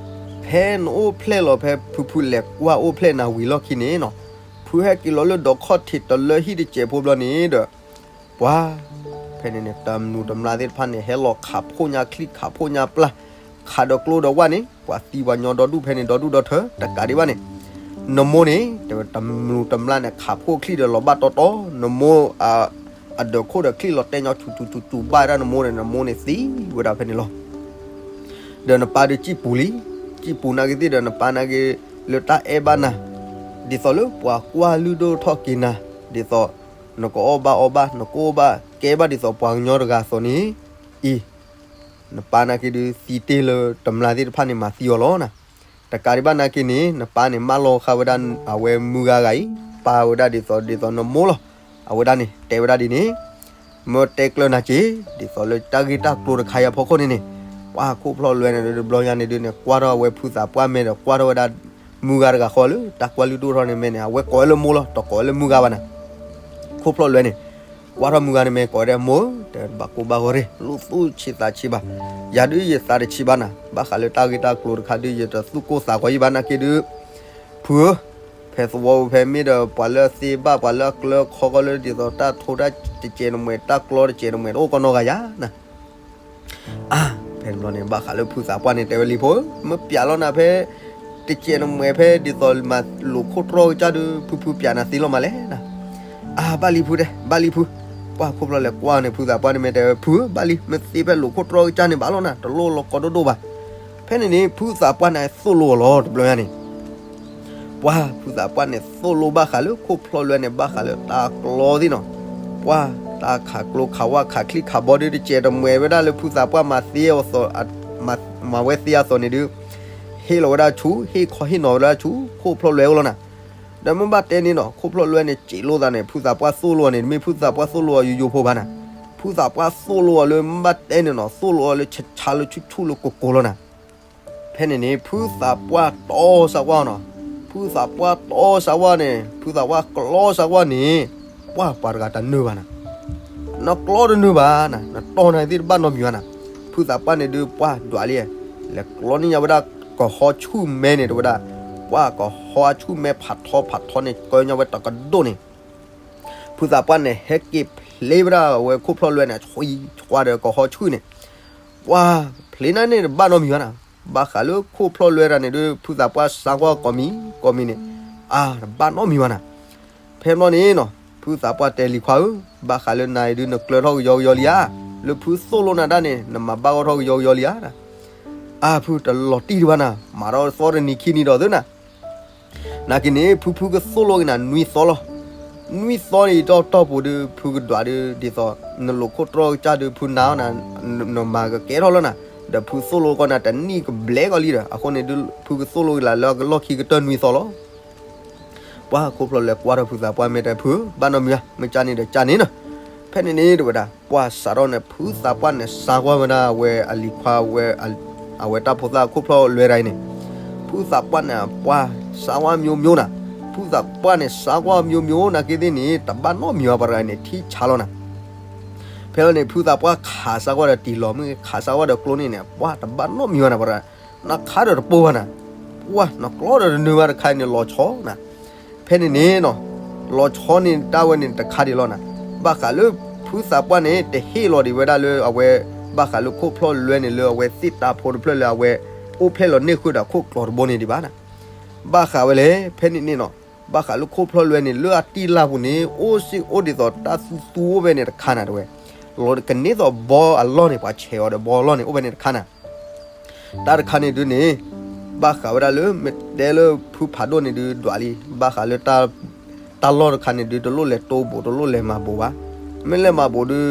ဖဲနအိၣ်ဖျဲၣ်လီၤဖဲဖုဖုလဲၤကွၢ်အိၣ်ဖျဲၣ်နၤဝံၤလီၢ်ခံန့ၣ်နီၤ, ဖုဟဲက့ၤလီၤလၢဒီးခီၣ်ထံးတလၢဟံၣ်တစဲးဖိဘျီန့ၣ်ဒီး, ပှၤ, ဖဲန့ၣ်န့ၣ် တမျိူးတမျာ်သ့ၣ်တဖၣ်န့ၣ် ဟဲလီၤခးဖှိၣ်ညါချံၣ်ခးဖှိၣ်ညါပျၢ်, ခးဒီးကျိဒီးဝၣ်န့ၣ် ပှၤသံပှၤညီဒီဒူၣ်ဖဲန့ၣ်ဒီဒူၣ်ဒီထၢ တကးဒံးဘၣ်န့ၣ်, နမိၢ်န့ၣ် တဲဝဲတမျိူးတမျာ်န့ၣ် ခးဖှိၣ်ချံၣ်ဒီးလီၤဘၣ်တီတီ, နမိၢ် အဒၢးခိၣ်ဒီးချံၣ်လီၤတဲာ်ညီဆူၣ်ဆူၣ်ဆူၣ်ဆူၣ်ဘၣ်ဝဲဒၣ်နမိၢ်န့ၣ် နမိၢ်န့ၣ်သံဝဲဒၣ်ဖဲန့ၣ်လီၤ. ဒီးနပၢ်ဒုးစံၣ်ပူၤလံ, စံၣ်ပူၤနာ်က့သ့ၣ်ဒီးနပၢ်နာ်က့ လၢတၢ်အဲၣ်ဘၣ်နၤ, ဒ်သိးလၢပှၤကွၢ်လုၢ်ဒိၣ်ထီၣ်က့ၤနၤ, ဒ်သိး နကအီၣ်ဘၣ်အီဘၣ် နကအိၣ်ဘၣ်ကဲဘၣ်ဒ်သိးပှၤကညီတဂၤအသိးန့ၣ်, အံၤ နပၢ်နာ်က့ဒုးသံတ့ၢ်လၢတမျာ်သ့ၣ်တဖၣ်န့ၣ်မၤသံအီၤလီၤနၤ. တကးဒံးဘၣ်နာ်က့န့ၣ် နပၢ်န့ၣ်မၢလီၤဃာ်ဝဲဒၣ် အဝဲမုၢ်ဂၤဂၤအံၤ ပၢ်ဝဲဒၣ်ဒ်သိးဒ်သိးနမိၢ်လီၤ. အဝဲဒၣ်န့ၣ် တဲဝဲဒၣ်ဒ်န့ၣ်, မၢတဲကျၢၤနၤက့ၤ ဒ်သိးလၢတၢ်ဂ့ၢ်တၢ်ကျိၤတခါအံၤအဖီခိၣ်န့ၣ်န့ၣ်, ပှၤခိၣ်ဖျီၣ်လွဲန့ၣ်တဘျီညါန့ၣ်ဒုးန့ၣ် ကွၢ်ထီၣ်အဝဲဖုသးပှၢ်မဲာ်ဒီး ကွၢ်ထီၣ်ဝဲဒၣ် မုၢ်ဂၤတဂၤဃီလၢ တၢ်ကွၢ်လုၢ်ဒိၣ်ထီၣ်န့ၣ်မဲာ်န့ၣ် အဝဲကိးဝဲလၢမိၢ်လီၤ တကိးဝဲလၢမုၢ်ဂၤဘၣ်နၤ. ခိၣ်ဖျီၣ်လွဲန့ၣ် ကွၢ်ထီၣ်မုၢ်ဂၤန့ၣ်မ့ၢ်ကိးဝဲဒၣ် မိၢ်ဧၢ, တဲဘၣ်ကိၢ်ဘၣ်ဂီၤရ့ၣ်, လူသူၣ်ဆံးသးဆံးဘၣ်, ယၤဒုးယသးတဆံးဘၣ်နၤ, ဘၣ်ဃးလၢတၢ်ဂ့ၢ်တၢ်ကျိၤတခါဒုး ယတသူၣ်ကိၢ်သးဂီၤယံၤဘၣ်နာ်က့ဒုး, ဖုဧၢ, ဖဲသဝီပူၤဖဲမ့ၢ်ဒီးပှၤလၢအသ့ဘၣ် ပှၤလၢအကျၢခီကီၢ်လၢဒ်သိးတၢ်ထိတၢ်တစဲးတမှဲး တၢ်ကျီတစဲးတမှဲး တအိၣ်ကီးနီတဂၤယၤနၤ အါ, ဖဲန့ၣ်ဘျီန့ၣ် ဘၣ်ဃးလၢဖုသးပှၢ်န့ၣ် တဲဝဲလံၤဖိဧၢ, မ့ၢ်ပျးလီၤနၤဖဲ တစဲးနမှဲး ဖဲဒ်သိးမၤလိာ်ခိၣ်တြီၢ်ကစၢ်ဒုး ဖုဖုပျးနၤသ့လီၤမးလဲၣ်နၤ. အါ, ဘၣ်လံဖုတဲ, ဘၣ်လံဖု, ပှၢ်ခိၣ်ဖျီၣ်လဲၤကွၢ်န့ၣ် ဖုသးပှၢ်န့ၣ်မ့ၢ်တဲဝဲ ဖုဧၢ, ဘၣ်လံ, မ့ၢ်သ့ဖဲလိာ်ခိၣ်တြီၢ်ကစၢ်န့ၣ်ဘၣ်လီၤနၤ, တလိၣ်လီၤကီဒိၣ်ဒိၣ်ဘၣ်. ဖဲန့ၣ်န့ၣ် ဖုသးပှၢ်န့ၣ်သိၣ်လိအီၤလီၤ တဘျီညါန့ၣ် ပှၢ်ဖုသးပှၢ်န့ၣ်သိၣ်လိဘၣ်ဃးလၢခိၣ်ဖျီၣ်လွဲန့ၣ် ဘၣ်ဃးလၢတၢ်ကျီသ့ၣ်နီၤ, ပှၢ်တၢ်ခးကျိခးဝၣ်ခးချံခးဘီဒုး တစဲးတမှဲးဝဲဒၣ်လၢဖုသးပှၢ်မၤသ့အသိး, မၤဝဲသ့အသိးန့ၣ်ဒုး, ဟ့ၣ်လီၤဝဲဒၣ်ဆူ, ဟ့ၣ်ခီဟ့ၣ်နီၤဝဲဒၣ်ဆူ ခိၣ်ဖျီၣ်လွဲအိၣ်လီၤနၤ. ဒီးမ့ၢ်ဘၣ်တဲန့ၣ်နီၤ ခိၣ်ဖျီၣ်လွဲန့ၣ် စံးလိာ်သးန့ၣ် ဖုသးပှၢ်သိၣ်လိအီၤန့ၣ် တမ့ၢ်ဖုသးပှၢ်သိၣ်လိအီၤယိယိဖိဘၣ်နၤ, ဖုသးပှၢ်သိၣ်လိအီၤလၢမ့ၢ်ဘၣ်တဲန့ၣ်နီၤ သိၣ်လိအီၤလၢဆါဆါလၢဆူၣ်ဆူၣ်လၢကိကိၤလီၤနၤ. ဖဲန့ၣ်န့ၣ် ဖုသးပှၢ်တီစါကွၢ်နီၤ, ဖုသးပှၢ်တီစါကွၢ်န့ၣ် ဖုသးပှၢ်ကျီစါကွၢ်န့ၣ်, ပှၢ်ပှၤတဂၤတနၢၤဘၣ်နၤ, နကျီတနၢၤဘၣ်နၤ, နတီၢ်နၤသ့ၣ်တဘၣ်နီတမံၤဘၣ်နၤ. ဖုသးပှၢ်န့ၣ်ဒုးပှၢ်ဒွးလံ, လဲၤကျီန့ၢ်ညါဝဲဒၣ်ကဟီဆူၣ်မဲန့ၣ် တဲဝဲဒၣ်, ပှၢ်ကဟီဆူၣ်မဲဖးထီဖးထီန့ၣ် ကၢညါဝဲတကဒိၣ်န့ၣ် ဖုသးပှၢ်န့ၣ် ဟဲက့ၤဖျ့ဝဲဒၣ်အဝဲခိၣ်ဖျီၣ်လွဲန့ၣ် ဆှံဆှါဒီးကဟီဆူၣ်န့ၣ်, ပှၢ်ဖျ့န့ၢ်န့ၣ်တဘၣ်နီတမံၤဘၣ်နၤ. ဘၣ်ဃးလၢခိၣ်ဖျီၣ်လွဲတၢ်န့ၣ်ဒုး ဖုသးပှၢ်စါကွၢ်ကိးမံၤကိးမံၤန့ၣ်, အါတဘၣ်နီတမံၤဘၣ်နၤ. ဖဲဘျီန့ၣ်နီၤ ဖုသးပှၢ်တဲလံၤခွါဧၢ, ဘၣ်ဃးလၢနၤအံၤဒုး နကျၢၤထီၣ်ကယီကယီလံဧါ, လၢဖုသိၣ်လိနၤတၢ်န့ၣ် နမၤဘၣ်ဂီၢ်ထီၣ်ကယီကယီလံဧါ. အါ ဖုတလီၤတံၢ်ဒံးဘၣ်နၤ, မၤထီၣ်သီတနံၤခံနံၤဒီးသုနၤ နာ်က့န့ၣ် ဖုဖုကသိၣ်လိက့ၤနၤနွံသီလီၤ. နွံသီန့ၣ်အတီၢ်တီၢ်ပူၤဒုး ဖုကဒွးဒုး ဒ်သိး နလိာ်ခိၣ်တြီၢ်ကစၢ်ဒုး ဖုနာ်အီၤနၤ, နမၤကကဲထီၣ်လီၤနၤ, ဒီးဖုသိၣ်လိကီးနၤတနံၣ်ကဘျဲကီးလံဒီး အဃိန့ၣ်ဒုး ဖုကသိၣ်လိက့ၤလၢလီၢ်ခံကတၢၢ်နွံသီလီၤ. ပှၢ်ခိၣ်ဖျီၣ်လဲၤကွၢ်ထီၣ်ဖုသးပှၢ်မ့ၢ်တဲဖု ဘၣ်နီတမံၤဧါ, မ့ၢ်ကန့ၣ်ဒီးကန့ၣ်နီၤ. ဖဲန့ၣ်န့ၣ်တဲဝဲဒၣ် ပှၢ်စးထီၣ်န့ၣ် ဖုသးပှၢ်န့ၣ် စါကွၢ်ဝဲဒၣ်အဝဲအလံၤခွါ အဝဲတၢ်ဖိသၣ်ခိၣ်ဖျီၣ်လွဲတၢ်အံၤန့ၣ်, ဖုသးပှၢ်န့ၣ် ပှၢ်စါကွၢ် မျိုးမျိုး နၤ, ဖုသးပှၢ်န့ၣ် စါကွၢ် မျိုးမျိုး နာ်က့သ့ၣ်န့ၣ် တဘၣ်နီတမံၤဘၣ် ပှၤတဂၤန့ၣ် ထံဆါလီၤနၤ. ဖဲလီၤန့ၣ် ဖုသးပှၢ်ခးစါကွၢ်ဒီးတံၢ်လီၤ မ့ၢ်ခးစါကွၢ်ဒီးကျိန့ၣ်န့ၣ် ပှၢ်တဘၣ်နီတမံၤဘၣ်နၤ ပှၤတဂၤ, နခးဒီးတပိၢ်ဘၣ်နၤ, ပှၢ်နကျီဒီးတနၢၤဘၣ်တခါန့ၣ် လီၤဆီနၤ. ဖဲန့ၣ်န့ၣ်နီၤ, လီၤဆီန့ၣ်တၢ်ဝဲန့ၣ်တခါဒံးလီၤနၤ. ဘၣ်ဃးလၢ ဖုသးပှၢ်န့ၣ် တဟ့ၣ်လီၤဒံးဝဲဒၣ်လၢအဝဲ ဘၣ်ဃးလၢခိၣ်ဖျီၣ်လွဲန့ၣ် လၢအဝဲသ့ၣ်တၢ်ဖိတဖျၢၣ်လၢအဝဲ အိၣ်ဖျဲၣ်လီၤန့ၢ်ဃုာ်ဒီးခိၣ်ကျီၤတဘိန့ၣ်ဒံးဘၣ်နၤ. ဘၣ်ဃးဝဲလဲၣ် ဖဲန့ၣ်န့ၣ်နီၤ, ဘၣ်ဃးလၢခိၣ်ဖျီၣ်လွဲန့ၣ် လၢအတံၢ်လၢ်ပူၤန့ၣ် အိၣ်စ့ၢ်အိၣ်ဒ်သိးတၢ်သူသူအိၣ်ဖဲန့ၣ်တခါနၤ တဲဝဲ, လီၤကန့ၢ်သိးဘီအလီၢ်န့ၣ် ပှၤဆဲးအီၤဒီးဘီအလီၢ်န့ၣ် အိၣ်ဖဲန့ၣ်တခါနၤ. တၢ်တခါန့ၣ်ဒုးန့ၣ်, ဘၣ်ဃးဝဲဒၣ်လၢမ့ၢ်တဲလၢဖုဖးဒိၣ်န့ၣ်ဒုး ဒွးလံ, ဘၣ်ဃးလၢ တၢ်လီၢ်တခါန့ၣ်ဒုး တလိၣ်လဲၤတိၢ်ဘူး တလိၣ်လဲၤမၤဘူးဘၣ်. မ့ၢ်လဲၤမၤဘူးဒုး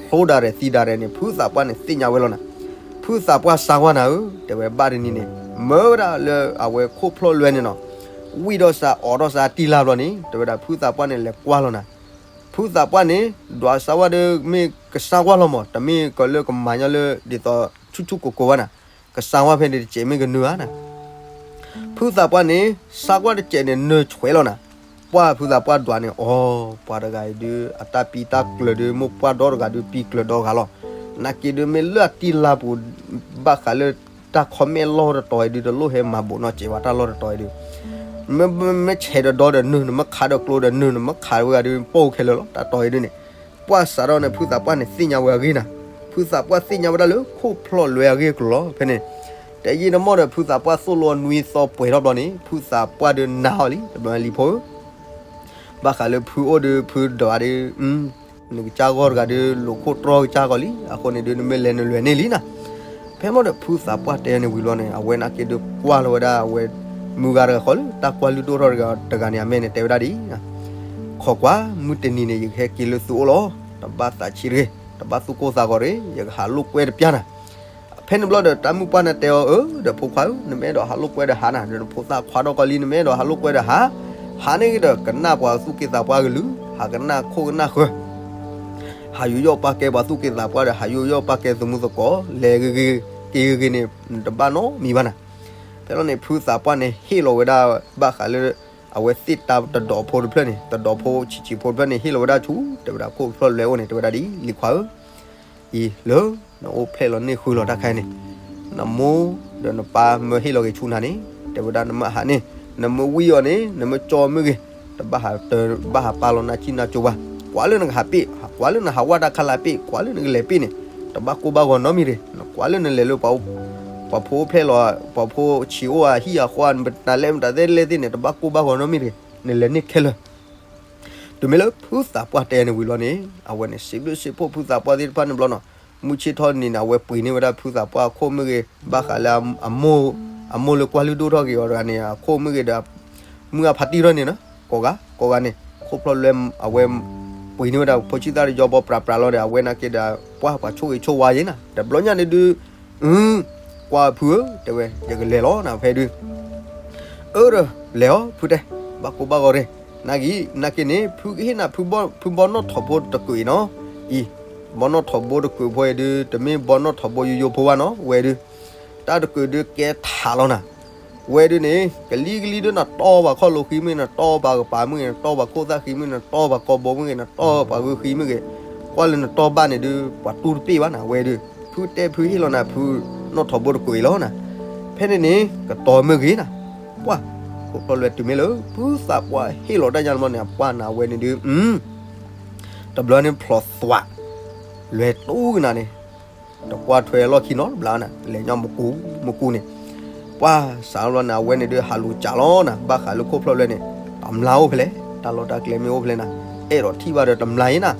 ဖျိဒၣ်ရဲၣ်သံဒၣ်ရဲၣ်န့ၣ် ဖုသးပှၢ်န့ၣ်သ့ၣ်ညါဝဲလီၤနၤ. ဖုသးပှၢ်စါကွၢ်နၤဧၢ, တဲဝဲဘၣ်တနံၤန့ၣ် မၢဝဲဒၣ်လၢအဝဲခိၣ်ဖျီၣ်လွဲန့ၣ်နီၤ, ဝံၣ်ဒီးစးအိးထီၣ်စးတံၢ်လၢ်ဘျီန့ၣ် တဲဝဲဒၣ် ဖုသးပှၢ်န့ၣ်လဲၤကွၢ်လီၤနၤ. ဖုသးပှၢ်န့ၣ် ဒွးစါဝါဒီး မ့ၢ်ကစါကွၢ်လီၤမး, တမ့ၢ်ကလၢကမၤညီလၢ ဒ်သိးဆူၣ်ဆူၣ်ကိၢ်ကိၢ်ဘၣ်နၤ, ကစါဝါဖဲန့ၣ်တစဲးမ့ၢ်ကနၢၤဧါနၤ. ဖုသးပှၢ်န့ၣ် စါကွၢ်တစဲးန့ၣ် နၢၤဆွဲးလီၤနၤ. ပှၢ်ဖုသးပှၢ်ဒွးန့ၣ် အိ ပှၤတဂၤအံၤဒုး အတၢ်ပံတၢ်ကျၢၤဒုး မိၢ်ပှၢ်ဒီတဂၤဒုး ပံကျၢၤဒီဂၤလီၤ. နာ်က့ဒုး မ့ၢ်လၢအတံၢ်လၢ်ပူၤ ဘၣ်ဃးလၢတၢ်ခီမဲာ်လီၢ်တတီၤအံၤဒုး တလိၣ်ဟဲမၤဘူးနီတစဲးဘၣ် တၢ်လီၢ်တတီၤအံၤဒုး. မ့ၢ်ဆဲးဒီးဒီဒီးနၢၤ နမ့ၢ်ခးဒီးကျိဒီးနၢၤ နမ့ၢ်ခးဝဲဂၤဒုး ပိၢ်ခဲလၢာ်လီၤ တၢ်တီၤအံၤဒုးန့ၣ်. ပှၢ်စးထီၣ်န့ၣ် ဖုသးပှၢ်န့ၣ်သ့ၣ်ညါဝဲအဂ့ၢ်နၤ. ဖုသးပှၢ်သ့ၣ်ညါဝဲဒၣ်လၢ ခိၣ်ဖျီၣ်လွဲအဂ့ၢ်အကျိၤလီၤ. ဖဲန့ၣ် တယံာ်တမီၢ်ဒီး ဖုသးပှၢ်သိၣ်လိအနွံသီပှဲၤထီၣ်ဘျီန့ၣ် ဖုသးပှၢ်ဒုးနာ်အီၤလံ တဘျီလံၤဖိဧၢ ဘၣ်ဃးလၢဖုအိၣ်ဒုး ဖုဒွးဒုး နကစၢ်ဂီၢ်တဂၤဒုး လိာ်ခိၣ်တြီၢ်ကစၢ်ဂီၢ်လံ. အဃိန့ၣ်ဒုး နမ့ၢ်လဲၤနလဲၤန့ၢ်လံနၤ. ဖဲမီၢ်ဒီး ဖုသးပှၢ်တဲန့ၣ်ဝံၤလီၤန့ၣ် အဝဲနာ်က့ဒုးကွၢ်လီၤဝဲဒၣ်အဝဲ မုၢ်ဂၤတဂၤဃီလၢ တၢ်ကွၢ်လုၢ်ဒိၣ်ထီၣ်တဂၤန့ၣ် အမဲာ်န့ၣ် တဲဝဲဒၣ်ဒ်အံၤ, ခိးကွၢ် မုၢ်တနံၤန့ၣ် ယကဟဲက့ၤလၢသုအိၣ်လီၤ. တဘၣ်သးဆံးတဂ့ၤ, တဘၣ်သူၣ်ကိၢ်သးဂီၤတဂ့ၤ, ယကဟးလိာ်ကွဲတပျၢ်နၤ. ဖဲန့ၣ်ဘျီဒီး တၢ်မုၣ်ပှၢ်န့ၣ်တဲအီၤ, အၢ ဒီးဖိခွါဧၢ, နမ့ၢ်အဲၣ်ဒိးဟးလိာ်ကွဲဒီးဟးနၤ, ဒီးနဖိသၣ်ခွါထီၣ်ကီးလံ နမ့ၢ်အဲၣ်ဒိးဟးလိာ်ကွဲဒီးဟး, ဟးန့ၣ်က့ၤဒီး ကနၣ်ပှၤသူၣ်က့သးပှၢ်ကလုၢ်, ဟးကနၣ်ခိၣ်ကနၣ်ဃၢၤ, ဟးယူးယီၣ်ပာ်ကဲပှၤသူၣ်က့သးပှၢ်ဒီး ဟးယူးယီၣ်ပာ်ကဲသမူသကိး, လဲၤဂ့ၤဂ့ၤ က့ၤဂ့ၤဂ့ၤန့ၣ် နတဘၣ်နီတမံၤဘၣ်နၤ. ဖဲလီၤန့ၣ် ဖုသးပှၢ်န့ၣ်ဟ့ၣ်လီၤဝဲဒၣ် ဘၣ်ဃးလၢ အဝဲသ့ၣ်တၢ်တဒီးဖိတဖျၢၣ်န့ၣ် တဒီးဖိဆံးဆံးဖိတဖျၢၣ်န့ၣ် ဟ့ၣ်လီၤဝဲဒၣ်ဆူ တဲဝဲဒၣ်ခိၣ်ဖျီၣ်လွဲအိၣ်န့ၣ် တဲဝဲဒၣ်ဒ်အံၤ, လံၤခွါဧၢ, အံၤလၢ နအိၣ်ဖျဲၣ်လီၤန့ၢ်ဃုာ်လီၤတၢ်ခါအံၤန့ၣ်, နမိၢ်ဒီးနပၢ်မၢဟ့ၣ်လီၤက့ၤဆူနၤန့ၣ်, တဲဝဲဒၣ်နမၢဟးန့ၢ်, နမၢဝံအီၤန့ၣ် နမၢကၠီမ့ၢ်ဂ့ၤ, တဘၣ်ဟးတၢၤ ဘၣ်ဟးပာ်လီၤနါစံၣ်နါစိၤဘၣ်, ကွၢ်လၢနကဟးပ့ၢ်, ကွၢ်လၢနဟးဝဲတၢ်ခါလၢပ့ၢ်, ကွၢ်လၢနကလဲၤပ့ၢ်န့ၣ်, တဘၣ်ကိၢ်ဘၣ်ဂီၤနီတမံၤတဂ့ၤ, နကွၢ်လၢနလဲၤလၢ ပှၤဖိအိၣ်ဖျဲၣ်လီၤ, ပှၤဖိဆံးအိၣ်ဧါ ဟံၣ်ဧါဃီဧါ မတၤလဲၣ်မတၤသ့လဲၣ်သ့ၣ်န့ၣ် တဘၣ်ကိၢ်ဘၣ်ဂီၤနီတမံၤတဂ့ၤ, နလဲၤန့ၢ်ခဲလၢာ်. တုၤမ့ၢ်လၢဖုသးပှၢ်တဲန့ၣ်ဝံၤလီၤန့ၣ် အဝဲန့ၣ် စံးဘျုးစံးဖှိၣ်ဖုသးပှၢ်သ့ၣ်တဖၣ်န့ၣ်ဘျီနီၤ, မုၢ်ဆ့ၣ်ထီၣ်နံၤန့ၣ် အဝဲပှ့ၤန့ၢ်ဝဲဒၣ်ဖုသးပှၢ်အခိၣ်မ့ၢ်ဂ့ၤ, ဘၣ်ဃးလၢ အမိၢ်လၢကွၢ်လုၢ်ဒိၣ်ထီၣ်က့ၤအီၤတဂၤန့ၣ် အခိၣ်မ့ၢ်ဂ့ၤဒီး မုၢ်အဖါတံၢ်ထီၣ်န့ၣ်နီၤ, ကိးဂၤကိးဂၤန့ၣ် ခိၣ်ဖျီၣ်လွဲအဝဲ ပှ့ၤန့ၢ်ဝဲဒၣ်ဖိဆံးသၣ်တယီဘီပြးပြးလီၤဒီး အဝဲနာ်က့ဒီး ပှၢ်ပှၤဆိၣ်ဂ့ၤဆိၣ်ဝါယဲနၤ, တဘျီညါန့ၣ်ဒုး အု ကွၢ်ဖုဧၢ, တဲဝဲ ယကလဲၤလီၤနၤဖဲဒုး အၢဒီး လဲၤအီၤဖုတဲ, ဘၣ်ကိၢ်ဘၣ်ဂီၤတဂ့ၤ, နာ်က့ နာ်က့န့ၣ် ဖုကဟ့ၣ်နၤဖုဘီ ဖုဘီနီၣ်ထိးဘိတကုးအံၤနီၤ, အံၤ ဘီနီၣ်ထိးဘိတကုးဖိအံၤဒုး တမ့ၢ်ဘီနီၣ်ထိးဘိယိယိဖိဘၣ်နီၤ, ဝဲဒုး တၢ်တကုးဒုးကဲထးလီၤနၤ, ဝဲဒုးန့ၣ် ကလံၤကလံၤဒုး နတီပှၤခီၣ်လိာ်ဃံမ့ၢ်ဂ့ၤ, နတီပှၤကပၤမ့ၢ်ဂ့ၤ, နတီပှၤခိၣ်သၣ်ဃံမ့ၢ်ဂ့ၤ, နတီပှၤကီၢ်ဘိမ့ၢ်ဂ့ၤ, နတီပှၤဂုဃံမ့ၢ်ဂ့ၤ, ကွၢ်လၢနတီဘၣ်န့ၣ်ဒုး ပှၤတူၢ်တပ့ၢ်ဘၣ်နၤ, ဝဲဒုး ဖုတဲဖုဟ့ၣ်လီၤနၤ ဖုနီၣ်ထိးဘိတကုးအံၤလီၤနၤ, ဖဲန့ၣ်န့ၣ် ကတီၤမ့ၢ်ဂ့ၤနၤ, ပှၢ် ခိၣ်ဖျီၣ်လွဲတုၤမ့ၢ်လၢ ဖုသးပှၢ်ဟ့ၣ်လီၤတၢ်ညါတဘျီန့ၣ် အပှၢ်နၤဝဲန့ၣ်ဒုး တဘျီန့ၣ်ဖျိးသွး လွဲတူၢ်ကနၤန့ၣ် တကွၢ်ထွဲအလီၢ်ခံနီတဘျီနၤ, လဲၤညီမကူမကူန့ၣ်, ပှၢ်စးဘျီန့ၣ် အဝဲန့ၣ်ဒုး ဟးလူၤကးလီၤနၤ, ဘၣ်ဃးလၢခိၣ်ဖျီၣ်လွဲန့ၣ် တမျၢ်အိၣ်ဖဲလဲၣ်, တၢ်လီၢ်တၢ်ကျဲမ့ၢ်အိၣ်ဖဲလဲၣ်နၤ, အဲၣ်ဒိးထံၣ်ဘၣ်ဒီးတမျၢ်အံၤနၤ,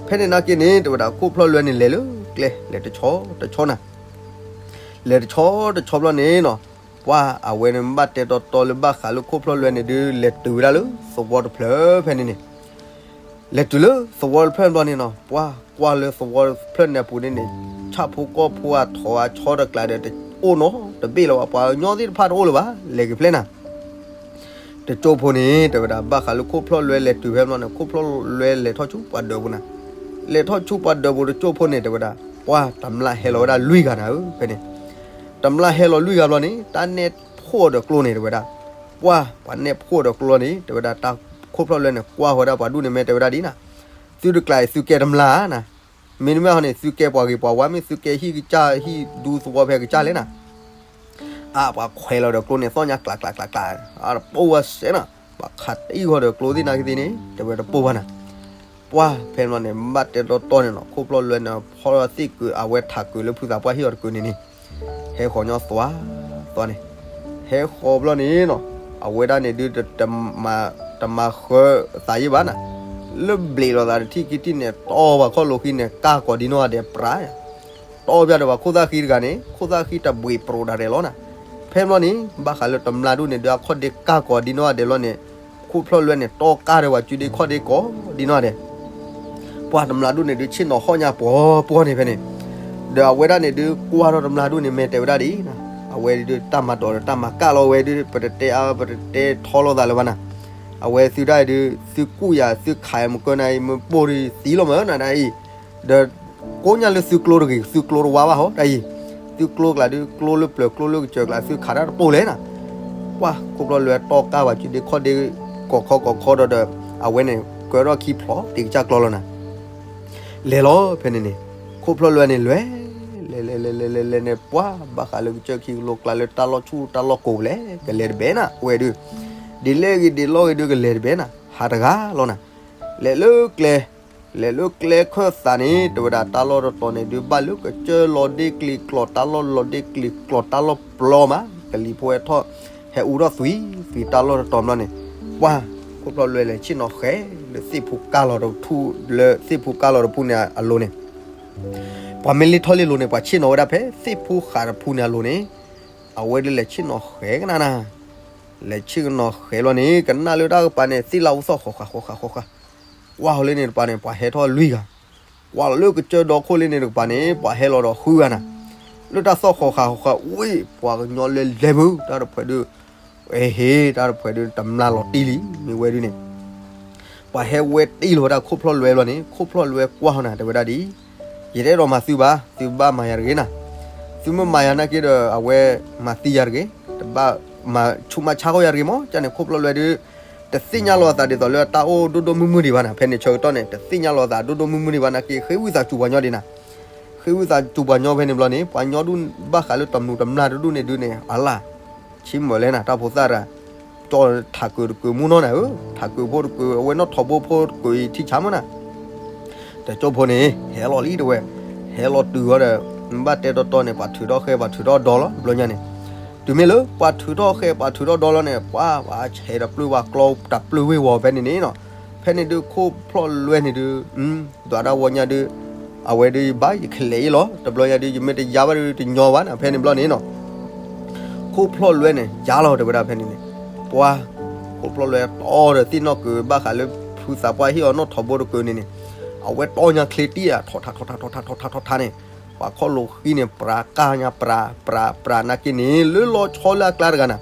ဖဲန့ၣ်နာ်က့န့ၣ် တဲဝဲဒၣ်ခိၣ်ဖျီၣ်လွဲန့ၣ် လဲၤလၢကျဲ လဲၤတဆီတဆီနၤ လဲၤတဆီတဆီဘျီန့ၣ်နီၤ, ပှၢ်အဝဲန့ၣ်ဘၣ်တဲတီတီလၢဘၣ်ဃးလၢခိၣ်ဖျီၣ်လွဲန့ၣ်ဒုး လဲၤတုၤဝဲဒၣ်လၢသဝီတဖျၢၣ်ဖဲန့ၣ်န့ၣ်, လဲၤတုၤလၢသဝီတဖျၢၣ်ဘျီန့ၣ်နီၤ, ပှၢ်ကွၢ်လၢသဝီတဖျၢၣ်န့ၣ်အပူၤန့ၣ်န့ၣ် ဆၣ်ဖိကီၢ်ဖိအထိးအဆီတကျးဒီး တအိၣ်နီတဘ့ၣ်လၢၤဘၣ်, ပှၤကညီသ့ၣ်တဖၣ်တအိၣ်လၢၤဘၣ်, လဲၤက့ၤဖျဲၣ်နၤ တကၠိဖိန့ၣ် တဲဝဲဒၣ် ဘၣ်ဃးလၢခိၣ်ဖျီၣ်လွဲလဲၤတုၤဖဲဘျီန့ၣ် ခိၣ်ဖျီၣ်လွဲလဲၤထီၣ်ဆူပှၤဒၢးပူၤနၤ, လဲၤထီၣ်ဆူပှၤဒၢးပူၤတကၠိဖိန့ၣ် တဲဝဲဒၣ် ပှၢ်တမျၢ်ဟဲလီၤဝဲဒၣ်လွံၢ်ဂၤနၤဧၢ ဖဲန့ၣ်, တမျၢ်ဟဲလီၤလွံၢ်ဂၤဘျီန့ၣ် တၢ်နဲၣ်ဖှိၣ်အီၤဒီးကျိန့ၣ် တဲဝဲဒၣ်, ပှၢ်ပှၤနဲၣ်ဖှိၣ်အီၤဒီးကျိန့ၣ် တဲဝဲဒၣ် တၢ်ခိၣ်ဖျီၣ်လွဲန့ၣ် ကွၢ်ဝဲဒၣ်ပှၤဒူၣ်န့ၣ် မ့ၢ်တဲဝဲဒၣ်ဒ်နၤ, သုတကျးအံၤ သုကဲတမျၢ်ဧါနၤ မ့တမ့ၢ်ဟီန့ၣ် သုကဲပှၤဂ့ၤပှၤဝါ မ့ၢ်သုကဲဟံၣ်ကစၢ်ဟံၣ်ဒူသဝီဖဲကစၢ်လဲၣ်နၤ, အါ ပှၤခွဲးလီၤဒီးကျိန့ၣ် သီၣ်ညါကျးကျးကျးကျး, အတပိၢ်ဝဲစဲးနၤ, ပှၤခးတံၢ်ဃီဒီးကျိသ့ၣ်နာ်က့သ့ၣ်န့ၣ် တဲဝဲတပိၢ်ဘၣ်နၤ, ပှၢ်ဖဲဘျီန့ၣ် ဘၣ်တဲတီတီန့ၣ်နီၤ ခိၣ်ဖျီၣ်လွဲန့ၣ် ဖီၣ်သ့ၣ်ကုး အဝဲထးကုးလၢဖုသးပှၢ်ဟ့ၣ်အီၤတကုးန့ၣ်န့ၣ် ဟဲဃီၤညီသွါသွါန့ၣ်, ဟဲဃီၤဘျီန့ၣ်နီၤ အဝဲဒၣ်န့ၣ်ဒုး တမၤဃၢသးယံၣ်ဘၣ်နၤ, လၢဘျ့းလိာ်သးတထံၣ်ခံထံၣ်န့ၣ် တီပှၤခီၣ်လိာ်ဃံန့ၣ် ကၢ်ကီၤဒ်နီၢ်ဂၤဒဲးပြး, တီပၠးဒီးပှၤခိၣ်သၣ်ဃံတဂၤန့ၣ် ခိၣ်သၣ်ဃံတဘှံးပြိးဒၣ်ရဲၣ်လီၤနၤ, ဖဲဘျီန့ၣ် ဘၣ်ဃးလၢတမျၢ်ဒူၣ်န့ၣ်ဒုး အခီၣ်ဒ့ကၢ်ကီၤဒ်နီၢ်ဂၤဒဲးလီၤန့ၣ်, ခိၣ်ဖျီၣ်လွဲန့ၣ် တီကၢ်ဒီးပှၤစုဒ့ခီၣ်ဒ့ကီၤဒ်နီၢ်ဂၤဒဲး ပှၢ်တမျၢ်ဒူၣ်န့ၣ်ဒုး ဆ့ၣ်နီၤဟီၣ်ညါပှီၤပှီၤန့ၣ်ဖဲန့ၣ်, ဒီးအဝဲဒၣ်န့ၣ်ဒုး ကွၢ်ထီၣ်တမျၢ်ဒူၣ်န့ၣ် မ့ၢ်တဲဝဲဒၣ်ဒ်နၤ, အဝဲဒုးတၢ်မၤဒိးဒီးတၢ်မၤကၢ်လီၤဝဲဒုး ပတတဲအါ ပတတဲထီလိာ်သးလၢၤဘၣ်နၤ, အဝဲသုဒၣ်အံၤဒုး သုကူၣ်ယၤသုခးမုၢ်ကၢနၤအံၤ မ့ၢ်ပိၢ်ဒုးသံလီၤမးနၤဒ်အံၤ, ဒီးကိးညါလၢသုကျိတဂ့ၤ သုကျိတဝါဘၣ်ဟီဒ်အံၤ, သုကျိကျးဒုး ကျိလၢပျၢၤကျိလၢကစၢၢ်ကျး သုခးတၢ်တပိၢ်လဲၣ်နၤ, ပှၢ်ခိၣ်ဖျီၣ်လွဲတီကၢ်ပှၤစုဒ့ခီၣ်ဒ့ ကီၤခီကီၤခီဒီးဒီး အဝဲန့ၣ် ကၢထီၣ်ခံဖျိးတ့ၢ်ကစၢ်ကျီလီၤနၤ လဲၤလီၤဖဲန့ၣ်န့ၣ်, ခိၣ်ဖျီၣ်လွဲန့ၣ်လွဲ, လဲၤလဲၤလဲၤလဲၤလဲၤလဲၤန့ၣ် ပှၢ်ဘၣ်ဃးလၢကစၢၢ်ခံကလိကျါလၢတၢ်လီၢ်ဆူၣ်တၢ်လီၢ်ကိးလဲၣ် ကလဲၤတဘဲနၤ အဝဲဒုး, ဒ်လဲၣ်ဂ့ၤဒ်လီၢ်ဂ့ၤဒုးကလဲၤတဘဲနၤ ဟးတဂၤလီၤနၤ, လဲၤလၢကျဲ, လဲၤလၢကျဲခၢၣ်သးန့ၣ် တဲဝဲဒၣ်တၢ်လီၢ်တတီၤန့ၣ်ဒုး ဘၣ်လၢကစၢၢ်လီၤဒ့ကျံၤကျီၤ တၢ်လီၢ်လီၤဒ့ကျံၤကျီၤ တၢ်လီၢ်ပျီမး ကလံၤဖိဟဲထီၣ် ဟဲအူထီၣ်သွံၣ်သွံၣ်တၢ်လီၢ်တတီၤဘျီန့ၣ်, ပှၢ်ခိၣ်ဖျီၣ်လွဲလဲၤဆ့ၣ်နီၤဃဲၤလၢသ့ၣ်ဖိကၢ်လီၤတထူၣ် လၢသ့ၣ်ဖိကၢ်လီၤတဖုန့ၣ်အလိၤန့ၣ်, ပှၤမ့ၢ်လ့ၣ်ထီၣ်လ့ၣ်လိၤန့ၣ် ပှၤဆ့ၣ်နီၤဝဲဒၣ်ဖဲသ့ၣ်ဖိဃးတဖုန့ၣ်အလိၤန့ၣ်, အဝဲဒုးလဲၤဆ့ၣ်နီၤဃဲၤကနၤနၤ, လဲၤဆ့ၣ်နီၤဃဲၤလီၤန့ၣ် ကနၣ်လၢတၢ်ကပၤန့ၣ် သ့ၣ်လၢအူသီၣ်ဃီၤဃာ်ဃီၤဃာ်ဃီၤဃာ်, ကွၢ်ဟီလၢန့ၣ်တပၤန့ၣ် ပှၤဟဲထီၣ်လွံၢ်ဂၤ, ကွၢ်လီၤလၢကစၢၢ်ဒီခိၣ်လၢန့ၣ်တကပၤန့ၣ် ပှၤဟဲလီၤဒီးဃုဂၤနၤ, လၢတၢ်သီၣ်ဃီၤဃာ်ဃီၤဃာ် ဝ့ၢ်ပှၤကညီလဲၤလဲၤမုၢ် တၢ်တဖှဲးဒုး, ဝဲဟ့ၣ် တၢ်တဖှဲးဒုး တမျၢ်လီၤတံၢ်လံ မ့ၢ်ဝဲဒုးန့ၣ် ပှၤဟဲဝဲတံၢ်လီၤဝဲဒၣ်ခိၣ်ဖျီၣ်လွဲဘျီန့ၣ် ခိၣ်ဖျီၣ်လွဲကွၢ်ဟီနၤ တဲဝဲဒၣ်ဒ်အံၤ, ယတအဲၣ်ဒိးမၤသုဘၣ်, သုဘၣ်မၤယၤတဂ့ၤနၤ, သုမ့ၢ်မၤယၤနာ်က့ဒီး အဝဲမၤသံယၤတဂ့ၤ, တဘၣ်မၤဆူးမၤဆါဃီယၤတဂ့ၤမး, ကန့ၣ်ခိၣ်ဖျီၣ်လွဲဒုး တသ့ၣ်ညါလီၤအသးဒ်သိးလၢတၢ်အိၣ်ဒိၣ်ဒိၣ်မုၢ်မုၢ်ဒံးဘၣ်နၤ. ဖဲန့ၣ်ဆၢကတီၢ်န့ၣ် တသ့ၣ်ညါလီၤအသးဒိၣ်ဒိၣ်မုၢ်မုၢ်ဒံးဘၣ်နာ်က့ ဃ့ဝံသးစူၤပှၤညီဒံးနၤ. ဃ့ဝံသးစူၤပှၤညီဖဲန့ၣ်ဘျီန့ၣ် ပှၤညီဒူၣ်ဘၣ်ဃးလၢတမျူးတမျၢ်တဒူၣ်န့ၣ်ဒုးန့ၣ် အလၢ် ဆံးမုာ်လဲၣ်နၤ တၢ်ဖိသၣ်တဂၤ ကၠီထးကုာ်တကုာ်မူနီၢ်နၤဧၢ, ထးကုာ်ဖိတကုာ် အဝဲနီၣ်ထိးဘိဖိတကုာ်အံၤထံၣ်ဆါမးနၤ. တကၠိဖိန့ၣ် ဟဲလီၤလံတဝဲ, ဟဲလီၤတုၤဃီဒီး ဘၣ်တဲတီတီန့ၣ် ပှၤထုးထီၣ်ဃဲ ပှၤထုးထီၣ်ဒီလီၤ တဘျီညါန့ၣ်. တုၤမ့ၢ်လၢ ပှၤထုးထီၣ်ဃဲ ပှၤထုးထီၣ်ဒီလီၤန့ၣ် ပှၤ ပှၤဆဲးတပျုၢ်ပှၤကျီတပျုၢ်ဝ့ၢ်ဝီၤဖဲန့ၣ်န့ၣ်နီၤ. ဖဲန့ၣ်ဒုးခိၣ်ဖျီၣ်လွဲန့ၣ်ဒုး ဒွးဒၣ်ဝီညါဒုး အဝဲဒုးယဘၣ်ယကလဲၤအ့ၣ်လီၤ တဘျီညါဒုး ယမ့ၢ်တယါဘၣ်ဒုးတညီဘၣ်နၤ ဖဲန့ၣ်ဘျီန့ၣ်နီၤ. ခိၣ်ဖျီၣ်လွဲန့ၣ် ယါလီၤတဲဝဲဒၣ်ဖဲန့ၣ်န့ၣ်, ပှၤ ခိၣ်ဖျီၣ်လွဲတီဒီးသ့ၣ်နီၣ်ကုာ်ဘၣ်ဃးလၢ ဖုသးပှၢ်ဟ့ၣ်အီၤနီၣ်ထိးဘိတကုာ်န့ၣ်န့ၣ်, အဝဲတီညါချ့တံၢ်ဧါ ထီၣ်ထါထီၣ်ထါထီၣ်ထါထီၣ်ထါထါန့ၣ်, ပှၤခီၣ်လိာ်ဃံန့ၣ် ပြးကၢ်ညါ ပြး ပြး ပြးနာ်က့န့ၣ် လၢလီၤဆီလၢအကျါတဂၤနၤ,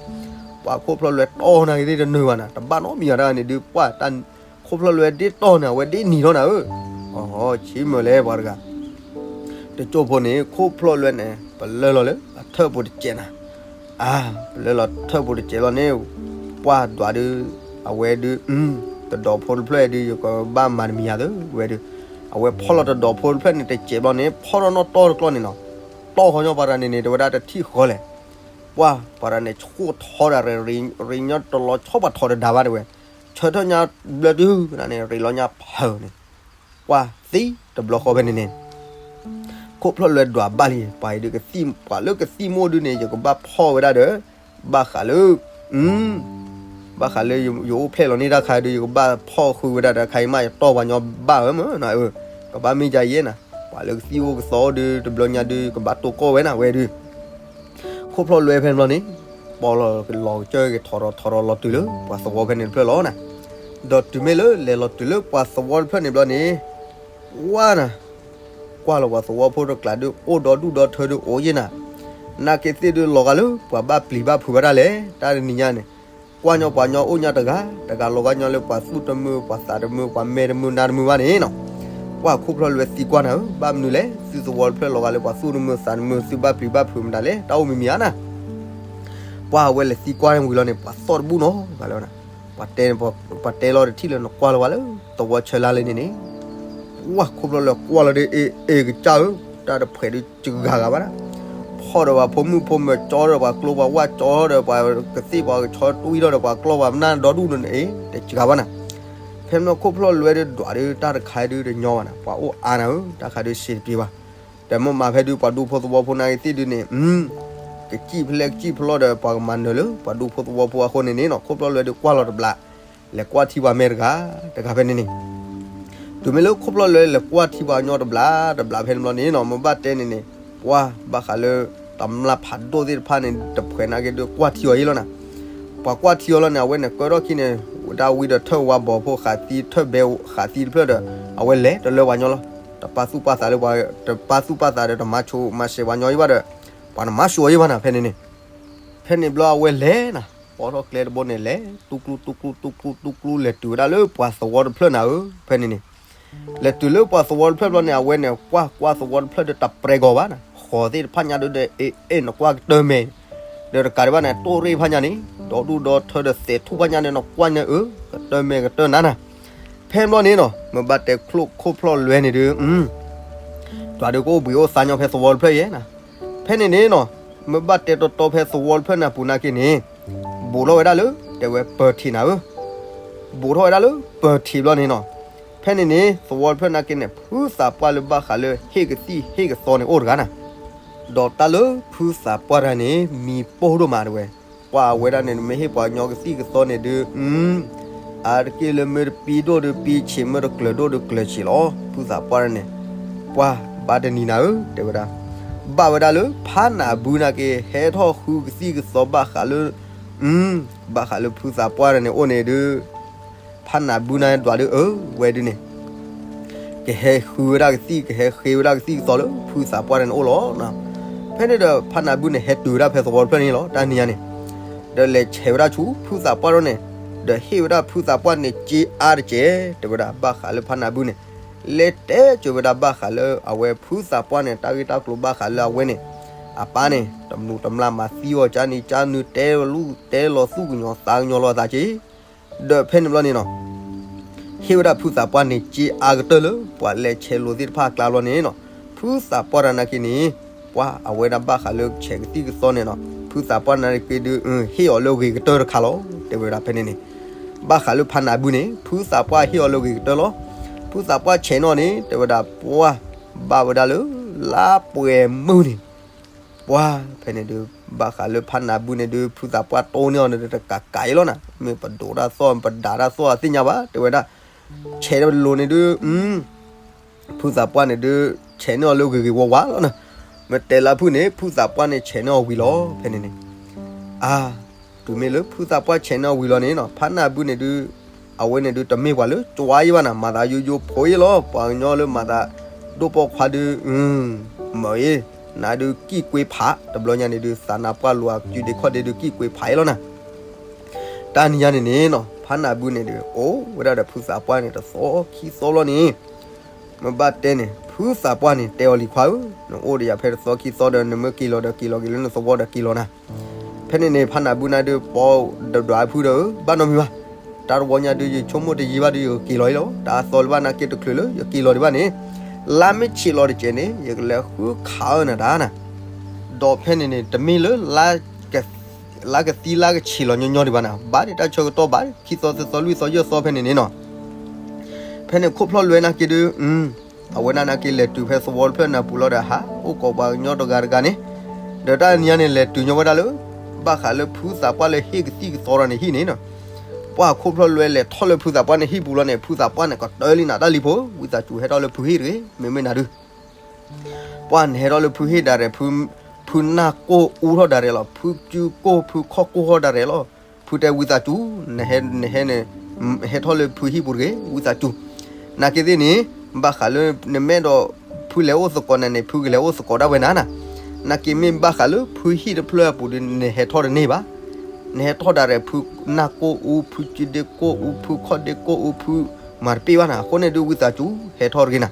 ပှၤခိၣ်ဖျီၣ်လွဲတီနာ်က့သ့ၣ်တနုာ်ဘၣ်နၤ တဘၣ်နီတမံၤဘၣ်တဂၤန့ၣ်ဒုး ပှၤတၢ် ခိၣ်ဖျီၣ်လွဲဒ်တီန့ၣ် အဝဲဒ်နံၤထီၣ်နၤဧၢ, အီ ဆံးမုာ်လဲၣ်ပှၤတဂၤ တကၠိဖိန့ၣ် ခိၣ်ဖျီၣ်လွဲန့ၣ် ပလၢလီၤလၢအထၢၣ်ပူၤတစဲးနၤ, အါ ပလၢလီၤထၢၣ်ပူၤတစဲးလီၤန့ၣ်, ပှၢ်ဒွးဒုး အဝဲဒုး တဒီးဖိတဖျၢၣ်ဒုး ယကဘၣ်မၤတမံၤယၤသၢဝဲဒုး, အဝဲဖီၣ်လီၤတဒီးဖိတဖျၢၣ်န့ၣ် တစဲးဘျီန့ၣ် ဖီၣ်ထီၣ်နီၣ်တီတကျီၢ်န့ၣ်နီၤ, တီၢ်ဃီညီပှၤတဂၤန့ၣ်န့ၣ် တဲဝဲဒၣ်တထံၣ်ဃီလဲၣ်, ပှၢ်ပှၤတဂၤန့ၣ် ဆှိၣ်ထီဒၣ်ရ့ ရ့ညီတလီၤဆီပှၤထီၣ်တဒါဘၣ်တဲဝဲ, ဆၢထၢၣ်ညါဘျၢတုၤနၤန့ၣ် ရ့လီၤညါဖၢန့ၣ် ပှၢ်သံတဘျီဃီဖဲန့ၣ်န့ၣ်, ခိၣ်ဖျီၣ်လွဲဒွးဘၣ်လံ ပှၤအံၤဒုးကသံၣ် ပှၤလၢကသံၣ်မိၢ်ဒုးန့ၣ် ယကဘၣ်ဖီၣ်ဝဲဒၣ်ဒီး ဘၣ်ဃးလၢ ဘၣ်ဃးလၢယအိၣ်ဖျဲၣ်လီၤန့ၢ်တၢ်ခါဒုး ယကဘၣ်ဖီၣ်ဃုာ်ဝဲဒၣ်ဒီးခါအံၤမး ယတီၢ်ပှၤညီဘၣ်ဝဲမးနၤဧၢ, ကဘၣ်မ့ၢ်ယၤယဲနၤ, ပှၤလၢကသံၣ်အိၣ်ကသီအိၣ်ဒုး တဘျီညါဒုး ကဘၣ်တိၢ်ကီၢ်ဝဲနၤဝဲဒုး ခိၣ်ဖျီၣ်လွဲဖဲန့ၣ်ဘျီန့ၣ်, ပီၣ်လီၤကလီၤကစၢၢ်က့ၤထီၣ်ထီၣ်ထီၣ်ထီၣ်လီၤတုၤလၢ ပှၤသဝီဖဲန့ၣ်တဖျၢၣ်လီၤနၤ, ဒီးတုၤမ့ၢ်လၢလဲၤလီၤတုၤလၢပှၤသဝီတဖျၢၣ်န့ၣ်ဘျီန့ၣ်, ဝါနၤ, ကွၢ်လီၤပှၤသဝီဖိတကျးဒုး အိၣ်ဒီဒူၣ်ဒီထၢဒုးအိၣ်ယဲနၤ, နာ်က့သ့ၣ်ဒုးလီၤဂာ်လၢ ပှၤဘၣ်ပျံၤဘၣ်ဖုးဝဲဒၣ်လဲၣ် တၢ်တနံၤညါန့ၣ်, ကွၢ်ညီပှၤညီအိၣ်ညါတဂၤ, တဂၤလီၤဂာ်ညီလၢပှၤသူၣ်တမုာ် ပှၤသးတမုာ် ပှၤမဲာ်တမုာ်နါတမုာ်ဘၣ်န့ၣ်နီၤ, ပှၢ်ခိၣ်ဖျီၣ်လွဲသံကွၢ်နၤဧၢ, ဘၣ်မနုၤလဲၣ် သုသဝီတဖျၢၣ်လီၤဂာ်လၢပှၤသူၣ်တမုာ်သးတမုာ် သုဘၣ်ပျံၤဘၣ်ဖုးမတၤလဲၣ် တၢ်အိၣ်မံၤမံၤဧါနၤ ပှၢ်ဝဲလဲၤသံကွၢ်ဝံၤလီၤန့ၣ် ပှၤသီၣ်တဘူၣ်နီၤ ဂၤလၢနၤ, ပှၤတဲလီၤတထံၣ်လၢနကွၢ်လီၤဝဲလၢ သဝီဆၢလါလဲၣ်န့ၣ်န့ၣ်, ဝါခိၣ်ဖျီၣ်လွဲကွၢ်လီၤဒီး အ့ၣ်အ့ၣ်ကစၢ်ဧၢ, တၢ်တဖှဲးဒုးစှၤဂၤဘၣ်ဒၣ်, ဖီၣ်ဒီးပှၤဖိမုၣ်ဖိမၢၤကၠီဒီးပှၤကျိပှၤဝၣ်ကၠီဒီးပှၤကသ့ၣ်ပှၤကဆီတွံၢ်ထီၣ်ဒီးပှၤကျီပှၤနၢ်ဒီဒူၣ်န့ၣ် အ့ၣ် တစှၤဘၣ်နၤ, ဖဲမ့ၢ်ခိၣ်ဖျီၣ်လွဲဒုးဒွးဒုးတၢ်တခါဒုးတညီဘၣ်နၤ ပှၤအိၣ်အါနၤဧၢ, တၢ်ခါဒုးစံးတပျံၤဘၣ် ဒီးမ့ၢ်မၤဖဲဒုးပှၤဒူဖိသဝီဖိနာ်က့သ့ၣ်ဒုးန့ၣ်, ကစံၣ်ဖဲလဲၣ်ကစံၣ်ဖဲလဲၣ်ဒီး ပှၤကမၤနၢၤလၢပှၤဒူဖိသဝီဖိအဃိန့ၣ်န့ၣ်နီၤ ခိၣ်ဖျီၣ်လွဲဒုးကွၢ်လီၤတဘျး, လဲၤကွၢ်ထံပှၤမဲာ်တဂၤ, တဂၤဖဲန့ၣ်န့ၣ်, တုၤမ့ၢ်လၢခိၣ်ဖျီၣ်လွဲလဲၤကွၢ်ထံပှၤကညီတဘျး, တဘျးဖဲန့ၣ်ဘျီန့ၣ်နီၤ မ့ၢ်ဘၣ်တဲန့ၣ်န့ၣ်, ပှၢ်ဘၣ်ဃးလၢ တမျၢ်ဖးဒိၣ်သ့ၣ်တဖၣ်န့ၣ် တဖှဲးနာ်က့ဒုးကွၢ်ထံအီၤယဲလီၤနၤ ပှၤကွၢ်ထံအီၤလီၤန့ၣ် အဝဲန့ၣ်ကၢထီၣ်ခံန့ၣ် ဝဲဒၣ်ဝံဒီးထၢၣ်ဝါဘီဖိဃးသံ ထၢၣ်ဘဲဃးသံတဖျၢၣ်ဒီး အဝဲလဲၤတလၢပှၤညီလီၤ, တပာ်သူၣ်ပာ်သးလၢပှၤ, တပာ်သူၣ်ပာ်သးဒီးတမၤဆိမၤစဲးပှၤညီယဲဘၣ်ဒီး, ပှၤနမၤဆိအီၤယဲဘၣ်နၤ ဖဲန့ၣ်န့ၣ်, ဖဲန့ၣ်ဘျီအဝဲလဲၤနၤ, ပိာ်ထီၣ်ကျဲတဘိန့ၣ်လဲၤ, တူၢ်ကျူတူၢ်ကျူတူၢ်ကျူတူၢ်ကျူ လဲၤတုၤဝဲဒၣ်လၢပှၤသဝီတဖျၢၣ်နၤဧၢ, ဖဲန့ၣ်န့ၣ် လဲၤတုၤလၢပှၤသဝီတဖျၢၣ်ဘျီန့ၣ် အဝဲန့ၣ်ကွၢ်ကွၢ်သဝီတဖျၢၣ်ဒီးတပျဲၢ်ဂီၤဘၣ်နၤ, ဃီၤသ့ၣ်တဖၣ်ညါဒုးဒီး အ့ၣ် အ့ၣ် နကွၢ်ကတၢၢ်မဲာ်, ဒီးတကးဒံးဘၣ်န့ၣ် တိၢ်ရ့ၣ်ဖၣ်ညါန့ၣ် ဒီဒူၣ်ဒီထၢဒီးသဲးထူၣ်ဖၣ်ညါန့ၣ် နကွၢ်ညါအၢ, ကတၢၢ်မဲာ်ကတၢၢ်နါနၤ, ဖဲဘျီန့ၣ်နီၤ မ့ၢ်ဘၣ်တဲချိၣ်ခိၣ်ဖျီၣ်လွဲန့ၣ်ဒုး ဒွးဒုးကအိၣ်ဘှံးအိၣ်သါညီဖဲသဝီတဖျၢၣ်ယဲနၤ, ဖဲန့ၣ်န့ၣ်နီၤ မ့ၢ်ဘၣ်တဲတီတီဖဲသဝီတဖျၢၣ်န့ၣ်အပူၤနာ်က့န့ၣ်, ဘူးထီၣ်ဝဲဒၣ်လၢ တဲဝဲပၢၤထံးနၤဧၢ, ဘူးထီၣ်ဝဲဒၣ်လၢပၢၤထံးဘျီန့ၣ်နီၤ, ဖဲန့ၣ်န့ၣ် သဝီတဖျၢၣ်နာ်က့န့ၣ် ဖုသးပှၢ်လၢဘၣ်ဃးလၢဟ့ၣ်ကသံၣ်ဟ့ၣ်ကသီန့ၣ်အိၣ်တဂၤနၤ, ဒီးတၢ်လၢဖုသးပှၢ်တဂၤန့ၣ် မံၤပိၢ်ဒိၣ်မးတဲဝဲ, ပှၤအဝဲဒၣ်န့ၣ် မ့ၢ်ဟ့ၣ်ပှၤညီကသံၣ်ကသီန့ၣ်ဒုး အါတက့ၢ်လၢမ့ၢ်တပံဒိၣ်ဒုးပံဆံး မ့ၢ်တကျၢၤဒိၣ်ဒုးကျၢၤဆံးလီၤ, ဖုသးပှၢ်န့ၣ်, ပှၢ်ဘၣ်တနံၤနၤဧၢ တဲဝဲဒၣ်, ဘၣ်ဝဲဒၣ်လၢဖးနးဘုနာ်က့ ဟဲထီၣ်ဃုကသံၣ်ကသီဘၣ်ဃးလၢ, ဘၣ်ဃးလၢဖုသးပှၢ်န့ၣ်အိၣ်န့ၣ်ဒုး ဖးနးဘုန့ၣ်ဒွးဒုးအၢဝဲဒုးန့ၣ်, ကဟဲဃုဝဲဒၣ်ကသံၣ် ကဟဲဃ့ဝဲဒၣ်ကသံၣ်ကသီလၢဖုသးပှၢ်န့ၣ်အိၣ်လီၤ. ဖဲန့ၣ်ဒီးဖးနးဘုန့ၣ် ဟဲတုၤဝဲဒၣ်ဖဲသဝီတဖျၢၣ်န့ၣ်လီၤ တၢ်နံၤညါန့ၣ်, ဒီးလဲၤဆဲးဝဲဒၣ်ဆူဖုသးပှၢ်ဒိၣ်န့ၣ်, ဒီးဟ့ၣ်ဝဲဒၣ်ဖုသးပှၢ်န့ၣ် စ့အါတကဲး တဲဝဲဒၣ်ဘၣ်ဃးလၢဖးနးဘုန့ၣ်, လဲၤတဲစၢၤဝဲဒၣ်ဘၣ်ဃးလၢအဝဲဖုသးပှၢ်န့ၣ် တၢ်ဂ့ၢ်တၢ်ကျိၤဘၣ်ဃးလၢအဝဲန့ၣ်, အပၢ်န့ၣ် တမုာ်တမျၢ်မၤသံအီၤ ကၢနံၤကၢနုာ် တဲလီၤသူၣ်ကညီၤသးကညီၤလီၤအသးက့ၤ ဒီးဖဲန့ၣ်ဘျီန့ၣ်နီၤ ဟ့ၣ်ဝဲဒၣ်ဖုသးပှၢ်န့ၣ် စ့အါကတၢၢ်လၢ ပှၤလဲၤဆဲးလိာ်သ့ၣ်တဖၣ်အကျါဘျီန့ၣ်နီၤ, ဖုသးပှၢ်တဂၤနာ်က့န့ၣ် ပှၤအဝဲဒၣ်ဘၣ်ဃးလၢဆဲးကသံၣ်ကသီန့ၣ်နီၤ, ဖုသးပှၢ်နာ်က့ဒုး ဟ့ၣ်အီၤလၢဂ့ၤကတၢၢ်တခါလီၤ တဲဝဲဒၣ်ဖဲန့ၣ်န့ၣ်, ဘၣ်ဃးလၢဖးနးဘုန့ၣ် ဖုသးပှၢ်ဟ့ၣ်အီၤလၢဂ့ၤကတၢၢ်လီၤ. ဖုသးပှၢ်ဆဲးန့ၢ်အီၤန့ၣ် တဲဝဲဒၣ်ပှၢ် ဘၣ်ဝဲဒၣ်လၢ လါပှဲၤမုၢ်န့ၣ် ပှၢ်ဖဲန့ၣ်ဒုး ဘၣ်ဃးလၢဖးနးဘုန့ၣ်ဒုး ဖုသးပှၢ်တိၢ်န့ၢ်အီၤန့ၣ်တကးကးအံၤလီၤနၤ, မ့ၢ်ပဒိးတၢ်သီၣ် ပဒးတၢ်သီၣ်သ့ၣ်ညါဘၣ် တဲဝဲဒၣ်, ဆဲးတလိၤန့ၣ်ဒုး ဖုသးပှၢ်န့ၣ်ဒုး ဆဲးန့ၢ်အီၤလၢဂ့ၤဂ့ၤဝါဝါလီၤနၤ, မ့ၢ်တဲလၢဖုန့ၣ် ဖုသးပှၢ်န့ၣ်ဆဲးန့ၢ်အီၤဝံၤလီၤ ဖဲန့ၣ်န့ၣ်, အါ တုၤမ့ၢ်လၢဖုသးပှၢ်ဆဲးန့ၢ်အီၤဝံၤလီၤန့ၣ်နီၤ ဖးနးဘုန့ၣ်ဒုး အဝဲန့ၣ်ဒုးတမ့ၢ်ပှၤလၢကွၢ်ယံၤဘၣ်နၤ, မၤသးယိယိဖိအံၤလီၤ, ပှၤကညီလၢမၤသးဒိၣ်ပိာ်ခွါဒုး မ့ၢ်အံၤ နၤဒုးကံၣ်ကွ့ဖး တဘျီညါန့ၣ်ဒုး သးနါပှၢ်လိၤအစုဒ့ခီၣ်ဒ့ဒုးကံၣ်ကွ့ဖးအံၤလီၤနၤ, တၢ်နံၤညါန့ၣ်န့ၣ်နီၤ ဖးနးဘုန့ၣ်ဒုး အိၣ်ဝဲဒၣ်ဒီးဖုသးပှၢ်န့ၣ်တသီခံသီလီၤန့ၣ် မ့ၢ်ဘၣ်တဲန့ၣ် ဖုသးပှၢ်န့ၣ် တဲအီၤလံၤခွါဧၢ, နအိၣ်ဒီးယၤဖဲတသီခံသီဒီး နမ့ၢ်က့ၤလီၤဒီးက့ၤလီၤက့ၤလၢနသဝီဒီးက့ၤလီၤနၤ, ဖဲန့ၣ်န့ၣ် ဖးနးဘုန့ၣ်ဒုး ပိာ်ဒဒွးဖုဒီး ဘၣ်နီတမံၤဘၣ်, တၢ်တဝီညါဒုး ယဆိကမိၣ်တယံာ်ဘၣ်ဒုး ယက့ၤလီၤအံၤလီၤ, တၢ်အသီလၢဘၣ်နာ်က့တချုးလၢယက့ၤလီၤဒံးဘၣ်န့ၣ်, လါမ့ၢ်ဆံးလီၤတစဲးန့ၣ် ယကလဲၤဃုခးအၢနၤတၢ်နၤ, ဒီးဖဲန့ၣ်န့ၣ် တမ့ၢ်လၢ လါကသံလါကဆံးလီၤညီညီဒံးဘၣ်နၤ, ဘၣ်ဒံးတၢ်ဆၢကတီၢ်ဘၣ် ခံသီသၢသီလွံၢ်သီယဲၢ်သီဖဲန့ၣ်န့ၣ်နီၤ, ဖဲန့ၣ်ခိၣ်ဖျီၣ်လွဲနာ်က့ဒုး အဝဲဒၣ်နာ်က့လဲၤတုၤဖဲသဝီတဖျၢၣ်နၢ်ပူၤလီၤဒီး ဟးအိၣ်ကိးပှၤကညီတဂၤတဂၤန့ၣ်, ဒီးတၢ်နံၤညါန့ၣ် လဲၤတုၤညီဝဲဒၣ်လၢ ဘၣ်ဃးလၢဖုသးပှၢ်လၢဟ့ၣ်ကသံၣ်ကသီဒီးန့ၣ်ဟံၣ်န့ၣ်နီၤ, ပှၢ်ခိၣ်ဖျီၣ်လွဲလဲၤထီၣ်လၢဖုသးပှၢ်န့ၣ်ဟံၣ်ပူၤလီၤန့ၣ် ဖုသးပှၢ်န့ၣ်ကတၢၢ်လံနၤ တၢ်လံၤဖိ ဝံသးစူၤဟဲထီၣ်လၢဖုဟံၣ်တဂ့ၤ မ့မ့ၢ်နၤဒုး ပှၢ်နဟဲထီၣ်လၢဖုဟ့ၣ်ဒၣ်ရဲၣ်, ဖုနၢ်ကိၢ်အူထီၣ်ဒၣ်ရဲၣ်လီၤ, ဖုစုကိၢ်ဖုခီၣ်ကိၢ်ထီၣ်ဒၣ်ရဲၣ်လီၤ, ဖုတဲဝံသးစူၤ, နဟဲန့ၣ် ဟဲထီၣ်လၢဖုဟံၣ်ပူၤတဂ့ၤ ဝံသးစူၤ, နာ်က့သ့ၣ်န့ၣ် ဘၣ်ဃးလၢနမ့ၢ်ဒီး ဖုလဲၤအိၣ်သကိးနၤန့ၣ် ဖုကလဲၤအိၣ်သကိးဒၣ်ဝဲနၤနၤ, နာ်က့မ့ၢ်ဘၣ်ဃးလၢဖုဟံၣ်တဖျၢၣ်အပူၤဒီး နဟဲထီၣ်တန့ၢ်ဘၣ်, နဟဲထီၣ်ဒၣ်ရဲၣ် ဖုနၢ်ကိၢ်အူ ဖုစုဒ့ကိၢ်အူ ဖုခီၣ်ဒ့ကိၢ်အူ ဖုမၤတပ့ၢ်ဘၣ်နၤ, အဃိန့ၣ်ဒုးဝံသးစူၤ ဟဲထီၣ်တဂ့ၤနၤ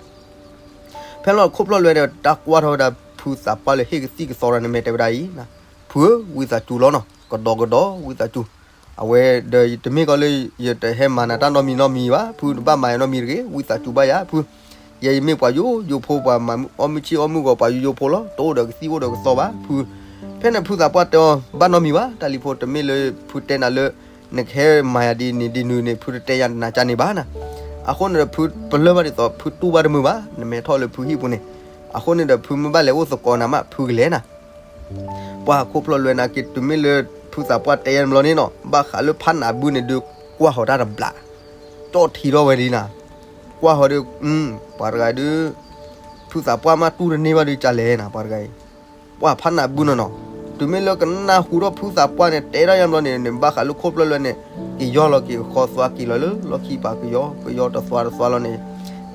ဖဲလီၤခိၣ်ဖျီၣ်လွဲဒီး တၢ်ကွၢ်ထီၣ်ဝဲဒၣ်ဖုသးပှၢ်လၢဟ့ၣ်ကသံၣ်ကသီဒီးန့ၣ် မ့ၢ်တဲဝဲဒၣ်အံၤ, ဖုဧၢ ဝံသးစူၤလီၤနီၤ, ကဒီးကဒီး ဝံသးစူၤ, အဝဲဒီးတမ့ၢ်ကီးလၢ ယတဟဲမၤနၤတၢ်နီတမံၤနီတမံၤဘၣ်, ဖုတဘၣ်မၤယၤနီတမံၤတဂ့ၤ, ဝံသးစူၤဘၣ်ယၤ ဖု, ယဲယမ့ၢ်ပှၤယိယိဖိ ပှၤမၤအီၣ်မုၢ်ဆ့ၣ်အီၣ်မုၢ်ဂီၤ ပှၤယိယိဖိလီၤ, တအိၣ်ဒီးကသံၣ်အိၣ်ဒီးကသီဘၣ် ဖု, ဖဲန့ၣ်ဖုသးပှၢ်တဲအီၤ ဘၣ်နီတမံၤဘၣ်, တၢ်လံၤဖိတမ့ၢ်လၢ ဖုတဲနၤလၢ နကဟဲမၤယၤဒ်န့ၣ်ဒ်နုၤန့ၣ် ဖုတတဲယၤနၤကန့ၣ်ဘၣ်နၤ, အဃိန့ၣ်ဒီး ဖုပလၢၢ်ဘၣ်ဒ်သိး ဖုတူၢ်ဘၣ်တမုာ်ဘၣ်, နမ့ၢ်ဟဲထီၣ်လၢဖုဟံၣ်ပူၤန့ၣ်, အဃိန့ၣ်ဒီး ဖုမ့ၢ်ဘၣ်လဲၤအိၣ်သကိးနၤမး ဖုကလဲၤနၤ ပှၢ်ခိၣ်ဖျီၣ်လွဲနာ်က့ တုၤမ့ၢ်လၢဖုသးပှၢ်တဲယၤန့ၣ်ဘျီန့ၣ်နီၤ ဘၣ်ဃးလၢဖးနးဘုန့ၣ်ဒုး ကွၢ်ဟီၤတၢ်တဘျး, ကၠီၣ်ထံထီၣ်ဝဲဒ်နၤ, ကွၢ်ဟီၤဒီး ပှၤတဂၤဒုး ဖုသးပှၢ်မးတူၢ်တန့ၢ်ဘၣ်ဒုးကလဲၣ်နၤ ပှၤတဂၤအံၤ, ပှၢ်ဖးနးဘုန့ၣ်နီၤ, တုၤမ့ၢ်လၢကနၢ်ဟူထီၣ်ဖုသးပှၢ်န့ၣ် တဲဒၣ်ယၤဘျီန့ၣ် န့ၣ်ဘၣ်ဃးလၢခိၣ်ဖျီၣ်လွဲန့ၣ် က့ၤယီၢ်လီၤက့ၤဃီသွါက့ၤလီၤလၢလီၢ်ခံပာ်ကယီ ကယီတသွါတသွါလီၤန့ၣ်,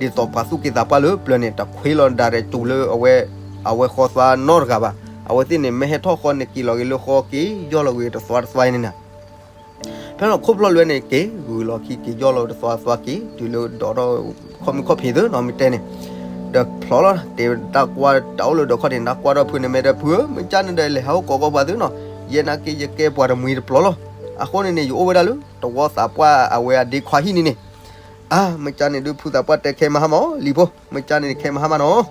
ဒ်သိးပှၤသူၣ်က့သးပှၢ်လၢပျၢၤန့ၣ် တခွ့လီၤဒၣ်ရဲၣ်တူၤလၢအဝဲ အဝဲဃီသွါနီတဂၤဘၣ်, အဝဲသ့ၣ်န့ၣ် မ့ၢ်ဟဲထီၣ်ဃီန့ၣ် က့ၤလီၤက့ၤလၢဃီက့ၤယီၢ်လီၤက့ၤတသွါတသွါအံၤန့ၣ်နၤ ဖဲလီၤခိၣ်ဖျီၣ်လွဲန့ၣ် က့ၤဂုာ်လီၤခံက့ၤယီၢ်လီၤတသွါတသွါက့ၤ တုၤလၢဒီးထီၣ်ခီၣ်မုၢ်ခီၣ်ဖံးသ့နီၤ မ့ၢ်တဲန့ၣ်, ဒီးဖျီလီၤ တဲတၢ်ကွၢ်တၢ်အိၣ်လၢဒီးခီၣ်ထံး တၢ်ကွၢ်ထီၣ်ဖုန့ၣ် မ့ၢ်ဒီးဖုဧၢ မ့ၢ်ကၢ်န့ၣ်ဒီးလဲၤဟးအိၣ်ကိးကီးပှၤသုနီၤ, ယဲနာ်က့ယကဲပှၤတမှံၤတပျီလီၤ, အဃိန့ၣ်န့ၣ် ယအိၣ်ဝဲဒၣ်လၢ တဝီသးပှၢ်အဝဲအဒ့ခွါဟံၣ်န့ၣ်န့ၣ်, အါ မ့ၢ်ကၢ်န့ၣ်ဒုးဖုသးပှၢ်တဲခဲမဟါမး လံၤဖိ မ့ၢ်ကၢ်န့ၣ်ခဲမဟါမးနီၤ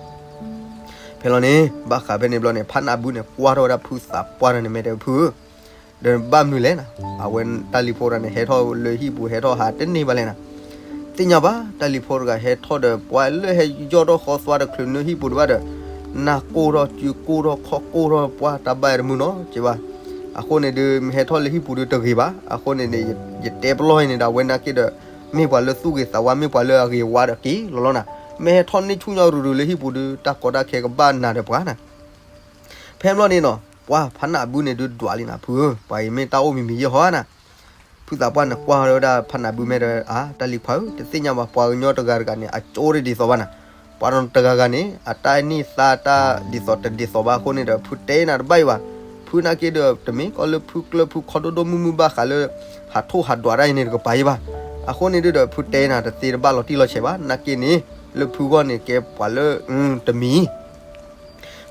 ဖဲလီၤန့ၣ် ဘၣ်ဃးဖဲန့ၣ်ဘျီန့ၣ် ဖးနးဘုန့ၣ် ကွၢ်ထီၣ်ဝဲဒၣ်ဖုသးပှၢ်ဒီးန့ၣ် မ့ၢ်တဲဖုဧၢ, ဒီးဘၣ်မနုၤလဲၣ်နၤ, အဝဲတၢ်လံၤဖိတဂၤန့ၣ် ဟဲထီၣ်လၢဟံၣ်ပူၤ ဟဲထီၣ်ဟးတန့ၢ်ဘၣ်လဲၣ်နၤ, သ့ၣ်ညါဘၣ် တၢ်လံၤဖိတဂၤဟဲထီၣ်ဒီး ပှၤလၢဟဲယီၢ်ထီၣ်ဃီသွါတချုးနၢဟံၣ်ပူၤတဘၣ်ဒီး နၢ်ကိၢ်ထီၣ်စုကိၢ်ထီၣ်ခီၣ်ကိၢ်ထီၣ် ပှၤတၢ်ဘၣ်အံၤတမုာ်နီၤ က့ဘၣ်, အဃိန့ၣ်ဒုး မ့ၢ်ဟဲထီၣ်လၢဟံၣ်ပူၤဒုးတဂ့ၤဘၣ်, အဃိန့ၣ်န့ၣ် ယတဲပလီၢ်အံၤန့ၣ်ဒီး အဝဲနာ်က့ဒီး မ့ၢ်ပှၤလၢသူၣ်ဂ့ၤသးဝါ မ့ၢ်ပှၤလၢအဂ့ၤအဝါဒီးက့ၤလီၤလီၤနၤ, မ့ၢ်ဟဲထီၣ်န့ၢ်ဆူၣ်ညီရုၤရုၤလၢဟံၣ်ပူၤဒုး တၢ်ကီတၢ်ခဲကဘၣ်နၤဒီးပှၤနၤ ဖဲဘျီန့ၣ်နီၤ ပှၢ်ဖးနးဘုန့ၣ်ဒုးဒွးလံနၤ ဖုဧၢ ပှၤအံၤမ့ၢ်တၢ်အိၣ်မံၤမံၤယဲၢ်ဟီနၤ, ဖုသးပှၢ်န့ၣ်ကွၢ်လၢဝဲဒၣ်ဖးနးဘုမ့ၢ်ဒီး အါ တၢ်လံၤခွါဧၢ တသ့ၣ်ညါဘၣ် ပှၤကညီတဂၤတဂၤန့ၣ် အကၠိတဒ်သိးဘၣ်နၤ, ပှၤတဂၤဂၤန့ၣ် အတၢ်န့ၢ်သါတၢ်ဒ်သိးတဒ်သိးဘၣ်အဃိန့ၣ်ဒီး ဖုတဲနၤတဘၣ်အံၤဘၣ်, ဖုနာ်က့ဒီး တမ့ၢ်ကီးလၢဖုကျၢၢ်ဖုခီဒိၣ်ဒိၣ်မုၢ်မုၢ်ဘၣ်ဃးလၢ ဟးထိၣ်ဟးဒွးတၢ်အံၤန့ၣ်တကပၤအံၤဘၣ်, အဃိန့ၣ်ဒုးဒီး ဖုတဲနၤတသ့တဘၣ်လီၤတံၢ်လီၤဆဲးဘၣ် နာ်က့န့ၣ် လၢဖုဂီၢ်န့ၣ် ကဲပှၤလၢ တမံၤ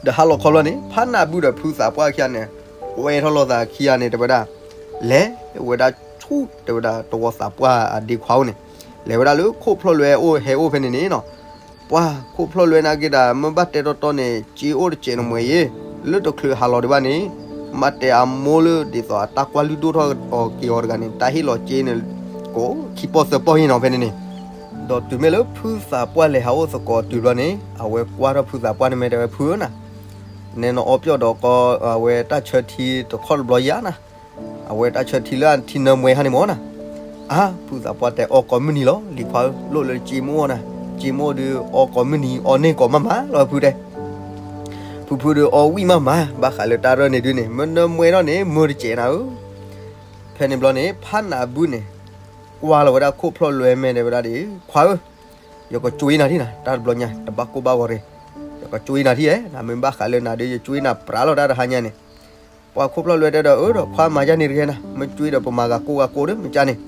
ဒီးဟါလီၤခီဘျီန့ၣ် ဖးနးဘုဒီးဖုသးပှၢ်ခံဂၤန့ၣ် ကွဲထီၣ်လိာ်သးခံဂၤန့ၣ် တဲဝဲဒၣ် လဲၤဝဲဒၣ်ဆိ တဲဝဲဒၣ်တဝီသးပှၢ်အဒ့ခွါအိၣ်န့ၣ်, လဲၤဝဲဒၣ်လၢခိၣ်ဖျီၣ်လွဲအိၣ်ဟဲအိၣ်ဖဲန့ၣ်န့ၣ်နီၤ, ပှၢ်ခိၣ်ဖျီၣ်လွဲနာ်က့ဒၣ် မ့ၢ်ဘၣ်တဲတီတီန့ၣ် စ့အိၣ်တစဲးနမှဲၤယ့ၣ်, လၢတချုးဟးလီၤဒံးဘၣ်န့ၣ်, မ့ၢ်တဲအမိၢ်လၢဒ်သိးအတၢ်ကွၢ်လုၢ်ဒိၣ်ထီၣ်အီၤက့ၤအီၤတဂၤန့ၣ် တၢ်ဟ့ၣ်လီၤစ့န့ၣ် ကိးခံပီၢ်သၢပီၢ်ယ့ၣ်နီၤဖဲန့ၣ်န့ၣ်, ဒီးတုၤမ့ၢ်လၢဖုသးပှၢ်လဲၤဟးအိၣ်သကိးတုၤဘျီန့ၣ် အဝဲကွၢ်ထီၣ်ဖုသးပှၢ်န့ၣ်မ့ၢ်တဲဝဲဖုဧၢနၤ, နဲနအီပျီၣ်ဒီးကီ အဝဲတၢ်ဆၢထံတခီတဘျီယါနၤ, အဝဲတၢ်ဆၢထံလၢအထံနၢမွဲဟါန့ၣ်မ့ၢ်နၤ, အါ ဖုသးပှၢ်တဲအီကိးမုၢ်နံၤလီၤ လံၤခွါဧၢ လိၣ်လၢစ့မ့ၢ်အိၣ်နၤ, စ့မ့ၢ်အိၣ်ဒုးအီကိးမုၢ်နံၤ အီန့ၢ်ကိးမးမးလီၤဖုတဲ ဖုဖုဒုးအီဝံၣ်မးမး ဘၣ်ဃးလၢတၢ်ရၢၢ်န့ၣ်ဒုးန့ၣ် မ့ၢ်နၢမွဲထီၣ်န့ၣ် မုာ်တစဲးနၤဧၢ, ဖဲန့ၣ်ဘျီန့ၣ် ဖးနးဘုန့ၣ် ကွၢ်လီၤဝဲဒၣ်ခိၣ်ဖျီၣ်လွဲမဲာ်တဲဝဲဒၣ်ဒ် ခွါဧၢ, ယကကွ့နၤထံၣ်နၤ တၢ်တဘျီညါ တဘၣ်ကိၢ်ဘၣ်ဂီၤရ့ၣ်, ယကကွ့နၤထံၣ်ဧဲ နမ့ၢ်ဘၣ်ဃးလၢနၤဒုး ယကွ့နၤပြးလီၤတၢ်တဟါညါန့ၣ်, ပှၤခိၣ်ဖျီၣ်လွဲတဲဒီး အၢဒီးခွါမၤယါန့ၣ်တဂ့ၤနၤ မ့ၢ်ကွ့ဒီးပမၤဂၤကိၢ်ဂၤကိၢ်ဒီးမ့ၢ်ကၢ်န့ၣ်,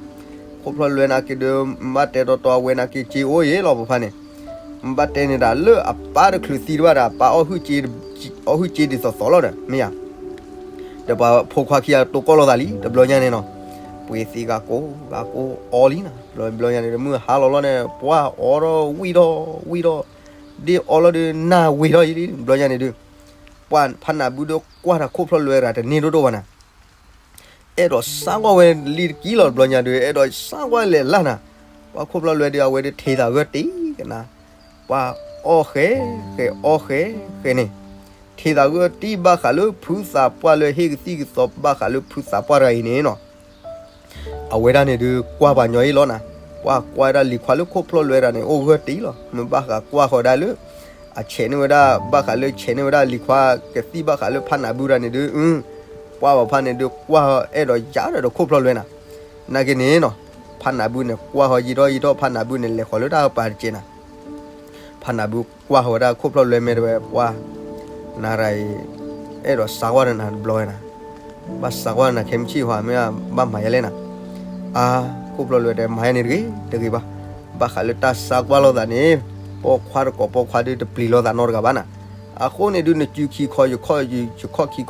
ခိၣ်ဖျီၣ်လွဲနာ်က့ဒုး မ့ၢ်ဘၣ်တဲတီတီအဝဲနာ်က့စ့အိၣ်ယ့ၣ်လီၤပဖါန့ၣ်, မ့ၢ်ဘၣ်တဲန့ၣ်ဒၣ်လၢအပၢ်တချုးသံတဘၣ်ဒီး အပၢ် အီၣ်ဟုၣ်စ့ဒ်သိးသိးလီၤဒီး မ့ၢ်ယါ ဒီးပှၤဖိခွါခံဂၤတိၢ်ကီၢ်လိာ်သးလံ တဘျီညါန့ၣ်နီၤ, ပှ့ၤသံဂၤကိးဂၤကိးအီလံနီၤ, ဘျီညါန့ၣ် မုၢ်ဟါလီၤလီၤန့ၣ် ပှၢ်အီထီၣ်ဝံၣ်ထီၣ်ဝံၣ်ထီၣ်, ဒ်အီလီၤဒုးနၢ်ဝ့ၤထီၣ်ယံၤလံ ဘျီညါန့ၣ်ဒုး, ပှၢ်ဖးနးဘုဒုးကွၢ်တၢ်ခိၣ်ဖျီၣ်လွဲတဂၤတန့ၢ်ဒိၣ်ဒိၣ်ဘၣ်နၤ အဲၣ်ဒိးစါကွၢ်ဝဲလံတကံလီၤ တဘျီညါဒုး အဲၣ်ဒိးစါကွၢ်လဲၤလၢ်နၤ, ပှၤခိၣ်ဖျီၣ်လွဲဒုး အဝဲဒုးထံသးဂၢၢ်တံၢ်ကနၤ, ပှၤအီၣ်ဃဲဃဲအီၣ်ဃဲဃဲန့ၣ်, ထံသးဂၢၢ်တံၢ်ဘၣ်ဃးလၢဖုသးပှၢ်လၢဟ့ၣ်ကသံၣ်ကသီဘၣ်ဃးလၢဖုသးပှၢ်တဂၤအံၤန့ၣ်နီၤ အဝဲဒၣ်န့ၣ်ဒုးကွၢ်ပှၤညီအံၤလီၤနၤ, ပှၤကွၢ်ဒၣ်လံၤခွါလၢခိၣ်ဖျီၣ်လွဲတဂၤန့ၣ် အိၣ်ဂၢၢ်တံၢ်လီၤ မ့ၢ်ဘၣ်ဃးကွၢ်ဃီၤဒၣ်လၢ အဆဲးန့ၢ်ဝဲဒၣ် ဘၣ်ဃးလၢဆဲးန့ၢ်ဝဲဒၣ်လံၤခွါကသံၣ်ဘၣ်ဃးလၢဖးနးဘုတဂၤန့ၣ်ဒုး ပှၢ်ပဖါန့ၣ်ဒုးကွၢ်အဲၣ်ဒိးယါဒီးခိၣ်ဖျီၣ်လွဲနၤ, နာ်က့န့ၣ်နီၤ, ဖးနးဘုန့ၣ်ကွၢ်ဃီၤယံာ်ထီၣ်ယံာ်ထီၣ် ဖးနးဘုန့ၣ်လဲၤဃီၤလၢတၢ်ကပၤတကဲးနၤ ဖးနးဘုကွၢ်ဃီၤဝဲဒၣ်ခိၣ်ဖျီၣ်လွဲမဲာ်တဲဝဲ ပှၢ်, နၤရၤအံၤ အဲၣ်ဒိးစါကွၢ်ဒီးနၤတဘျီဝဲနၤ, ဘၣ်စါကွၢ်နၤခဲမုၢ်ဆ့ၣ်ဟီ မ့ၢ်ဘၣ်မၤယဲလဲၣ်နၤ, အါ, ခိၣ်ဖျီၣ်လွဲတဲ မၤယဲန့ၣ်တဂ့ၤ တဂ့ၤဘၣ်, ဘၣ်ဃးလၢတၢ်စါကွၢ်လိာ်သးန့ၣ်, ပိာ်ခွါတကိးပိာ်ခွါဒုးတပျံၤလိာ်သးနီတဂၤဘၣ်နၤ, အဃိန့ၣ်ဒုးနစုခံခီ ယခီခံခီ, ယစုခံခီ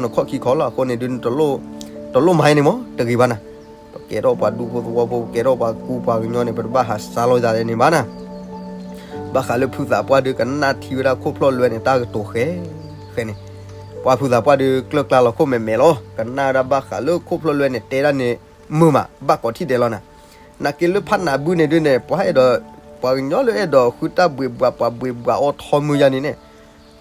နခီခံခီလီၤ အဃိန့ၣ်ဒုး တလိၣ်မၤယဲန့ၣ်မ့ၢ် တဂ့ၤဘၣ်နၤ, ပကဲထီၣ်ပှၤဒူဖိသဝီဖိ ပကဲထီၣ်ပှၤကူပှၤကညီန့ၣ် ပတဘၣ်ဟးစါလိာ်သးန့ၣ်ဘၣ်နၤ ဘၣ်ဃးလၢဖုသးပှၢ်ဒုးကနၣ်ထံဝဲဒၣ်ခိၣ်ဖျီၣ်လွဲန့ၣ် တၢ်ကတိၤဃဲဃဲန့ၣ်, ပှၤဖုသးပှၢ်ဒုးကျၢၢ်ကျါလီၤခိၣ်မဲာ်မဲာ်လီၤ ကနၣ်ဝဲဒၣ်ဘၣ်ဃးလၢခိၣ်ဖျီၣ်လွဲန့ၣ် တဲဒၣ်န့ၣ် မုာ်မး ဘၣ်ကိးထံၣ်ဒဲးလီၤနၤ, နာ်က့လၢဖးနးဘုန့ၣ်ဒုးန့ၣ် ပှၤအဲၣ်ဒိး, ပှၤကညီလၢအဲၣ်ဒိးဃုတၢ်ဘှံးဘှး ပှၤဘှံးဘှးအီထီမုၢ်ယါန့ၣ်န့ၣ်,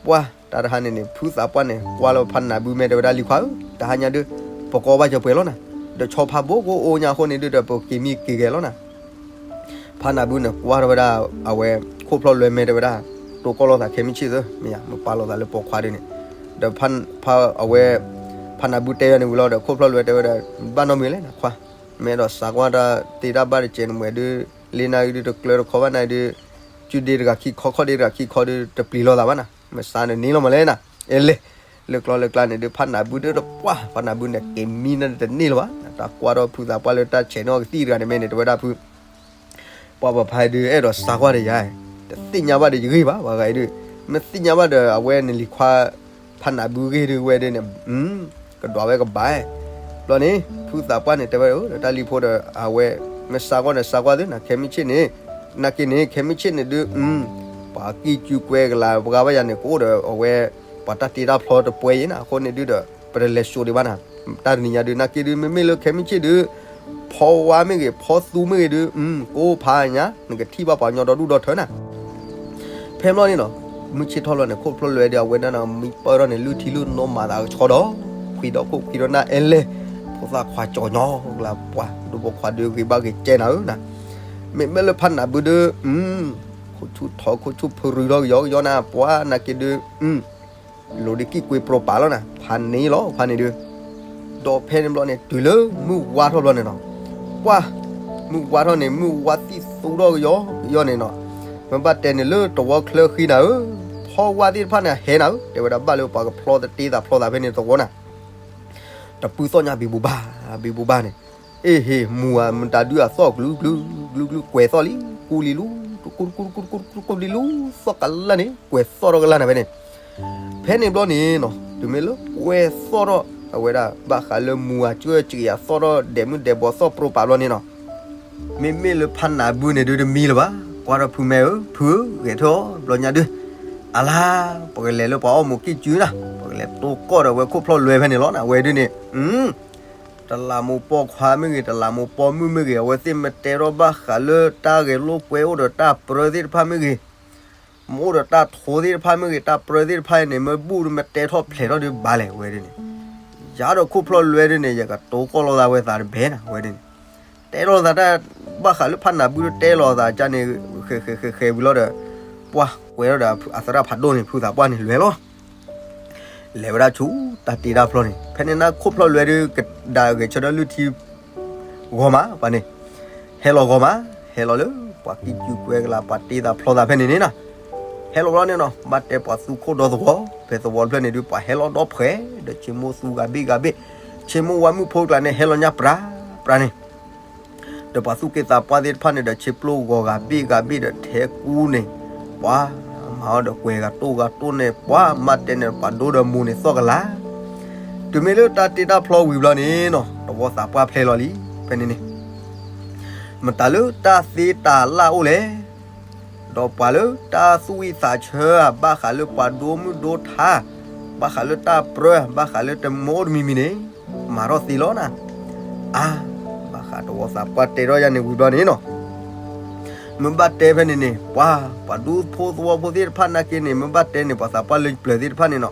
ပှၢ်တၢ်တဟါန့ၣ်န့ၣ် ဖုသးပှၢ်န့ၣ် ကွၢ်လၢဖးနးဘုမဲာ်တဲဝဲဒၣ်လံၤခွါဧၢ, တဟါညါဒုး, ပကီဘၣ်စၢၤပှဲၤလီၤနၤ, ဒီးဆီဖါဘိကအိၣ်ညါအဃိန့ၣ်ဒုးဒီး ပက့ၤမံက့ၤဂဲၤလီၤနၤ ဖးနးဘုန့ၣ်ကွၢ်ထီၣ်ဝဲဒၣ်အဝဲ, ခိၣ်ဖျီၣ်လွဲမဲာ်တဲဝဲဒၣ်, တိၢ်ကီၢ်လိာ်သးခဲမုၢ်ဆ့ၣ်သၢ, မ့ၢ်ယါ မ့ၢ်ပာ်လိာ်သးလၢပိာ်ခွါဒုးန့ၣ်, ဒီးဖး, အဝဲ, ဖးနးဘုတဲယၤန့ၣ်ဝံၤလီၤဒီး ခိၣ်ဖျီၣ်လွဲတဲဝဲဒၣ်, ဘၣ်နီတမံၤလဲၣ်နခွါ, မ့ၢ်အဲၣ်ဒိးစးကွၢ်တၢ်သ့တၢ်ဘၣ်တကဲးနမှဲဒုး, လၢနၤဂ့ၤဒုး တကျၢၤတခီဘၣ်နၤဒုး, စုဒ့တဂၤခံခီ ခီၣ်ဒ့တဂၤခံခီဒုး တပျံၤလိာ်သးဘၣ်နၤ, မ့ၢ်စးန့ၣ်န့ၢ်လီၤမးလဲၣ်နၤ, အ့လဲၣ်, လၢကျီလၢကျါန့ၣ်ဒုး ဖးနးဘုဒုးတပှၢ် ဖးနးဘုန့ၣ် က့ၤမံနၤတန့ၢ်လၢၤဘၣ်, တၢ်ကွၢ်ထီၣ်ဖုသးပှၢ်လၢတၢ်ဆဲးန့ၢ်အီၤကသံၣ်တဂၤန့ၣ်မ့ၢ်န့ၣ် တဲဝဲဒၣ်ဖု ပှၤပဖါဒုး အဲၣ်ဒိးစးကွၢ်ဒီးယၤ, တသ့ၣ်ညါဘၣ်ဒီးယဂ့ၢ်ဘၣ် ပှၤဂၤအံၤဒုး, မ့ၢ်သ့ၣ်ညါဘၣ်ဒီး အဝဲန့ၣ်လံၤခွါ, ဖးနးဘုဂ့ၢ်ဒုးဝဲဒုးန့ၣ်, ကဒွးဝဲကဘၣ်, ဘျီန့ၣ် ဖုသးပှၢ်န့ၣ် တဲဝဲဒီးတၢ်လံၤဖိဒီး အဝဲ, မ့ၢ်စးကွၢ်န့ၣ် စးကွၢ်သုနၤ ခဲမုၢ်ဆ့ၣ်န့ၣ်, နာ်က့န့ၣ် ခဲမုၢ်ဆ့ၣ်န့ၣ်ဒုး, ပှၤကံၢ်ကူကွဲကလၤပှၤဘၣ်ယၤန့ၣ် ကအိၣ်ဒီးအဝဲ, ပှၤတၢ်တ့တၢ်ဖျီတပှဲၤအံၤနၤ အဃိန့ၣ်ဒုးဒီး, ပတလဲၤစိာ်ဒံးဘၣ်နၤ, တၢ်တနံၤညါဒုး နာ်က့ဒုး မ့မ့ၢ်လၢခဲမုၢ်ဆ့ၣ်ဒုး, ဖီဝါမ့ၢ်ဂ့ၤ ဖီသူမ့ၢ်ဂ့ၤဒုး, ကိးဖးညါ, နကထံၣ်ဘၣ်ပှၤကညီဒီဒူၣ်ဒီထၢနၤ ဖဲဘျီန့ၣ်နီၤ, မုၢ်ဆ့ၣ်ထီၣ်လီၤန့ၣ် ခိၣ်ဖျီၣ်လွဲဒီး အဝဲဒၣ်နၤမံပၢၢ်ထီၣ်န့ၣ် လုၢ်ထံလုၢ်နိမၤသးကဆှီဒီး, ခွံဒီခိၣ်ခွံဒီနၢ်အဲလဲၣ်, ဖိသၣ်ခွါကၠီၤညီကလၤပှၤ, ဒိဖိခွါဒုးဂ့ၤဘၣ်ဂ့ၤကဲနၤဧၢနၤ, မ့မ့ၢ်လၢဖးနးဘုဒုး, ခိၣ်ဆူၣ်ထီၣ်ခိၣ်ဆူၣ်ဖုရူထီၣ်ကယီကယီနၤ ပှၤနာ်က့ဒုး, လိၤဒုးကံၢ်ကွ့ပြိပာ်လီၤနၤ ဖးန့ၣ်လီၤ ဖးန့ၣ်ဒုး, ဒီးဖဲန့ၣ်ဘျီန့ၣ် တုၤလၢမုၢ်ဝါထီၣ်ဘျီန့ၣ်နီၤ, ပှၢ်, မုၢ်ဝါထီၣ်န့ၣ် မုၢ်ဝါသံၣ်သူထီၣ်ကယီကယီန့ၣ်နီၤ, မ့ၢ်ဘၣ်တဲန့ၣ်လၢတဝီချၢဃံနၤဧၢ, ဖီဝါသ့ၣ်တဖၣ်န့ၣ်ဟဲနၤဧၢ, တဲဝဲဒၣ်ဘၣ်လၢပှၤကဖျီတတ့သးဖျီသးဖဲန့ၣ်သဝီနၤ တပုၢ်သီၣ်ညါဘံဘူဘၣ်, ဘံဘူဘၣ်န့ၣ်, အ့ဟ့ၣ်မူဧါ မတၤဒုးအသီၣ်ကလုာ်ကလုာ်, ကလုာ်ကလုာ်ကွဲးသီၣ်လံ, ကူလံလူ, ကူကူကူကူကူကူကူလံလူ, သီၣ်ကလၢ်န့ၣ် ကွဲးသီၣ်ထီၣ်ကလၢ်နၤဖဲန့ၣ်, ဖဲန့ၣ်ဘျီန့ၣ်နီၤ တုၤမ့ၢ်လၢကွဲးသီၣ်ထီၣ် အဝဲဒၣ်ဘၣ်ဃးလၢမူအကၠိၣ်စံးအသီၣ်ထီၣ်ဒဲးမုၢ်ဒဲးဘီၣ်သီၣ်ပြိပာ်ဘျီန့ၣ်နီၤ, မ့မ့ၢ်လၢဖးနးဘုန့ၣ်ဒုးတမံလၢၤဘၣ်, ကွၢ်ထီၣ်ဖုမဲဧၢ, ဖုဧၢ, ဂဲၤထၢၣ်အီၤဘျီညါဒုး, အလါ, ပကလဲၤလၢပှၤအီၣ်မူးကံၣ်စုနၤ, ပကလဲၤတိၢ်ကီၢ်ဒီးဝဲခိၣ်ဖျီၣ်လွဲဖဲန့ၣ်လီၤနၤ, အဝဲဒုးန့ၣ်, တလးမူးပိာ်ခွါမ့ၢ်ဂ့ၤ, တလးမူးပိာ်မုၣ်မ့ၢ်ဂ့ၤ, အဝဲသ့ၣ်မ့ၢ်တဲထီၣ်ဘၣ်ဃးလၢတၢ်ဂဲၤလိာ်ကွဲအိၣ်ဒီးတၢ်ပြၢသ့ၣ်တဖၣ်မ့ၢ်ဂ့ၤ, မ့ၢ်အိၣ်ဒီးတၢ်ထိသ့ၣ်တဖၣ်မ့ၢ်ဂ့ၤ, တၢ်ပြၢသ့ၣ်တဖၣ်အံၤန့ၣ် မ့ၢ်ဘူၣ်ဒုးမ့ၢ်တဲထီၣ်ဖျဲးထီၣ်ဒုးဘၣ်လဲၣ် အဝဲဒုးန့ၣ်, ယၤဒီးခိၣ်ဖျီၣ်လွဲဒုးန့ၣ် ယကတိၢ်ကီၢ်လိာ်သးဝဲသးတဘဲနၤ အဝဲဒုးန့ၣ်, တဲလိာ်သးတၢ်, ဘၣ်ဃးလၢဖးနးဘုဒုးတဲလိာ်သးကန့ၣ်, ဃဲးဃဲးဃဲးဃဲးဝံၤလီၤဒီး, ပှၤကွဲးထီၣ်ဒီးအသရၣ်ဖးဒိၣ်န့ၣ် ဖုသးပှၢ်န့ၣ်လွဲလီၤ လဲၤဝဲဒၣ်ဆူတၢ်တ့တၢ်ဖျီန့ၣ်, ဖဲန့ၣ်နခိၣ်ဖျီၣ်လွဲဒုးကဒးဂဲၤဆၢထၢၣ်လုၢ်ထံ ဂီၤမး, ပှၤန့ၣ်, ဟဲလီၤဂီၤမး, ဟဲလီၤလၢပှၤကံၢ်ကုကွဲကလး ပှၤတ့သးဖျီသးဖဲန့ၣ်န့ၣ်နၤ, ဟဲလီၤဘျီန့ၣ်နီၤ, ဘၣ်တဲပှၤသူခိၣ်ဒီသဝီ, ဖဲသဝီတဖျၢၣ်န့ၣ်ဒုး ပှၤဟဲလီၤဒီဖှဲး, ဒီးဆ့မိၣ်သူဂၤဘ့ၣ်ဂၤဘ့ၣ်, ဆ့မိၣ်ဝါမုၣ်ဖိကျါန့ၣ် ဟဲလီၤညါပြးပြးန့ၣ် ဒီးပှၤသူၣ်က့သးပှၢ်သ့ၣ်တဖၣ်န့ၣ်ဒီး ဆ့ပျိဂီၤဂၤဘ့ၣ်ဂၤဘ့ၣ်ဒီးထဲကူန့ၣ်, ပှၤမၤအီၤဒီးကွဲးဂၤတိၢ်ဂၤတိၢ်န့ၣ်, ပှၤမၤတဲန့ၣ် ပှၤဒိဒီးမူးန့ၣ်သီၣ်ကလၤ, တုၤမ့ၢ်လၢတၢ်တ့တၢ်ဖျီဝံၤဘျီန့ၣ်နီၤ, တဝီသးပှၢ်ဖျဲလီၤလံ, ဖဲန့ၣ်န့ၣ်, မတၤလၢတၢ်သ့တၢ်လၢ်အိၣ်လဲၣ် ဒီးပှၤလၢတၢ်သူၣ်ဝံၣ်သးဆၢဧါ, ဘၣ်ဃးလၢပှၤဒိမုၢ်ဒိထါ, ဘၣ်ဃးလၢတၢ်ပြၢ, ဘၣ်ဃးလၢတမီတမံၤမံၤန့ၣ်, မၤထီၣ်သ့လီၤနၤ, အါ, ဘၣ်ဃးတဝီသးပှၢ်တဲထီၣ်ယၤန့ၣ်ဝံၤဘျီန့ၣ်နီၤ, မ့ၢ်ဘၣ်တဲဖဲန့ၣ်န့ၣ်, ပှၤ, ပှၤဒူဖိသဝီဖိသ့ၣ်တဖၣ်နာ်က့န့ၣ် မ့ၢ်ဘၣ်တဲန့ၣ် ပှၤသးပှၢ်လၢပျၢၤသ့ၣ်တဖၣ်န့ၣ်နီၤ,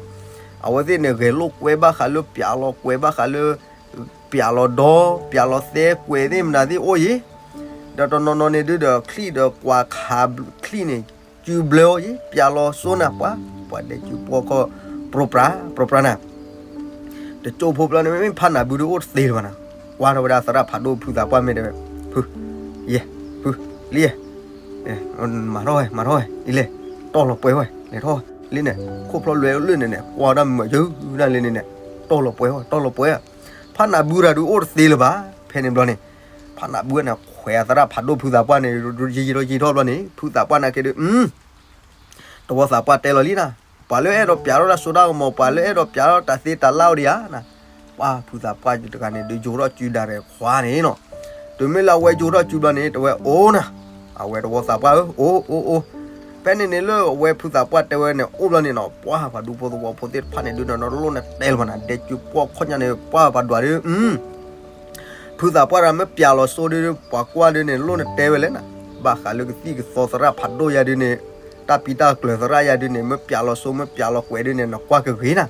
အဝဲသ့ၣ်န့ၣ် ဂဲၤလိာ်ကွဲဘၣ်ဃးလၢပျးလီၤကွဲးဘၣ်ဃးလၢ ပျးလီၤဒီ, ပျးလီၤသဲကွဲးသ့ၣ်မနုၤသ့ၣ်အိၣ်ယံၤ, ဒီးတနီၤနီၤန့ၣ်ဒုးဒီးချံၣ်ဒီးကွၢ်ခးချံၣ်န့ၣ် စုဘျၢအီၤယံၤ, ပျးလီၤစိနၤပှၤ, ပှၤဒဲးစုပှီၢ်ခီၣ် ပြိပြး ပြိပြးနၤ, တကၠိဖိဘျီန့ၣ် မ့မ့ၢ်ဖးနးဘုဒုးအိၣ်တသ့လၢၤဘၣ်နၤ, ကွၢ်ထီၣ်ဝဲဒၣ်သရၣ်ဖးဒိၣ်ဖုသးပှၢ်မ့ၢ်တဲဝဲ, ဖု, ယဲ, ဖု, လံယဲ, မၤထီၣ်ဝဲ မၤထီၣ်ဝဲ အံၤလဲၣ်, တီၢ်လီၤပှဲၤဝဲ လဲၤထီၣ်ဝဲ, လံန့ၣ်, ခိၣ်ဖျီၣ်လွဲလၢန့ၣ်န့ၣ် ကွၢ်ဒၣ်မုာ်ယုၢ်ဒၣ်လံန့ၣ်န့ၣ်, တီၢ်လီၤပှဲၤဝဲ တီၢ်လီၤပှဲၤ, ဖးနးဘုတၢ်ဒုးအိၣ်တသ့လၢၤဘၣ်, ဖဲန့ၣ်ဘျီန့ၣ်, ဖးနးဘုန့ၣ် ခွဲးအသရၣ်ဖးဒိၣ်ဖုသးပှၢ်န့ၣ် ယံာ်ထီၣ်ယံာ်ထီၣ်ဘျီန့ၣ် ဖုသးပှၢ်နာ်က့ဒုး, တဝီသးပှၢ်တဲလီၤလံနၤ, ပှၤလၢအဲၣ်ဒိးပျးထီၣ်တၢ်စိတၢ်ကမီၤ ပှၤလၢအဲၣ်ဒိးပျးထီၣ်တၢ်သ့တၢ်လၢ်အိၣ်ဒံးဧါနၤ, ပှၤဖုသးပှၢ်တဂၤန့ၣ်ဒုး ယိၤထီၣ်စုဒၣ်ရဲၣ်ခွါန့ၣ်နီၤ, တုၤမ့ၢ်လၢအဝဲယိၤထီၣ်စုဘျီန့ၣ် တဝဲအိၣ်နၤ, အဝဲတဝီသးပှၢ်ဧၢ အိၣ်အိၣ်အိၣ်, ဖဲန့ၣ်န့ၣ်လၢအဝဲဖုသးပှၢ်တဲဝဲန့ၣ် အိၣ်ဘျီန့ၣ်နီၤ, ပှၤပှၤဒူဖိသဝီဖိသ့ၣ်တဖၣ်န့ၣ်ဒုး နလိၣ်နတဲလၢၤဘၣ်နၤ, ဒဲးစုပှီၢ်ခီၣ်ညါန့ၣ် ပှၤပှၤဒွးဒုး ဖုသးပှၢ်တဂၤမ့ၢ်ပျးလီၤစိဒုး ပှၤကွၢ်ဒုးန့ၣ် လိၣ်နတဲဝဲလဲၣ်နၤ, ဘၣ်ဃးလၢကသံၣ်ကသီသရၣ်ဖးဒိၣ်ယၤဒုးန့ၣ်, တၢ်ပံတၢ်ကျၢၤသရၣ်ယၤဒုးန့ၣ် မ့ၢ်ပျးလီၤစိမ့ၢ်ပျးလီၤကွဲးဒုးန့ၣ် နကွၢ်ကဂ့ၤနၤ,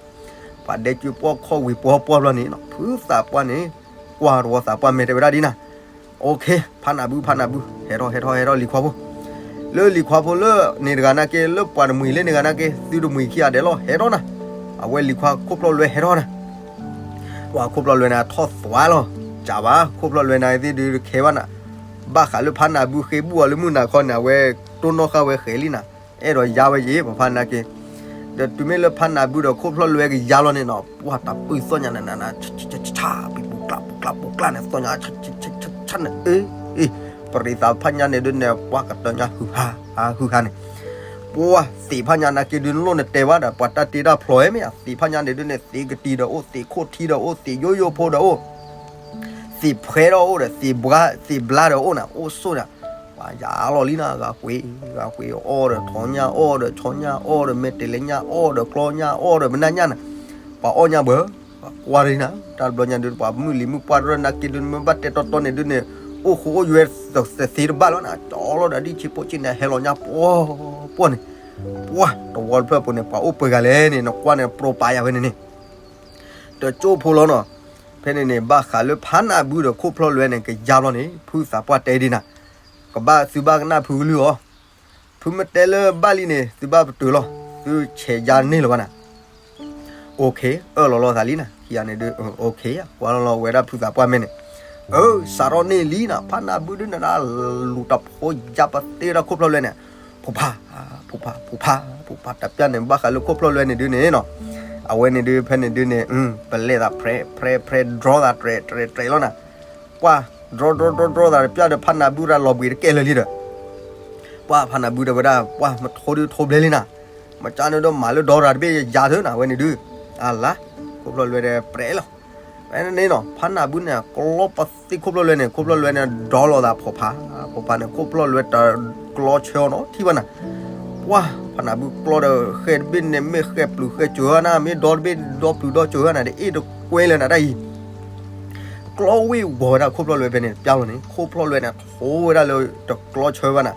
ပှၤဒဲးစုပှီၢ်ခီၣ်ဝံၤပှီၢ်ပှီၢ်ဘျီန့ၣ်နီၤ, ဖုသးပှၢ်န့ၣ် ကွၢ်တဝီသးပှၢ်မ့ၢ်တဲဝဲဒၣ်ဒ်နၤ, အိၣ်ခ့ ဖးနးဘု ဖးနးဘု ဟဲထီၣ်ဟဲထီၣ်ဟဲထီၣ်လံၤခွါဖိ လၢလံၤခွါဖိလၢန့ၣ်တဂၤနာ်က့ လၢပှၤတမှံၤလၢန့ၣ်တဂၤနာ်က့ သုတမှံၤခံဂၤဒဲးလီၤ ဟဲထီၣ်နၤ, အဝဲလံၤခွါခိၣ်ဖျီၣ်လွဲဟဲထီၣ်နၤ, ပှၤခိၣ်ဖျီၣ်လွဲန့ၣ် ထီၣ်သွါလီၤ, ကးဘၣ် ခိၣ်ဖျီၣ်လွဲနၤသ့ၣ်ဒုးတခဲဘၣ်နၤ, ဘၣ်ဃးလၢဖးနးဘုဃ့ဘူၣ်အီၤလၢမုၢ်နၤခီန့ၣ် အဝဲတိၢ်နီၣ်ဃာ်ဝဲဃဲၤလံနၤ, အဲၣ်ဒိးယါဝဲယံၤ ပဖးနၤက့ ဒီးတုၤမ့ၢ်လၢဖးနးဘုဒီးခိၣ်ဖျီၣ်လွဲကယါလီၤန့ၣ်နီၤ, ပှၤတၢ်ပုၢ်သီၣ်ညါနၤနၤ ဆါ ဆါ ဆါ ပံၤပူၤကျါပူၤကျါပူၤကျါန့ၣ် သီၣ်ညါ ဆါ ဆါ ဆါ ဆါ န့ၣ် အ့ အ့ ပရံးသးဖးညါန့ၣ်ဒုးန့ၣ် ပှၤကတၢၢ်ညါဟုၣ်ဟါ ဟုၣ်ဟါန့ၣ်, ပှၤသ့ၣ်ဖးညါနာ်က့ဒုး နလိၣ်နတဲဘၣ်ဒီး ပှၤတၢ်တ့တၢ်ဖျီၣ်ဝဲမ့ၢ်ဧါ, သ့ၣ်ဖးညါန့ၣ်ဒုးန့ၣ် သ့ၣ်ကတံၤဒီးအိၣ်, သ့ၣ်ခိၣ်ထံဒီးအိၣ်, သ့ၣ်ယိယိဖိဒီးအိၣ် သ့ၣ်ဖှဲဒီးအိၣ်ဒီး သ့ၣ်ဘှါ သ့ၣ်ဘျါဒီးအိၣ်နၤ အိၣ်ဆိးနၤ, ပှၤယါလီၤလံနၤ ဂၤကွံာ် ဂၤကွံာ်အီၣ်ဒီး ထိးညၣ်အီၣ်ဒီး ဆီညၣ်အီၣ်ဒီး မဲာ်တဲၤလဲညၣ်အီၣ်ဒီး ကျီညၣ်အီၣ်ဒီး မနၢ်ညၣ်နၤ, ပှၤအီၣ်ညၣ်ဘၣ်, ပှၤကွၢ်ဒ်နၤ တၢ်တဘျီညါဒုး ပှၤမုၢ်လံၤမုၢ်ပှၢ်တရၢၢ်နာ်က့ဒုး မ့ၢ်ဘၣ်တဲတီတီန့ၣ်ဒုးန့ၣ် အိၣ်ဃိအိၣ်ယွဲတသ့တဘၣ်လီၤနၤ, ကၠီလီၤဒီးဒ်ဆံးဖိဆံးန့ၣ် ဟဲလီၤညါပှီၢ်ပှီၢ်န့ၣ်, ပှၤတဝီတဖျၢၣ်ပူၤန့ၣ် ပှၤအိၣ်ပှဲၤဂၤလဲၣ်န့ၣ် နကွၢ်န့ၣ် ပြိပာ်ယၤဝဲန့ၣ်န့ၣ် တကၠိဖိလီၤနီၤ, ဖဲန့ၣ်န့ၣ် ဘၣ်ဃးလၢဖးနးဘုဒီးခိၣ်ဖျီၣ်လွဲန့ၣ် ကယါဘျီန့ၣ် ဖုသးပှၢ်တဲဒ်နၤ, ကဘၣ်သုဘၣ်ကနၣ်ဖုကလုၢ်အီၤ, ဖုမ့ၢ်တဲလၢဘၣ်လံန့ၣ် သုဘၣ်ပတုာ်လီၤ, သုဆဲးယါန့ၢ်လၢၤဘၣ်နၤ, အိၣ်ခ့ အၢၣ်လီၤလိာ်သးလံနၤ, ခံဂၤန့ၣ်ဒုး အိၣ်ခ့ ကွၢ်လီၤလီၤဝဲဒၣ်ဖုသးပှၢ်မ့ၢ်န့ၣ်, အၢ စးထီၣ်န့ၢ်လံနၤ, ဖးနးဘုဒုးနၤ လူၤတဖိယါပသ့ဝဲဒၣ်ခိၣ်ဖျီၣ်လွဲန့ၣ်, ဖူးဖး ဖူးဖး ဖူးဖး တပျၢ်န့ၣ် ဘၣ်ဃးလၢခိၣ်ဖျီၣ်လွဲန့ၣ်ဒုးန့ၣ်နီၤ, အဝဲန့ၣ်ဒုး ဖဲန့ၣ်ဒုးန့ၣ် ပလဲသးဖြဲ ဖြဲ ဖြဲ ဒြီသးတြဲၤ တြဲၤ တြဲၤလီၤနၤ, ပှၢ် ဒြီ ဒြီ ဒြီ ဒြီသးတပျၢ်ဒီး ဖးနးဘုရၤလီၤဘှံးတကဲလၢာ်လံဒီး ပှၢ် ဖးနးဘုဒီးဝဲဒၣ် ပှၢ် မထိဒုးထိဘျဲလံနၤ, မကၢန့ၣ်ဒီးမၤလၢဒီရၤတဘ့ၣ်ယၤထၢနၤ အဝဲန့ၣ်ဒုး, အလါ, ခိၣ်ဖျီၣ်လွဲဒီးပြဲးလီၤ, ဖဲန့ၣ်နီၤ ဖးနၢ်ဘုန့ၣ် ကျီပသံခိၣ်ဖျီၣ်လွဲန့ၣ် ခိၣ်ဖျီၣ်လွဲန့ၣ် ဒီလီၤသးဖိဖး, ဖိဖးန့ၣ် ခိၣ်ဖျီၣ်လွဲတကျီဆၢအီၤနီတထံၣ်ဘၣ်နၤ. ပှၢ် ဖးနၢ်ဘုကျီဒီး ဃဲတဘ့ၣ်န့ၣ် မ့ၢ်ဃဲပျုၤဃဲစၢၤနၤ, မ့ၢ်ဒီတဘ့ၣ်ဒီပျုၤဒီစၢၤနၤ တအ့ၣ်တကွဲလၢနၤတၢ်အံၤ ကျီဝ့ၢ်ဝီၤဝဲဒၣ်ခိၣ်ဖျီၣ်လွဲဖဲန့ၣ် ပျၢ်လီၤန့ၣ် ခိၣ်ဖျီၣ်လွဲန့ၣ် ထိဝဲဒၣ်လၢတကျီဆၢဘၣ်နၤ.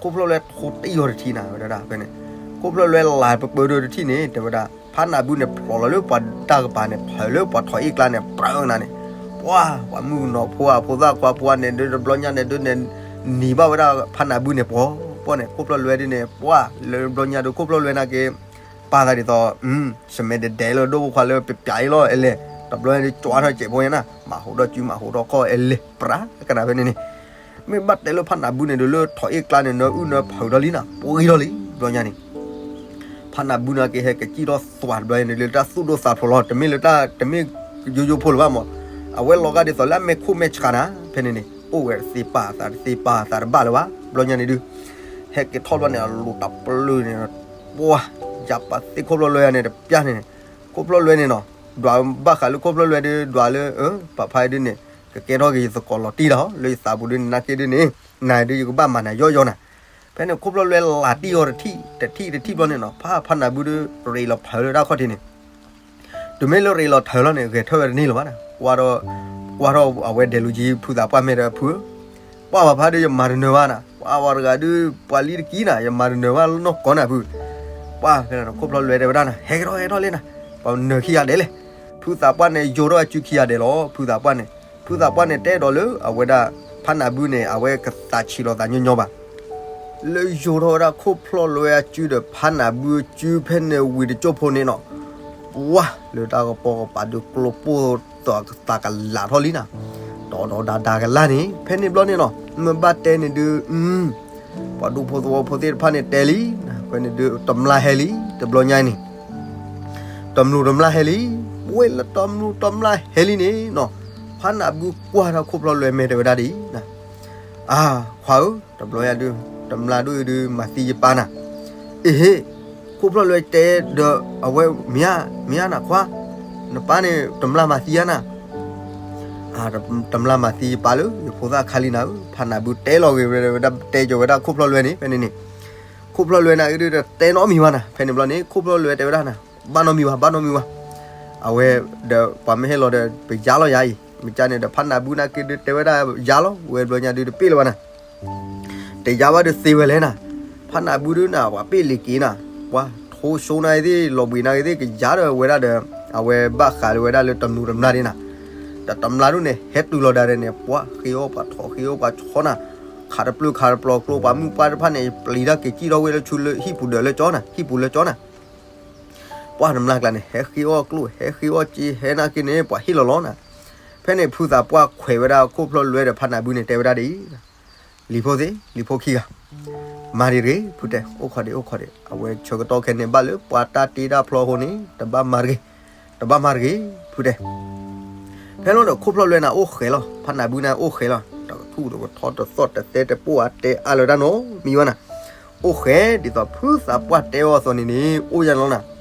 ခိၣ်ဖျီၣ်လွဲထိတံၢ်အီၤတထံၣ်နၤ ဝဲဒၣ်ဖဲန့ၣ် ခိၣ်ဖျီၣ်လွဲလၢ်ပပၢၤဒီးတထံၣ်န့ၣ် တဲဝဲဒၣ် ဖးနၢ်ဘုန့ၣ် ဖျိးလီၤလၢပှၤတၢ်ကပၤန့ၣ် ဖျိးလၢပှၤထိးအ့ၣ်ကျါန့ၣ် ပြၢနၤန့ၣ် ပှၢ် ပှၤမုၣ်ကနီၤဖိဧါ ဖိသၣ်ခွါဖိဧါန့ၣ် ဒုးတဘျီညါန့ၣ် ဒုးန့ၣ် နံၤဘၣ်ဝဲဒၣ်ဖးနၢ်ဘုန့ၣ် ပှီၤပှီၤန့ၣ် ခိၣ်ဖျီၣ်လွဲဒ်န့ၣ် ပှၢ် လၢတဘျီညါဒုး ခိၣ်ဖျီၣ်လွဲနာ်က့ ပာ်သးဒ်သိး ဆမဲာ်ဒဲးဒဲးလၢဒိၣ်ဖိခွါလၢပပျးအံၤလီၤ အဲလဲၣ် တဘျီညါဒုး ကၠွထီၣ်စဲးဖိညါနၤ မၤဟူးဒီးစု မၤဟူးဒီးခီၣ် အဲလဲၣ် ပြၢကနၣ်ဖဲန့ၣ်န့ၣ် မ့ၢ်ဘၣ်တဲလၢဖးနၢ်ဘုန့ၣ်ဒီး လၢထိးအ့ၣ်ကျါန့ၣ် နၢအုၣ်နၢဖုးဒီးလံနၤ ပှံၤဒီးလံ တဘျီညါန့ၣ် ဖးနၢ်ဘုနာ်က့ ဟဲကစံၣ်ထီၣ်သွးတဘျီန့ၣ် လၢတၢ်သူၣ်ဒိၣ်သးဖျိးလီၤ တမ့ၢ်လၢတၢ် တမ့ၢ်ယိယိဖိလၢၤဘၣ်မး အဝဲလီၤဂာ်ဒ်သိးလၢအမဲာ်ခိၣ်မဲာ်ဆှးနၤ ဖဲန့ၣ်န့ၣ် အိၣ်ဝဲတသ့ပာ်သးတသ့ပာ်သးတဘၣ်လၢၤဘၣ် တဘျီညါန့ၣ်ဒုး ဟဲက့ၤထီၣ်တဘျီန့ၣ် အလိၤတပျုၤန့ၣ် ပှၢ် ယပာ်သ့ခိၣ်ဖျီၣ်လွဲန့ၣ် တပျၢ်န့ၣ် ခိၣ်ဖျီၣ်လွဲန့ၣ်နီၤ ဒွးဘၣ်ဃးလၢခိၣ်ဖျီၣ်လွဲဒုး ဒွးလၢ ပာ်ဖးဒုးန့ၣ် ကကဲထီၣ်က့ၤယသကိးလီၤတံၢ်လီၤ လၢယသးပူၤဒုးန့ၣ် နာ်က့ဒုးန့ၣ် နၤဒုးယကဘၣ်မၤနၤယီၢ်ယီၢ်နၤ ဖဲန့ၣ်ခိၣ်ဖျီၣ်လွဲလၢ်တံၢ်အီၤတထံၣ် တထံၣ်တထံၣ်ဘျီန့ၣ်နီၤ ဖးဖးနၢ်ဘုဒုး ရ့းလီၤဖးလၢတၢ်ခီၣ်ထံးန့ၣ် တုၤမ့ၢ်လၢရ့းလီၤထၢလီၤန့ၣ် ဂဲၤထၢၣ်ဝဲတန့ၢ်လၢၤဘၣ်နၤ ကွၢ်ထီၣ် ကွၢ်ထီၣ်အဝဲဒဲးလူၤကံ ဖုသးပှၢ်မဲာ်ဒီးဖု ပှၢ်ပာ်ဖးဒုး ယမၤတနၢၤဘၣ်နၤ ပှၢ်ဝဲတဂၤဒုး ပှၤလံတကံနၤ ယမၤတနၢၤဘၣ်နီၢ်ကီၢ်နၤဖု ပှၢ်ဖဲန့ၣ်ခိၣ်ဖျီၣ်လွဲတဲဝဲဒၣ်နၤ ဟဲက့ၤထီၣ်ဟဲထီၣ်လံနၤ ပှၤနၢၤခံဂၤဒဲးလဲၣ် ဖုသးပှၢ်န့ၣ် ယိၤထီၣ်အစုခံဂၤဒဲးလီၤ ဖုသးပှၢ်န့ၣ် ဖုသးပှၢ်န့ၣ် တဲဒီးလၢအဝဲဒၣ် ဖးနၢ်ဘုန့ၣ် အဝဲကသးဆံးလီၤသးညီညီဘၣ် လၢယိၤထီၣ်ဝဲဒၣ်ခိၣ်ဖျီၣ်လွဲအစုဒီးဖးနၢ်ဘုအစုဖဲန့ၣ်ဝံၤတကၠိၢ်ဖိန့ၣ်နီၤ ပှၢ်လၢတၢ်ကပီၤကပၤဒုးကျိပိၢ်သးကလးထီၣ်လံနၤ ဒီးဒီးဒါဒါကလၢ်န့ၣ် ဖဲန့ၣ်ဘျီန့ၣ်နီၤ မ့ၢ်ဘၣ်တဲန့ၣ်ဒုး ပှၤဒူဖိသဝီဖိသ့ၣ်တဖၣ်န့ၣ်တဲလံ ဖဲန့ၣ်ဒုး တမျၢ်ဟဲလံ တဘျီညါန့ၣ် တမျူးတမျၢ်ဟဲလံ ပဝဲလၢတမျူးတမျၢ်ဟဲလံန့ၣ်နီၤ ဖးနၢ်ဘုကွၢ်ထီၣ်ခိၣ်ဖျီၣ်လွဲမဲာ်တဲဝဲဒၣ်ဒ်အံၤ အါ ခွါဧၢ တဘျီညါဒုး တမျၢ်ဒိၣ်အံၤဒုး မၤသံယပၢ်နၤ အ့ဟ့ၣ် ခိၣ်ဖျီၣ်လွဲတဲဒီးအဝဲ မ့ၢ်ဧါ မ့ၢ်ဧါနၤခွါ နပၢ်န့ၣ် တမျၢ်မၤသံဧါနၤ တမျၢ်မၤသံယပၢ်လၢ ယဖိသၣ်ခါလံနၤဧၢ ဖးနၢ်ဘုတဲလီၤဂ့ၤဝဲဒၣ် တဲကၠီၤဝဲဒၣ်ခိၣ်ဖျီၣ်လွဲန့ၣ် ဖဲန့ၣ်န့ၣ် ခိၣ်ဖျီၣ်လွဲန့ၣ်အံၤဒုး တတဲနီတမံၤဘၣ်နၤ ဖဲန့ၣ်ဘျီန့ၣ် ခိၣ်ဖျီၣ်လွဲတဲဝဲဒၣ်နၤ ဘၣ်နီတမံၤဘၣ် ဘၣ်နီတမံၤဘၣ် အဝဲဒီးပှၤမ့ၢ်ဟဲလီၤဒီး ပယါလီၤယၤအံၤ မ့ၢ်ကန့ၣ်ဒီး ဖးနၢ်ဘုနာ်က့ဒုးတဲဝဲဒၣ်ယါလီၤ ဝဲဘျီညါဒုးတပ့ၢ်လၢၤဘၣ်နၤ တယါဘၣ်ဒုးသ့ဝဲလဲၣ်နၤ, ဖးနၢ်ဘုဒုးနၤ ပှၤပ့ၢ်လံၤက့ၤနၤ, ပှၤထိၣ်စိနာ်ဂ့ၤသ့ၣ် လီၤဘှံးနာ်ဂ့ၤသ့ၣ် ကယါဒီးဝဲဒၣ်ဒီး အဝဲဘၣ်ဃးလၢဝဲဒၣ်လၢတမျိာ်တမျာ်ဒ်နၤ, ဒီးတမျာ်ဒုးန့ၣ် ဟဲတုၤလီၤဒၣ်ဒီးန့ၣ် ပှၤဃ့အီၣ်ပှၤထိၣ်ဃ့အီၣ်ပှၤဆီနၤ, ခးတပျုာ်ခးတပျီၤကျိ ပှၤမုၣ်ပှၢ်တဖၣ်န့ၣ် ပျံၤတၢ်က့ၤကံၣ်ထီၣ်ဝဲလၢဆူလၢဟံၣ်ပူၤဒၢးလၢကၠီနၤ, ဟံၣ်ပူၤလၢကၠီနၤ, ပှၤတမျာ်ကျါန့ၣ် ဟဲဃ့အီၣ်ကျိ ဟဲဃ့အီၣ်စ့ ဟဲနာ်က့န့ၣ် ပှၤဟ့ၣ်လီၤလီၤနၤ, ဖဲန့ၣ်ဖုသးပှၢ်ခွဲးဝဲဒၣ်ခိၣ်ဖျီၣ်လွဲဒီးဖးနၢ်ဘုန့ၣ် တဲဝဲဒၣ်ဒ်အံၤ လံၤဖိသ့ၣ် လံၤဖိခံဂၤ, မၤဒံးတဂ့ၤ ဖုတဲ, အိၣ်ခိးဒံး အိၣ်ခိးဒံး, အဝဲဆၢကတီၢ်ခဲန့ၣ် ဘၣ်လၢပှၤတၢ်တ့တၢ်ဖျီအဃိန့ၣ် တဘၣ်မၤတဂ့ၤ, တဘၣ်မၤတဂ့ၤ ဖုတဲ. ဖဲလီၤဒီးခိၣ်ဖျီၣ်လွဲနၤအိၣ်ဃဲၤလီၤ, ဖးနၢ်ဘုန့ၣ်အိၣ်ဃဲၤလီၤ, တကထူၣ်တကထီ တသီၣ်တသဲတပိၢ်အတဲအါလၢတၢ်နီတမံၤဘၣ်နၤ, အိၣ်ဃဲၤ ဒ်သိးဖုသးပှၢ်တဲအီၤအသိးန့ၣ်န့ၣ် အိၣ်ယါန့ၣ်လီၤနၤ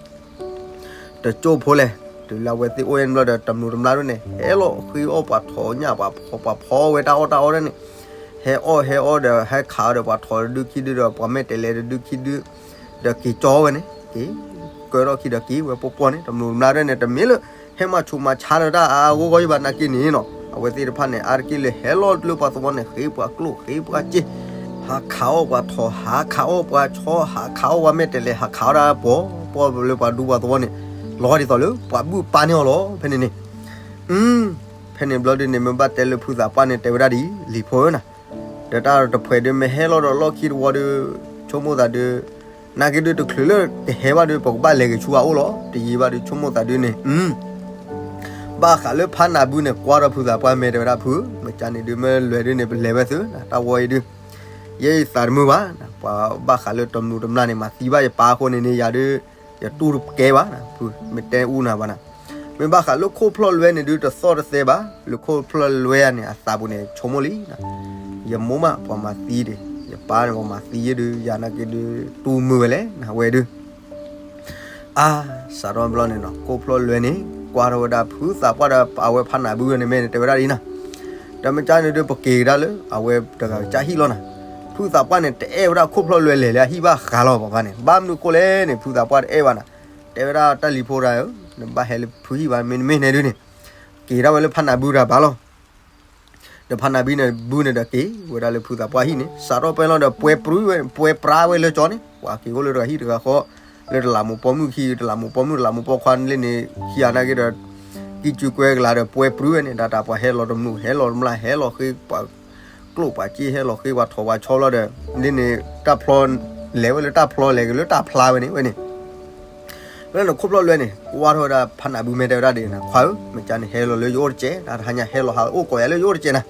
တကၠိၢ်ဖိလဲၣ်, တုၤလၢအဝဲသ့ၣ်အိၣ်ယါန့ၣ်ဘျီဒီး တမျိာ်တမျာ်ဒုးန့ၣ် ဟဲလီၤဃ့အီၣ်ပှၤထိၣ်ညၣ်ပှၤဖီ ပှၤဖီဝဲတၢ်အီၣ်တၢ်အီဒၣ်န့ၣ်, ဟဲအီၣ်ဟဲအီဒီး ဟဲခးအီၣ်ဒီးပှၤထိၣ်တဒုခံဒုဒီး ပှၤမဲာ်တဲၤလဲၤတဒုခံဒု, ဒီးက့ၤကၠီဝဲန့ၣ် က့ၤကၢထီၣ်ခံဒီးက့ၤဝဲပှီၢ်ပှီၢ်န့ၣ် တမျိာ်တမျာ်ဒုးန့ၣ် တမ့ၢ်လၢ ဟဲမၤဆူးမၤဆါဒီးတၢ်အါအါဂီၢ်ဂီၢ်ယဘၣ်နာ်က့န့ၣ်နီၤ, အဝဲသ့ၣ်တဖၣ်န့ၣ် အါတက့ၢ်လၢဟဲလီၤလၢပှၤသဝီန့ၣ် ဃ့ပှၤကျိၣ်ဃ့ပှၤစ့, ဟးခးအီၣ်ပှၤထိၣ် ဟးခးအီၣ်ပှၤဆီ ဟးခးအီၣ်ပှၤမဲာ်တဲၤလဲၤ ဟးခးအီၣ်ဒၣ်ပှီၢ်ပှီၢ်လၢပှၤဒူပှၤသဝီန့ၣ်, လီၤဒ်သိးလၢပှၤဘုၣ်ပၢ်န့ၢ်အီၤလီၤ ဖဲန့ၣ်န့ၣ်, ဖဲန့ၣ်ဘျီဒုးန့ၣ် မ့ၢ်ဘၣ်တဲလၢဖုသးပှၢ်န့ၣ် တဲဝဲဒၣ်ဒ်အံၤ လံၤဖိဧၢနၤ, ဒီးတၢ်တဖှဲးဒုး မ့ၢ်ဟဲလီၤဒီးလီၢ်ခံတဝီဒုး ဆိကမိၣ်သးဒုး နာ်က့ဒုး တချုးလၢကဟဲဘၣ်ဒုး ပကဘၣ်လဲၤက့ၤဆူအအိၣ်လီၤ, တယံာ်ဘၣ်ဒုး ဆိကမိၣ်သးဒုးန့ၣ် ဘၣ်ဃးလၢဖးနၢ်ဘုန့ၣ် ကွၢ်ဒီးဖုသးပှၢ်မဲာ်တဲဝဲဒၣ် ဖု မ့ၢ်ကန့ၣ်ဒုး မ့ၢ်လဲၤဒုးန့ၣ် ပလဲၤဝဲသု တၢ်ဝီအံၤဒုး ယဲယသးတမုာ်ဘၣ်, ပှၤဘၣ်ဃးလၢတမျိာ်တမျာ်န့ၣ် မၤသံဘၣ်ယပၢ်အဃိန့ၣ်န့ၣ် ယၤဒုး ယတူၢ်တကဲဘၣ်, မ့ၢ်တဲအူနၤဘၣ်နၤ, မ့ၢ်ဘၣ်ဃးလၢခိၣ်ဖျီၣ်လွဲန့ၣ်ဒုး တသီၣ်တသဲဘၣ်, လၢခိၣ်ဖျီၣ်လွဲဧါန့ၣ် အသးပူၤန့ၣ် ဆိကမိၣ်လံ ယမိၢ်မး ပှၤမၤသံဒံး, ယပၢ်န့ၣ် ပှၤမၤသံယဲဒုး ယၤနာ်က့ဒုး တူၢ်မုာ်ဝဲလဲၣ် နဝဲဒုး အါ စးထီၣ်ဘျီန့ၣ်နီၤ ခိၣ်ဖျီၣ်လွဲန့ၣ် ကွၢ်ထီၣ်ဝဲဒၣ်ဖုသးပှၢ်ဒီးအဝဲဖးနးဘုန့ၣ်မ့ၢ်န့ၣ် တဲဝဲဒၣ်ဒ်အံၤနီၤ, တမ့ၢ်ကန့ၣ်ဒုး ပက့ၤကဒါလၢအဝဲတဂၤကစၢ်ဟံၣ်လီၤနီၤ. ဖုသးပှၢ်န့ၣ် တအဲၣ်ဝဲဒၣ်ခိၣ်ဖျီၣ်လွဲလဲၤလၢအဟံၣ်ဘၣ်ဃးလီၤပှၤန့ၣ်. ဘၣ်မနုၤဃိလဲၣ်န့ၣ် ဖုသးပှၢ်တအဲၣ်ဘၣ်နီၤ. တဲဝဲဒၣ် တၢ်လံၤဖိတဂၤဧၢ, နဘၣ်ဟဲလၢဖုဟံၣ်ဘၣ်, မ့တမ့ၢ်န့ၣ်ဒုးန့ၣ် က့ၤဒၣ်ဝဲလၢဖးနးဘုတဂၤဘၣ်လီၤ. ဒီးဖးနးဘုန့ၣ် ဘုန့ၣ်ဒီးက့ၤဝဲဒၣ်လၢဖုသးပှၢ်ဟံၣ်န့ၣ် စးထီၣ်ပှဲၤလီၤဒီး ပှဲၤပြူဝဲ ပှဲၤပြါဝဲလၢကၠီန့ၣ်, ပှၤက့ၤအိၣ်လၢတဂၤဟံၣ်တဂၤဃီ, လၢတလးမူးပိာ်မုၣ်ခံ တလးမူးပိာ်မုၣ် တလးမူးပိာ်ခွါလၢန့ၣ် ခံဂၤနာ်က့ဒီး ကံၢ်စုကွဲကလၤဒီး ပှဲၤပြူဝဲန့ၣ် ဒၣ်တၢ်ပှၤဟဲလီၤတမုာ် ဟဲလီၤတမျၢ် ဟဲလီၤဃ့ပှၤကျိၣ်ပှၤစ့ ဟဲလီၤဃ့ပှၤထိၣ်ပှၤဆီဘျီဒီး လၢန့ၣ် တၢ်ဖျီ လဲၤဝဲလၢတၢ်ဖျီလဲၤက့ၤလၢတၢ်ဖျါဝဲန့ၣ်ဝဲန့ၣ် ဖဲန့ၣ်ခိၣ်ဖျီၣ်လွဲန့ၣ် ကွၢ်ထီၣ်ဝဲဒၣ်ဖးနးဘု မ့ၢ်တဲဝဲဒၣ်ဒ်န့ၣ် ခွါဧၢ, မ့ၢ်ကန့ၣ်ဟဲလီၤလၢယအိၣ်တစဲး, တၢ်တဟါညါဟဲလီၤဟးအိၣ်ကိးယၤလၢယအိၣ်တစဲးနၤ.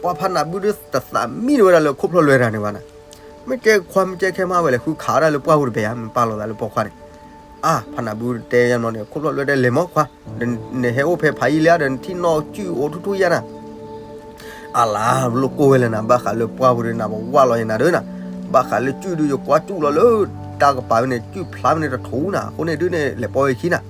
ပှၤဖးနးဘုဒုးတသးမံဝဲဒၣ်လၢခိၣ်ဖျီၣ်လွဲတဂၤန့ၣ်ဘၣ်နၤ. မ့ၢ်တဲခွါ မ့ၢ်တဲခဲမးဝဲလဲၣ်, ဃုခးဝဲဒၣ်လၢပှၢ်ပူၤတဘဲယါ, မ့ၢ်ပာ်လီၤသးလၢပိာ်ခွါန့ၣ်. အါ ဖးနးဘုတဲယါမနီၤန့ၣ် ခိၣ်ဖျီၣ်လွဲတဲ လဲၤမီၤခွါ, နဟဲအိၣ်ဖဲဖးယံာ်လံဧါဒီး နထံၣ်နီၣ်စုၣ်အိၣ်ထူၣ်ထူၣ်ယါနၤ အလါ လိၣ်ကိၢ်ဝဲလဲၣ်နၤ, ဘၣ်ဃးလၢပှၢ်ပူၤဒီးနၤ ပဝၢ်လီၤယနၤဒီးနၤ, ဘၣ်ဃးလၢစုၣ်ဒုးယကွၢ်စုၣ်လီၤလၢတၢ်ကပၤဝဲန့ၣ် စုၣ်ဖျါဝဲန့ၣ်တထူၣ်နၤ, အဃိန့ၣ်ဒုးန့ၣ် လဲၤပိာ်ဝဲခံနၤ.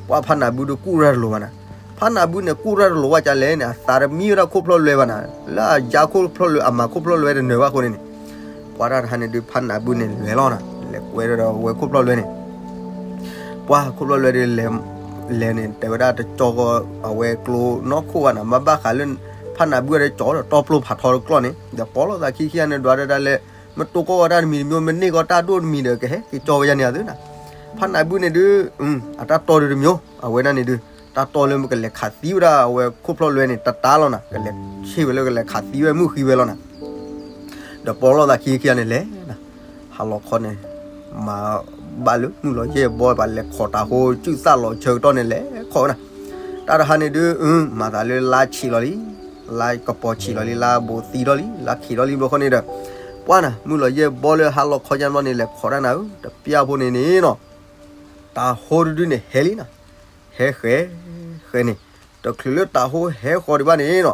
ပှၤဖးနးဘုဒုးကူၣ်ရၢ်တလိၤဘၣ်နၤ. ဖးနးဘုန့ၣ် ကူၣ်ရၢ်တလိၤဝဲကလဲၣ်န့ၣ် အသးတမံဝဲဒၣ်ခိၣ်ဖျီၣ်လွဲဘၣ်နၤ, လၢအယါခိၣ်ဖျီၣ်လွဲ အမၤခိၣ်ဖျီၣ်လွဲတနၢၤဘၣ်အဃိန့ၣ်န့ၣ်, ပှၤတၢ်တဟါန့ၣ်ဒုး ဖးနးဘုန့ၣ်လဲၤလီၤနၤ, လဲၤကွဲဒီးဝဲခိၣ်ဖျီၣ်လွဲန့ၣ် ပှၤခိၣ်ဖျီၣ်လွဲဒုး လဲၤန့ၣ် တဲဝဲဒၣ်တကၠီဃီ အဝဲကျိနီၢ်ခိၣ်ဘၣ်နၤ, မ့ၢ်ဘၣ်ဃးလၢ ဖးနးဘုအတကၠီဒီး တီပျိဖးထီတကျီၢ်န့ၣ် ဒီးပိာ်လိာ်သးခံခံဂၤန့ၣ် ဒွးဒၣ်တၢ်လၢ မ့ၢ်တိၢ်ကီၢ်ဝဲတၢ်တမံၤတမံၤ မ့ၢ်န့ၢ်ကီတၢ်ဒိၣ်တမံၤဒီး ကဟဲက့ၤကၠီဝဲယါန့ၣ်အသုနၤ. ဖးနးဘုန့ၣ်ဒုး အတၢ်တီဒုးတမံၤ အဝဲဒၣ်န့ၣ်ဒုး တၢ်တီလၢကလဲၤခးသံဝဲဒၣ်အဝဲခိၣ်ဖျီၣ်လွဲန့ၣ် တတါလီၤနၤ, ကလဲၤဆ့ၣ်ဝဲလၢကလဲၤခးသံဝဲမုၣ်ဃံဝဲလီၤနၤ. ဒီးပိာ်လိာ်သးခံခံဂၤန့ၣ်လဲၤ ဟါလီၤခီန့ၣ် မၤဘၣ်လၢမုၢ်လီၤယဲၢ်ဘီ ပှၤလဲၤခိးတၤဟိစုၣ်သၣ်လီၤဆၢကတီၢ်န့ၣ် လဲၤခိးနၤ. တၢ်တဟါန့ၣ်ဒုး မၤသးလၢလါဆံးလီၤလံ, လါကပီၤဆံးလီၤလံ, လါဘိးသံထီၣ်လံ, လါခံးထီၣ်လံဘျီဃီန့ၣ်ဒီး ပှၢ်နၤ မုၢ်လီၤယဲၢ်ဘီလၢဟါလီၤခီညါဘျီန့ၣ် လဲၤခိးတၢ်နၤဧၢ, တပျၢ်ဖိန့ၣ်န့ၣ်နီၤ တၤဟိတဒုန့ၣ်ဟဲလံနီၤ, ဟဲဃဲၤဃဲၤန့ၣ် တချုးလၢတၤဟိဟဲဃီဒံးဘၣ်န့ၣ်နီၤ,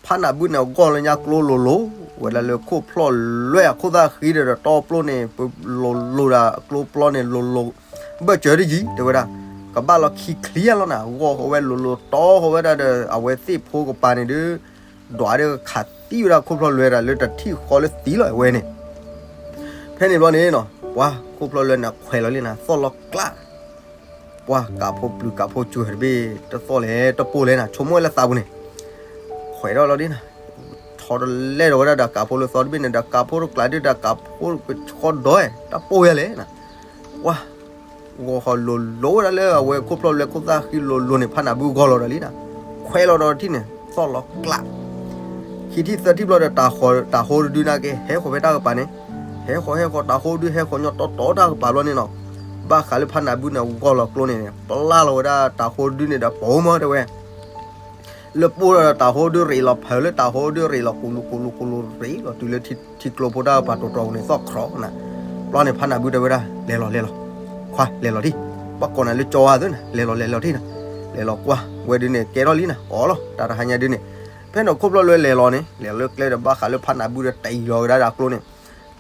ဖးနးဘုန့ၣ် ဂီၢ်လၢညါကျိလိၤလိၤဝဲဒၣ်လၢခိၣ်ဖျီၣ်လွဲအခိၣ်သၣ်ဃံဒီးတီပျိန့ၣ် ပလိၤလိၤဒၣ်ကျိပျီန့ၣ် လိၤလိၤ ဘၢၣ်စၢၤတယံၤ တဲဝဲဒၣ်, ကဘၣ်လီၤခံချံအလီၤနၤ, ဂီၢ်ဃီဝဲလိၤလိၤတီဃီဝဲဒၣ်ဒီး အဝဲသ့ၣ်ဖိကပၤန့ၣ်ဒုး ဒွးဒၣ်ခးသံဝဲဒၣ်ခိၣ်ဖျီၣ်လွဲဒၣ်လၢတထံၣ်ဃီလၢသံလီၤဝဲန့ၣ် ဖဲန့ၣ်ဘျီန့ၣ်နီၤ ပှၤခိၣ်ဖျီၣ်လွဲန့ၣ် ခွဲးလီၤလံနၤ သီၣ်လီၤကျး, ပှၤကးဖိပျုၤကးဖိစှၤတဘ့ၣ် တသီၣ်လဲၣ်တပိၢ်လဲၣ်နၤ ဆိကမိၣ်ဝဲလၢသးပူၤန့ၣ်, ခွဲးထီၣ်လီၤဒ်နၤ, ဆီတလဲဒီးဝဲဒၣ်ဒီးကးဖိလၢသီတဘ့ၣ်န့ၣ် ဒီးကးဖိတကျးဒ်ဒီးကးဖိကဆီဒီး တၢ်ပိၢ်ယါလဲၣ်နၤ, ပှၤ ဂီၢ်ဃီလိၤလိၤဝဲဒၣ်လၢအဝဲခိၣ်ဖျီၣ်လွဲခိၣ်သၣ်ဃံလိၤလိၤန့ၣ် ဖးနးဘုဂီၢ်လီၤဒီးလံနၤ, ခွဲးလီၤဒီးထံၣ်န့ၣ် သီၣ်လီၤကျး ခံထံၣ်သၢထံၣ်ဘျီဒီး တၤဟိတဒုန့ၣ်က့ ဟဲဃီၤဖဲတၢ်ကပၤန့ၣ်, ဟဲဃီၤဟဲဃီၤ တၤဟိဒုဟဲဃီၤညီတီတီတၢ်ကပၤဘျီန့ၣ်နီၤ, ဘၣ်ဃးလၢဖးနးဘုန့ၣ် ဂီၢ်လီၤကျိန့ၣ်န့ၣ် ပျၢ်လီၤဝဲဒၣ်တၤဟိဒုန့ၣ်ဒီးပိာ်မီၤတဲဝဲ လၢပိၢ်ဒီးတၤဟိဒုရ့းလီၤ ဖၢလၢတၤဟိဒုရ့းလီၤ ကူလူကူလူကူလူရ့းလီၤ တုၤလၢထံကျိဖိတၢ်ကပၤတိၤတိၤန့ၣ် သီၣ်ခြီနၤ, ဘျီန့ၣ်ဖးနးဘုတဲဝဲဒၣ် လဲၤလီၤလဲၤလီၤ, ခွါလဲၤလီၤထံၣ်, ဘၣ်ကိးနၤလၢကၠီဧါသ့နၤ လဲၤလီၤလဲၤလီၤထံၣ်နၤ, လဲၤလီၤကွၢ်ဝဲဒုန့ၣ် ကဲထီၣ်လံနၤ အီၣ်လီၤ တၢ်တဟါညါဒုန့ၣ်, ဖဲန့ၣ်ခိၣ်ဖျီၣ်လွဲလဲၤလီၤန့ၣ် လဲၤလီၤလၢကျဲဒီးဘၣ်ဃးလၢဖးနးဘုဒီးတံၢ်လီၤကဒါဒီးအကျိန့ၣ်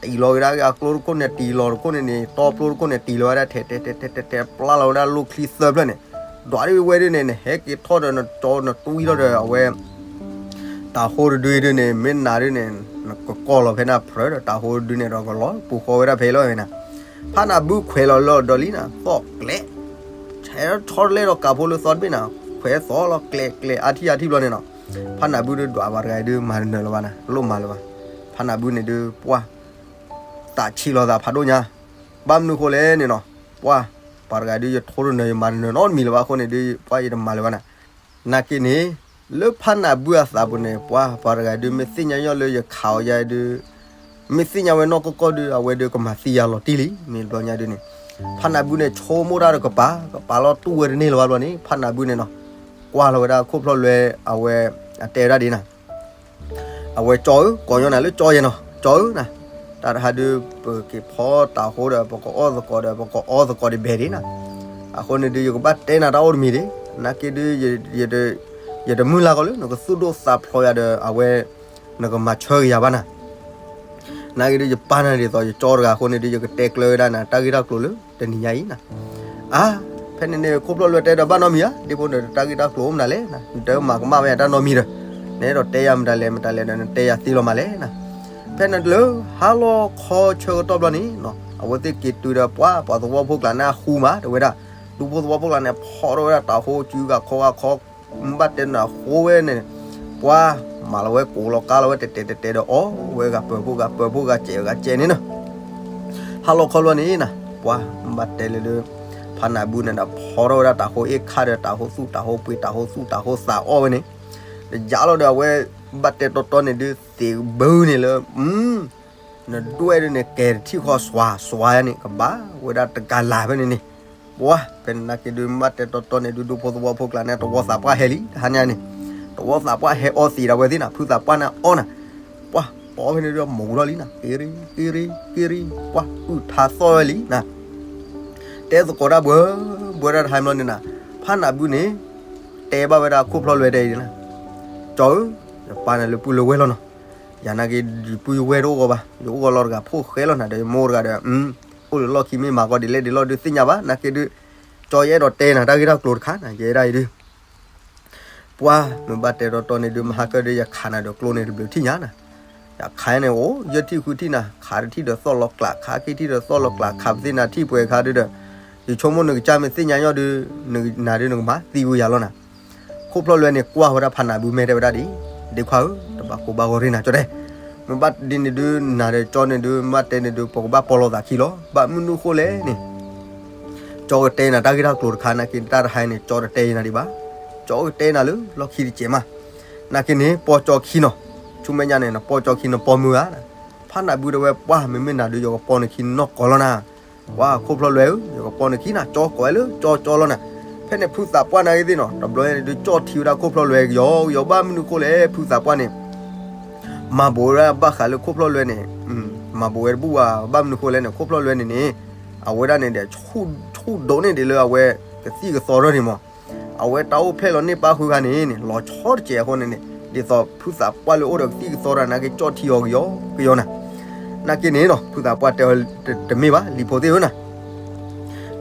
တံၢ်လီၤကဒါအကျိတခိၣ်န့ၣ် တံၢ်လီၤတခိၣ်န့ၣ်န့ၣ် တီပျိတခိၣ်န့ၣ် တံၢ်လီၤဝဲဒၣ်ထဲထဲထဲထဲထဲ ပျၢ်လီၤဝဲဒၣ်လိၣ်ချံသၢဖျၢၣ်န့ၣ်, ဒွးဒ်ဝဲဒုန့ၣ် နဟဲက့ၤထီၣ်ဒီးနကၠီနတွံထီၣ်ဒီးအဝဲ တၤဟိတဒုဒုန့ၣ် မ့ၢ်နၤဒုန့ၣ် နကကီၢ်လီၤဖဲနၤဖျၢၣ်ဒီးတၤဟိတဒုန့ၣ်ဒီးကလီၤပူၤဃီဝဲဒၣ်ဖဲလီၤဝဲနၤ, ဖးနးဘုခွဲးလီၤလီၤဒီးလံနၤ သီၣ်ကျဲး ဆဲးထီၣ်တလဲဒီးကးဖိလၢသီတဘ့ၣ်နၤ, ခွဲးသီၣ်လီၤကျဲးကျဲးအါထံၣ်အါထံၣ်ဘျီန့ၣ်နီၤ, ဖးနးဘုဒုးဒွးပှၤတဂၤဒုးမၤတနၢၤလၢၤဘၣ်နၤ လိၣ်မၤလၢၤဘၣ်, ဖးနးဘုန့ၣ်ဒုးပှၢ် သးဆံးလီၤသးဖးဒိၣ်ညါ, ဘၣ်မနုၤဃိလဲၣ်န့ၣ်နီၤ, ပှၢ် ပှၤတဂၤဒုးယထိတနၢၤယမၤတနၢၤနီတမံၤလၢၤဘၣ်အဃိန့ၣ်ဒုး ပှၢ်ယတမၤလၢၤဘၣ်နၤ, နာ်က့န့ၣ် လၢဖးနးဘုအသးပူၤန့ၣ် ပှၢ် ပှၤတဂၤဒုးမ့ၢ်သ့ၣ်ညါယီၣ်လၢယခးအီၤယါဒုး မ့ၢ်သ့ၣ်ညါဝဲနီၢ်ကီၢ်ကီၢ်ဒုး အဝဲဒုးကမၤသံယၤလီၤတံၢ်လံ မ့ၢ်ဘျီညါဒုးန့ၣ်, ဖးနးဘုန့ၣ် ဆိကမိၣ်တၢ်တကပၤ ကပာ်လီၤတူၢ်ဝဲတန့ၢ်လၢၤဘၣ်ဘျီန့ၣ် ဖးနးဘုန့ၣ်နီၤ, ကွၢ်လီၤဝဲဒၣ်ခိၣ်ဖျီၣ်လွဲ အဝဲ အတဲဝဲဒၣ်ဒ်နၤ အဝဲကၠီဧၢ ကိးညီနၤလၢကၠီယဲနီၤ ကၠီဧၢနၤ, တၢ်တဟါဒုး ပက့ၤဖီတၤဟိဒီး ပကအီၣ်သကိးဒီး ပကအီသကိးဒံးဘဲဒ်နၤ, အဃိန့ၣ်ဒုး ယကဘၣ်တဲနၤတၢ်အိၣ်တမံၤဒံး, နာ်က့ဒုး ယတမုၢ်လၢ်ကီးလၢ နကသူၣ်ဒိၣ်သးဖျိးယၤဒီး အဝဲ နကမၤဆၢက့ၤယၤဘၣ်နၤ နာ်က့ဒုး ယပၢ်နၤဒ်သိး ယကၠီတဂၤအဃိန့ၣ်ဒုး ယကတဲကျၢၤဝဲဒၣ်နၤ တၢ်ဂ့ၢ်တၢ်ကျိၤလၢတနံၤညါအံၤနၤ, အါ ဖဲန့ၣ်န့ၣ် ခိၣ်ဖျီၣ်လွဲတဲဒီးဘၣ်နီတမံၤဧါ, ဒ်ဖိန့ၣ် တၢ်ဂ့ၢ်တၢ်ကျိၤမနုၤလဲၣ်, နတမၤကမၣ်ဝဲယတၢ်နီတမံၤဒီး, နအဲၣ်ဒိးတဲယၤမတၤလဲၣ်မတၤလဲၣ်ဒီး နတဲယၤသ့လီၤမးလဲၣ်. ဖဲန့ၣ်လၢဟါလီၤခီဆၢကတီၢ်ဘျီန့ၣ်, အဝဲသ့ၣ်က့ၤတုၤဒီးပှၤ ပှၤသဝီဖိကျါန့ၣ်အဃူမး တဲဝဲဒၣ်, ဒူဖိသဝီဖိကျါန့ၣ် ဖီထီၣ်ဝဲဒၣ်တၤဟိ စုဂၤခီဂၤခီ ဘၣ်တဲနၤဃိဝဲန့ၣ်, ပှၤမၤလီၤဝဲကိးလီၤကါလီၤဝဲတဲာ်တဲာ်တဲာ်တဲာ်ဒီး အီၣ်ဝဲဂၤပၢၤဖိဂၤပၢၤဖိဂၤစဲးဂၤစဲးန့ၣ်နီၤ. ဟါလီၤခီလီၤန့ၣ်နၤ, ပှၤဘၣ်တဲလၢဒုး, ဖးနးဘုန့ၣ်ဒီး ဖီထီၣ်ဝဲဒၣ်တၤဟိအ့ၣ်ခါဒီး တၤဟိသူၣ်တၤဟိပှ့ၤ တၤဟိသူၣ်တၤဟိသးအီၣ်ဝဲန့ၣ်, တယါလီၤဒီး အဝဲဘၣ်တဲတီတီန့ၣ်ဒုး သ့ၣ်ဘၢန့ၣ်လၢ နဒွဲၣ်ဒုန့ၣ် ကဲတထံၣ်ဃီစွၤစွၤယါန့ၣ် ကဘၣ်ဝဲဒၣ်တကၤလၤဖဲန့ၣ်န့ၣ်, ပှၤဖဲန့ၣ်နာ်က့ဒုး ဘၣ်တဲတီတီန့ၣ်ဒုး ဒူဖိသဝီဖိကျါန့ၣ် တဝီသးပှၢ်ဟဲလံ တဟါညါန့ၣ်, တဝီသးပှၢ်ဟဲအီသံးဒၣ်ဝဲသ့ၣ်နၤ ဖုသးပှၢ်န့ၣ်အီနၤ, ပှၤအီဖဲန့ၣ်ဒုး မိၤထီၣ်လံနၤ က့ရ့က့ရ့က့ရ့, ပှၤအုၣ်ထါသီၣ်ဝဲလံနၤ, တဲသကိးတၢ်ဘှၢဘှၢဒၣ်တဟါမးလီၤန့ၣ်နၤ, ဖးနးဘုန့ၣ် တဲဘၣ်ဝဲဒၣ်ခိၣ်ဖျီၣ်လွဲတဲအံၤန့ၣ်နၤ, ကၠီဧၢ, ယပၢ်နၤလၢပုၢ်လၢဝဲၢ်လီၤနီၤ, ယၤနာ်က့ ယပုၢ်ယဝဲၢ်တအိၣ်ဂီၤဘၣ်, ယအိၣ်ဂီၤလီၤတဂၤဖိၣ်ဃဲလီၤနၤဒီး ယမိၢ်တဂၤဒီး အိၣ်လၢလီၢ်ခံမ့ၢ်မၤကီဒ်လဲၣ်ဒ်လဲၣ်ဒုးသ့ၣ်ညါဘၣ်, နာ်က့ဒုး, ကၠီယအဲၣ်ဒိးတဲနၤတၢ်ဂ့ၢ်တၢ်ကျိၤတခါနၤ ယဲဒၣ်အံၤဒုး ပှၤမ့ၢ်ဘၣ်တဲတီတီန့ၣ်ဒုး မဟါကၢဒုး ယခးနၤဒီးကျိန့ၣ်တဘျုးထံၣ်ညါနၤ, ယခးန့ၣ်အိၣ် ယဲၢ်ထံၣ်ဃုထံၣ်နၤ, ခးတထံၣ်ဒီးသီၣ်လီၤကျး, ခးခံထံၣ်ဒီးသီၣ်လီၤကျး, ခးပသ့ၣ်နၤထံၣ်ပှဲၤခါဒုးဒီး, ယဆိကမိၣ်နကစၢ်မ့ၢ်သ့ၣ်ညါညီဒုး, နၤဒုးနကမၤသံဝဲယၤလီၤနၤ, ခိၣ်ဖျီၣ်လွဲန့ၣ် ကွၢ်ဝဲဒၣ်ဖးနးဘု မ့ၢ်တဲဝဲဒၣ်ဒ်, ဒ့ခွါဧၢ, တဘၣ်ကိးဘၣ်ဂီၤရ့ၣ်နၤကၠီတဲ, မ့ၢ်ဘၣ်ဒ်န့ၣ်ဒုး နၤဒီးကၠီန့ၣ်ဒုး မ့ၢ်ဘၣ်တဲန့ၣ်ဒုး ပကဘၣ်ပီၢ်လိာ်သးခံလီၤ, ဘၣ်မနုၤဃိလဲၣ်န့ၣ် ကၠီကတဲနၤတၢ်ဂ့ၢ်တၢ်ကျိၤတခါ နာ်က့တၢ်တဟါအံၤန့ၣ် ကၠီတတဲယၤနၤဒံးဘၣ်, ကၠီကတဲနၤလၢလီၢ်ခံတစဲးမး, နာ်က့န့ၣ် ပီၢ်ကၠီခံနီၤ, ဆူမဲာ်ညါန့ၣ် နပီၢ်ကၠီခံနပီၢ်မုၢ်ဧါ, ဖးနးဘုတဲဝဲ ပှၤမ့မ့ၢ်နၤဒုး ယကပီၢ်နခံနီၢ်ကီၢ်လီၤနၤ, ပှၤခိၣ်ဖျီၣ်လွဲဧၢ, ယကပီၢ်နခံနၤ, ကၠီကိးဝဲလၢကၠီကၠီလီၤနၤ, ဖဲန့ၣ်ဖုသးပှၢ်နာ်က့သ့ၣ်နီၤ တဘျီညါန့ၣ်ဒုး ကၠီထံၣ်ဝဲဒၣ်ခိၣ်ဖျီၣ်လွဲကယီကယီ ဘၣ်မနုၤဃိလဲၣ် ဖုသးပှၢ်န့ၣ် မၤဘူးဝဲဒၣ်ဘၣ်ဃးလၢခိၣ်ဖျီၣ်လွဲန့ၣ်, မၤဘူးဝဲတဘူၣ်ဘၣ်, ဘၣ်မနုၤဃိလဲၣ်န့ၣ် ခိၣ်ဖျီၣ်လွဲန့ၣ်န့ၣ်, အဝဲဒၣ်န့ၣ်ဒီး ဆူၣ်ဒိးန့ၢ်ဒံးလၢအဝဲကသံၣ်ကသီထီၣ်န့ၣ်မး, အဝဲတၢ်အိၣ်ဖျဲၣ်လီၤန့ၢ်ပၣ်ဃုခါန့ၣ်န့ၣ် လီၤဆီတစဲးအဃိန့ၣ်န့ၣ် ဒ်သိးဖုသးပှၢ်လၢအိၣ်ဒီးကသံၣ်ကသီတၢ်နာ်က့ ကၠီထံအီၤကယီကယီနၤ, နာ်က့န့ၣ်နီၤ ဖုသးပှၢ်တဲဝဲတမ့ၢ်ဘၣ် လံၤဖိသ့ၣ်ဧၢနၤ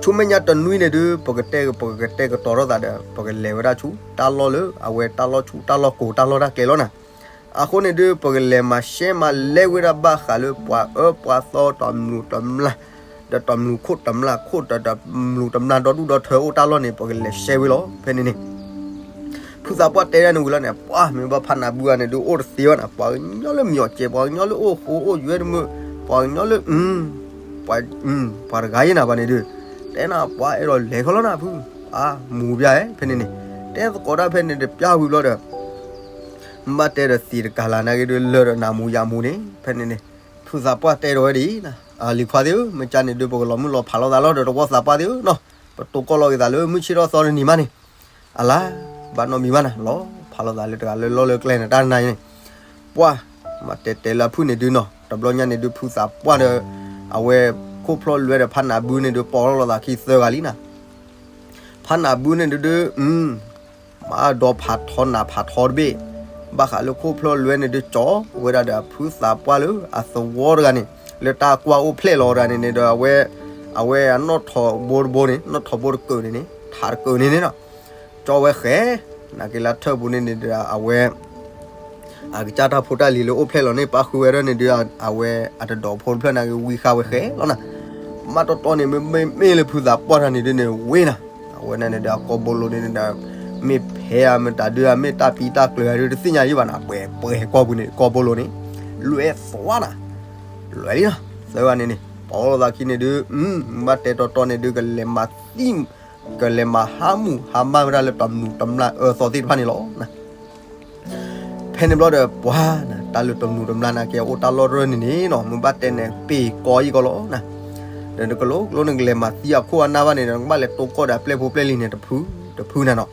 ဆူမဲာ်ညါတနွံန့ၣ်ဒုး ပကတဲ ပကတဲကတီၤထီၣ်သးဒီး ပကလဲၤဝဲဒၣ်ဆူ တၢ်လီၢ်လၢအဝဲတၢ်လီၢ်ဆူၣ်တၢ်လီၢ်ကိၤတၢ်လီၢ်တၢ်ကျဲလီၤနၤ, အဃိန့ၣ်ဒုး ပကလဲၤမၤရှဲမၤလဲဝဲဒၣ်ဘၣ်ဃးလၢပှၤအၢပှၤသီတၢ်မနုၤတၢ်မနုၤ, ဒီးတၢ်မနုၤခိၣ်တၢ်မနုၤခိၣ် ဒီးတၢ်မနုၤတၢ်မနုၤဒီဒူၣ်ဒီထၢအိၣ်တၢ်လီၢ်န့ၣ် ပကလဲၤရှဲဝဲလီၤ ဖဲန့ၣ်န့ၣ် ဖုသးပှၢ်တဲဒၣ်န့ၣ်ဝံၤလီၤန့ၣ် ပှၤမ့ၢ်ဘၣ်ဖးနးဘုဂၤန့ၣ်ဒုး အိၣ်တသ့ဘၣ်နၤ, ပှၤကညီလၢမၠီၣ်စဲး ပှၤကညီလၢအိၣ်ဃိအိၣ်ယွဲတမုာ်, ပှၤကညီလၢ ပှၤတဂၤယဲနၤဘၣ်န့ၣ်ဒုး, တဲနၤပှၤအဲၣ်ဒိးလဲၤခီလီၤနၤဖု, အမူၤပျၢ်ဧဲ ဖဲန့ၣ်န့ၣ်, တဲသကိးတၢ်ဖဲန့ၣ်တပျၢ်ဝံၤဘျီဒီး ဘၣ်တဲဒီးသံးတကၤလၤနာ်က့ဒုး လၢာ်ဒီးနးမူၤယၤမူၤန့ၣ် ဖဲန့ၣ်န့ၣ်, ဖုသးပှၢ်တဲဒီးဝဲဒ်အံၤ, လံၤခွါသ့ၣ်ဧၢ, မ့ၢ်ကါန့ၣ်ဒုး ပကလီၤမုၢ်လီၤဖးလိာ်သးလီၤဒီးတဝီသးပှၢ်သ့ၣ်ဧၢနီၤ, ပတိၢ်ကီၢ်လီၤက့ၤသးလၢမုၢ်ဆ့ၣ်ထီၣ်သီတနံၤမးန့ၣ်, အလါ ဘၣ်နီတမံၤဘၣ်နၤ, လီၤဖးလိာ်သးလၢတဂၤလၢလီၢ်လၢကျဲန့ၣ် တၢ်တနၤအံၤန့ၣ်, ပှၤ မၤတဲတဲလၢအဖုၣ်န့ၣ်ဒုးနီၤ, တဘျီညါန့ၣ်ဒုး ဖုသးပှၢ်ဒီး အဝဲ ခိၣ်ဖျီၣ်လွဲဒီးဖးနးဘုန့ၣ်ဒုး ပီၢ်လီၤလိာ်သးခံသၢဂၤလံနၤ ဖးနးဘုန့ၣ်ဒုးဒုး မၤဒီဖးထီနးဖးထီတဘ့ၣ်, ဘၣ်ဃးလၢခိၣ်ဖျီၣ်လွဲန့ၣ်ဒုး ကၠီဝဲဒၣ်ဒီးဖုသးပှၢ်လၢအသဝီတဂၤန့ၣ်, လၢတၢ်ကွၢ်အိၣ်ဖျဲၣ်လီၤတဂၤန့ၣ်န့ၣ်ဒီး အဝဲ အဝဲအနီၣ်ထိးဘိတဘိန့ၣ် နီၣ်ထိးဘိတကုာ်န့ၣ်န့ၣ် ထးတကုာ်န့ၣ်န့ၣ်နီၤ, ကၠီဝဲဃဲ နာ်က့လၢထၢၣ်ပူၤန့ၣ်န့ၣ်ဒီး အဝဲ အကစၢ်တၢ်ဖိတၢ်လံၤလၢအိၣ်ဖျဲၣ်လီၤန့ၣ် ပၣ်ဃုဝဲဒၣ်န့ၣ်ဒုး အဝဲအတဒီးဖိတဖျၢၣ်နာ်က့ ဝံဃာ်ဝဲဃဲလီၤနၤ, မ့ၢ်တီတီန့ၣ် မ့မ့ၢ်လၢဖုသးပှၢ်တၢ်န့ၣ်ဒုးန့ၣ် ဝ့ၢ်နၤ, အဝဲန့ၣ်န့ၣ်ဒီး အကီၢ်ဘိလိၤန့ၣ်န့ၣ်ဒီး မ့ၢ်ဖဲအမတၤဒုး မ့ၢ်တၢ်ပံတၢ်ကျၢၤဒုး တသ့ၣ်ညါယံၣ်ဘၣ်နၤ, ပှဲၤပှဲၤကီၢ်ပူၤန့ၣ် ကီၢ်ဘိလိၤန့ၣ် လွဲသွါနၤ, လွဲလံနၤ, သၢဂၤန့ၣ်န့ၣ် ပီၢ်လီၤသးခံန့ၣ်ဒုး ဘၣ်တဲတီတီန့ၣ်ဒုး ကလဲၤမၤသံ ကလဲၤမၤဟါမုၢ်ဟါမၢ်ဝဲဒၣ်လၢတၢ်မနုၤတမျၢ်အၢသီသ့ၣ်တဖၣ်န့ၣ်လီၤ. ဖဲန့ၣ်ဘျီဒီးပှၤ တၢ်လၢတၢ်မနုၤတမျၢ်နာ်က့ အိၣ်တၢ်လီၢ်တရၢၢ်န့ၣ်န့ၣ်နီၤ မ့ၢ်ဘၣ်တဲန့ၣ် ပ့ၤကီအံၤကီလီၤနၤ. ဒီးနကလိၤကလိၤနကလဲၤမၤသံအခိၣ်အနၢ်ဘၣ်န့ၣ်ဒီး နကဘၣ်လဲၤတိၢ်ကီၢ်ဒီးအပျဲၢ်ဖိပျဲၢ်လံၤန့ၣ် တဖု တဖုနၤနီၤ.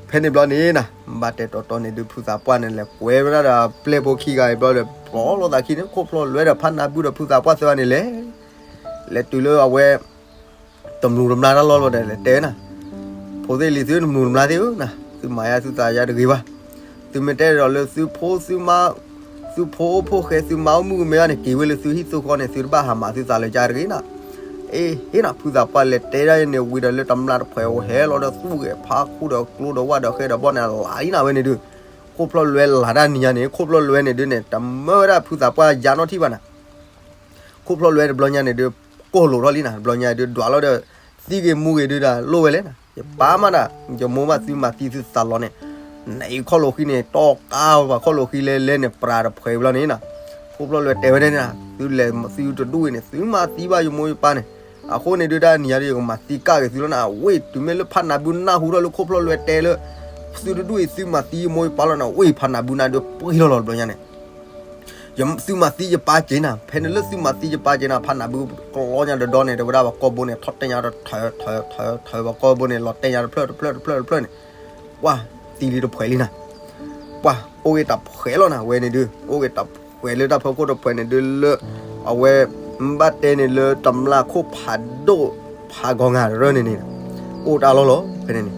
ဖဲန့ၣ်ဘျီန့ၣ်နၤ ဘၣ်တဲတီတီန့ၣ်ဒုး ဖုသးပှၢ်န့ၣ် လဲၤကွဲးဝဲဒၣ်ဒီးပျဲၢ်ဖိခံဂၤအံၤဘျီဒီး ပီၢ်လီၤသးခံန့ၣ် ခိၣ်ဖျီၣ်လွဲဒီးဖးနးဘုဒီးဖုသးပှၢ်သၢဂၤန့ၣ်လဲၤ လဲၤတုၤလၢအဝဲ တမနုၤတမျၢ်တၢ်လီၢ်လီၤဒီး လဲၤတဲနၤ, ဖိသ့ၣ်လံၤသုတမနုၤတမျၢ်သ့ၣ်ဧၢနၤ, သုမၤယါသုသးယါတဂ့ၤဘၣ်. သုမ့ၢ်တဲဒီးလၢသုဖိသုမါ သုဖိအိၣ်ဖိၣ်ဃဲ သုမါအိၣ်မုၣ်ကမဲဘၣ်န့ၣ် က့ၤဝဲလၢသုဟံၣ်သုဃီန့ၣ် သုတဘၣ်ဟးမၤသုသးလၢယါတဂ့ၤနၤ. အ့ ဟ့ၣ်နၤ ဖုသးပှၢ်လဲၤတဲဒၣ်န့ၣ် ဝံၤဒီးလၢတမျၢ်တဖှဲးအိၣ်ဟဲလီၤဒီးသူၣ်ဂဲၤဖးခိၣ်ဒီးကျိဒီးဝၣ်ဒီးဃဲဒီးဘီန့ၣ် လၢ်လံနၤဝဲန့ၣ်ဒုး, ခိၣ်ဖျီၣ်လွဲလၢ်တၢ်နံၤညါန့ၣ် ခိၣ်ဖျီၣ်လွဲန့ၣ်ဒုးန့ၣ် တမၢဝဲဒၣ်ဖုသးပှၢ်ယါနီတထံၣ်ဘၣ်နၤ ခိၣ်ဖျီၣ်လွဲတဘျီညါန့ၣ်ဒုး ကိၢ်လိာ်ထီၣ်လံနၤ တဘျီညါဒုး ဒွးလီၤဒီး သံဂ့ၤမူဂ့ၤဒုးဒၣ်လိၣ်ဝဲလဲၣ်နၤ ယပၢ်မးနၤ ယမိၢ်ဘၣ်သုမၤသံသုသးလီၤန့ၣ်, နအံၤခီၣ်လိာ်ဃံန့ၣ် တီၢ်ကါဘၣ်ခီၣ်လိာ်ဃံလဲလဲန့ၣ် ပြးတဖှဲးဘျီန့ၣ်နၤ, ခိၣ်ဖျီၣ်လွဲတဲဝဲဒၣ်န့ၣ်နၤ သုလဲၤသုတဒူၣ်အံၤန့ၣ် သုမၤသံဘၣ်ယမိၢ်ယပၢ်န့ၣ်, အဃိန့ၣ်ဒုးတၢ်နံၤညါဒုး ယကမၤသံကၣ်က့ၤသုလီၤနၤ အဝဲတုၤမ့ၢ်လၢဖးနးဘုနၢ်ဟူထီၣ်လၢခိၣ်ဖျီၣ်လွဲတဲလၢ သုတဒူၣ်အံၤသုမၤသံယမိၢ်ယပၢ်လီၤနၤ အဝဲဖးနးဘုနၢ်ဒုးပှံၢ်လီၤလီၤတဘျီညါန့ၣ် သုမၤသံယပၢ်က့ၤနၤ ဖဲန့ၣ်လၢသုမၤသံယပၢ်က့ၤနၤ ဖးနးဘုကျီညါတဒီန့ၣ် တဲဝဲဒၣ်ပှၤကီၢ်ဘိန့ၣ် ထီၣ်တဲညါတထၢ ထၢ ထၢ ထၢ ပှၤကီၢ်ဘိန့ၣ် လီၤတဲညါတဖျၢၣ်တဖျၢၣ်တဖျၢၣ်တဖျၢၣ်န့ၣ်, ပှၤသံလံတဖှဲးလံနၤ, ပှၤအိၣ်ဂ့ၤတၢ်ဖှဲးလီၤနၤ ဝဲန့ၣ်ဒုး အိၣ်ဂ့ၤတၢ်ဖှဲးလၢတၢ်ဖီခိၣ်တဖှဲးန့ၣ်ဒုးလၢ အဝဲ ဘၣ်တဲန့ၣ်လၢတမျၢ်ခိၣ်ဖးဒိၣ် ဖးဂီၤငါတရၢန့ၣ်န့ၣ်, အိၣ်တၢ်လီၢ်လီၤ ဖဲန့ၣ်န့ၣ်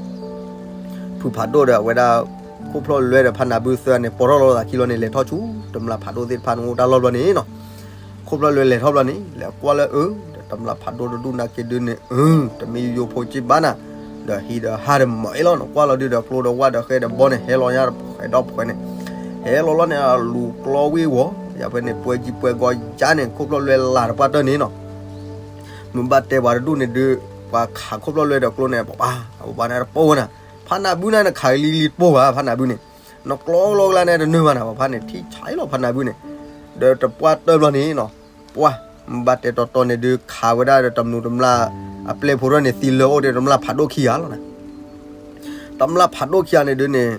ဖုဖးဒိၣ်ဒီးအဝဲဒၣ် ခိၣ်ဖျီၣ်လွဲဒီးဖးနးဘုသၢန့ၣ် ပိာ်ထီၣ်လီၤသးခံလီၤန့ၣ် လဲၤထီၣ်ဆူ တမျၢ်ဖးဒိၣ်သ့ၣ်တဖၣ်န့ၣ်အိၣ်တၢ်လီၢ်ဘျီန့ၣ်နီၤ, ခိၣ်ဖျီၣ်လွဲလဲၤထီၣ်ဘျီန့ၣ် လဲၤကွၢ်လၢအၢ ဒီးတမျၢ်ဖးဒိၣ်တဒူၣ်နာ်က့ဒုးန့ၣ် အၢ တမ့ၢ်ယိယိဖိက့ဘၣ်နၤ, ဒီးဟံးဒီးဟါဒီးမၤအ့ၣ်လီၤ နကွၢ်လီၤဒုးဒီးကျိဒီးဝၣ်ဒီးဃဲဒီးဘီန့ၣ် ဟဲလီၤညါတဖှဲးဒီဖှဲးန့ၣ်, ဟဲလီၤလီၤန့ၣ် လူၤကျီဝ့ၢ်ဝီၤ ယဖဲန့ၣ် ပှဲၤကံပှဲၤဂီၤယါန့ၣ် ခိၣ်ဖျီၣ်လွဲလၢ်တပှၢ်တၢၢ်န့ၣ်နီၤ မ့ၢ်ဘၣ်တဲပှၤတဒူၣ်န့ၣ်ဒုး ပှၤခးခိၣ်ဖျီၣ်လွဲဒီးကျိန့ၣ် ပှၤပှၤ အပှၤန့ၣ်တပိၢ်ဝဲနၤ, ဖးနးဘုန့ၣ် နခးလံလံတပိၢ်ဘၣ် ဖးနးဘုန့ၣ်, နကျီလီၤကလါန့ၣ်တနၢၤဘၣ်နၤ ပှၤဖးန့ၣ်ထံၣ်ဆါလီၤဖးနးဘုန့ၣ်, ဒီးတပှၢ်တၢၢ်ဘျီန့ၣ်နီၤ, ပှၤ မ့ၢ်ဘၣ်တဲတီတီန့ၣ်ဒုး ခးဝဲဒၣ်ဒီးတမနုၤတမျၢ် အပျဲၢ်ဖိထီၣ်န့ၣ် သံလၢအိၣ်ဒီးတမျၢ်ဖးဒိၣ်ခံဂၤလီၤနၤ တမျၢ်ဖးဒိၣ်ခံဂၤန့ၣ်ဒုးန့ၣ်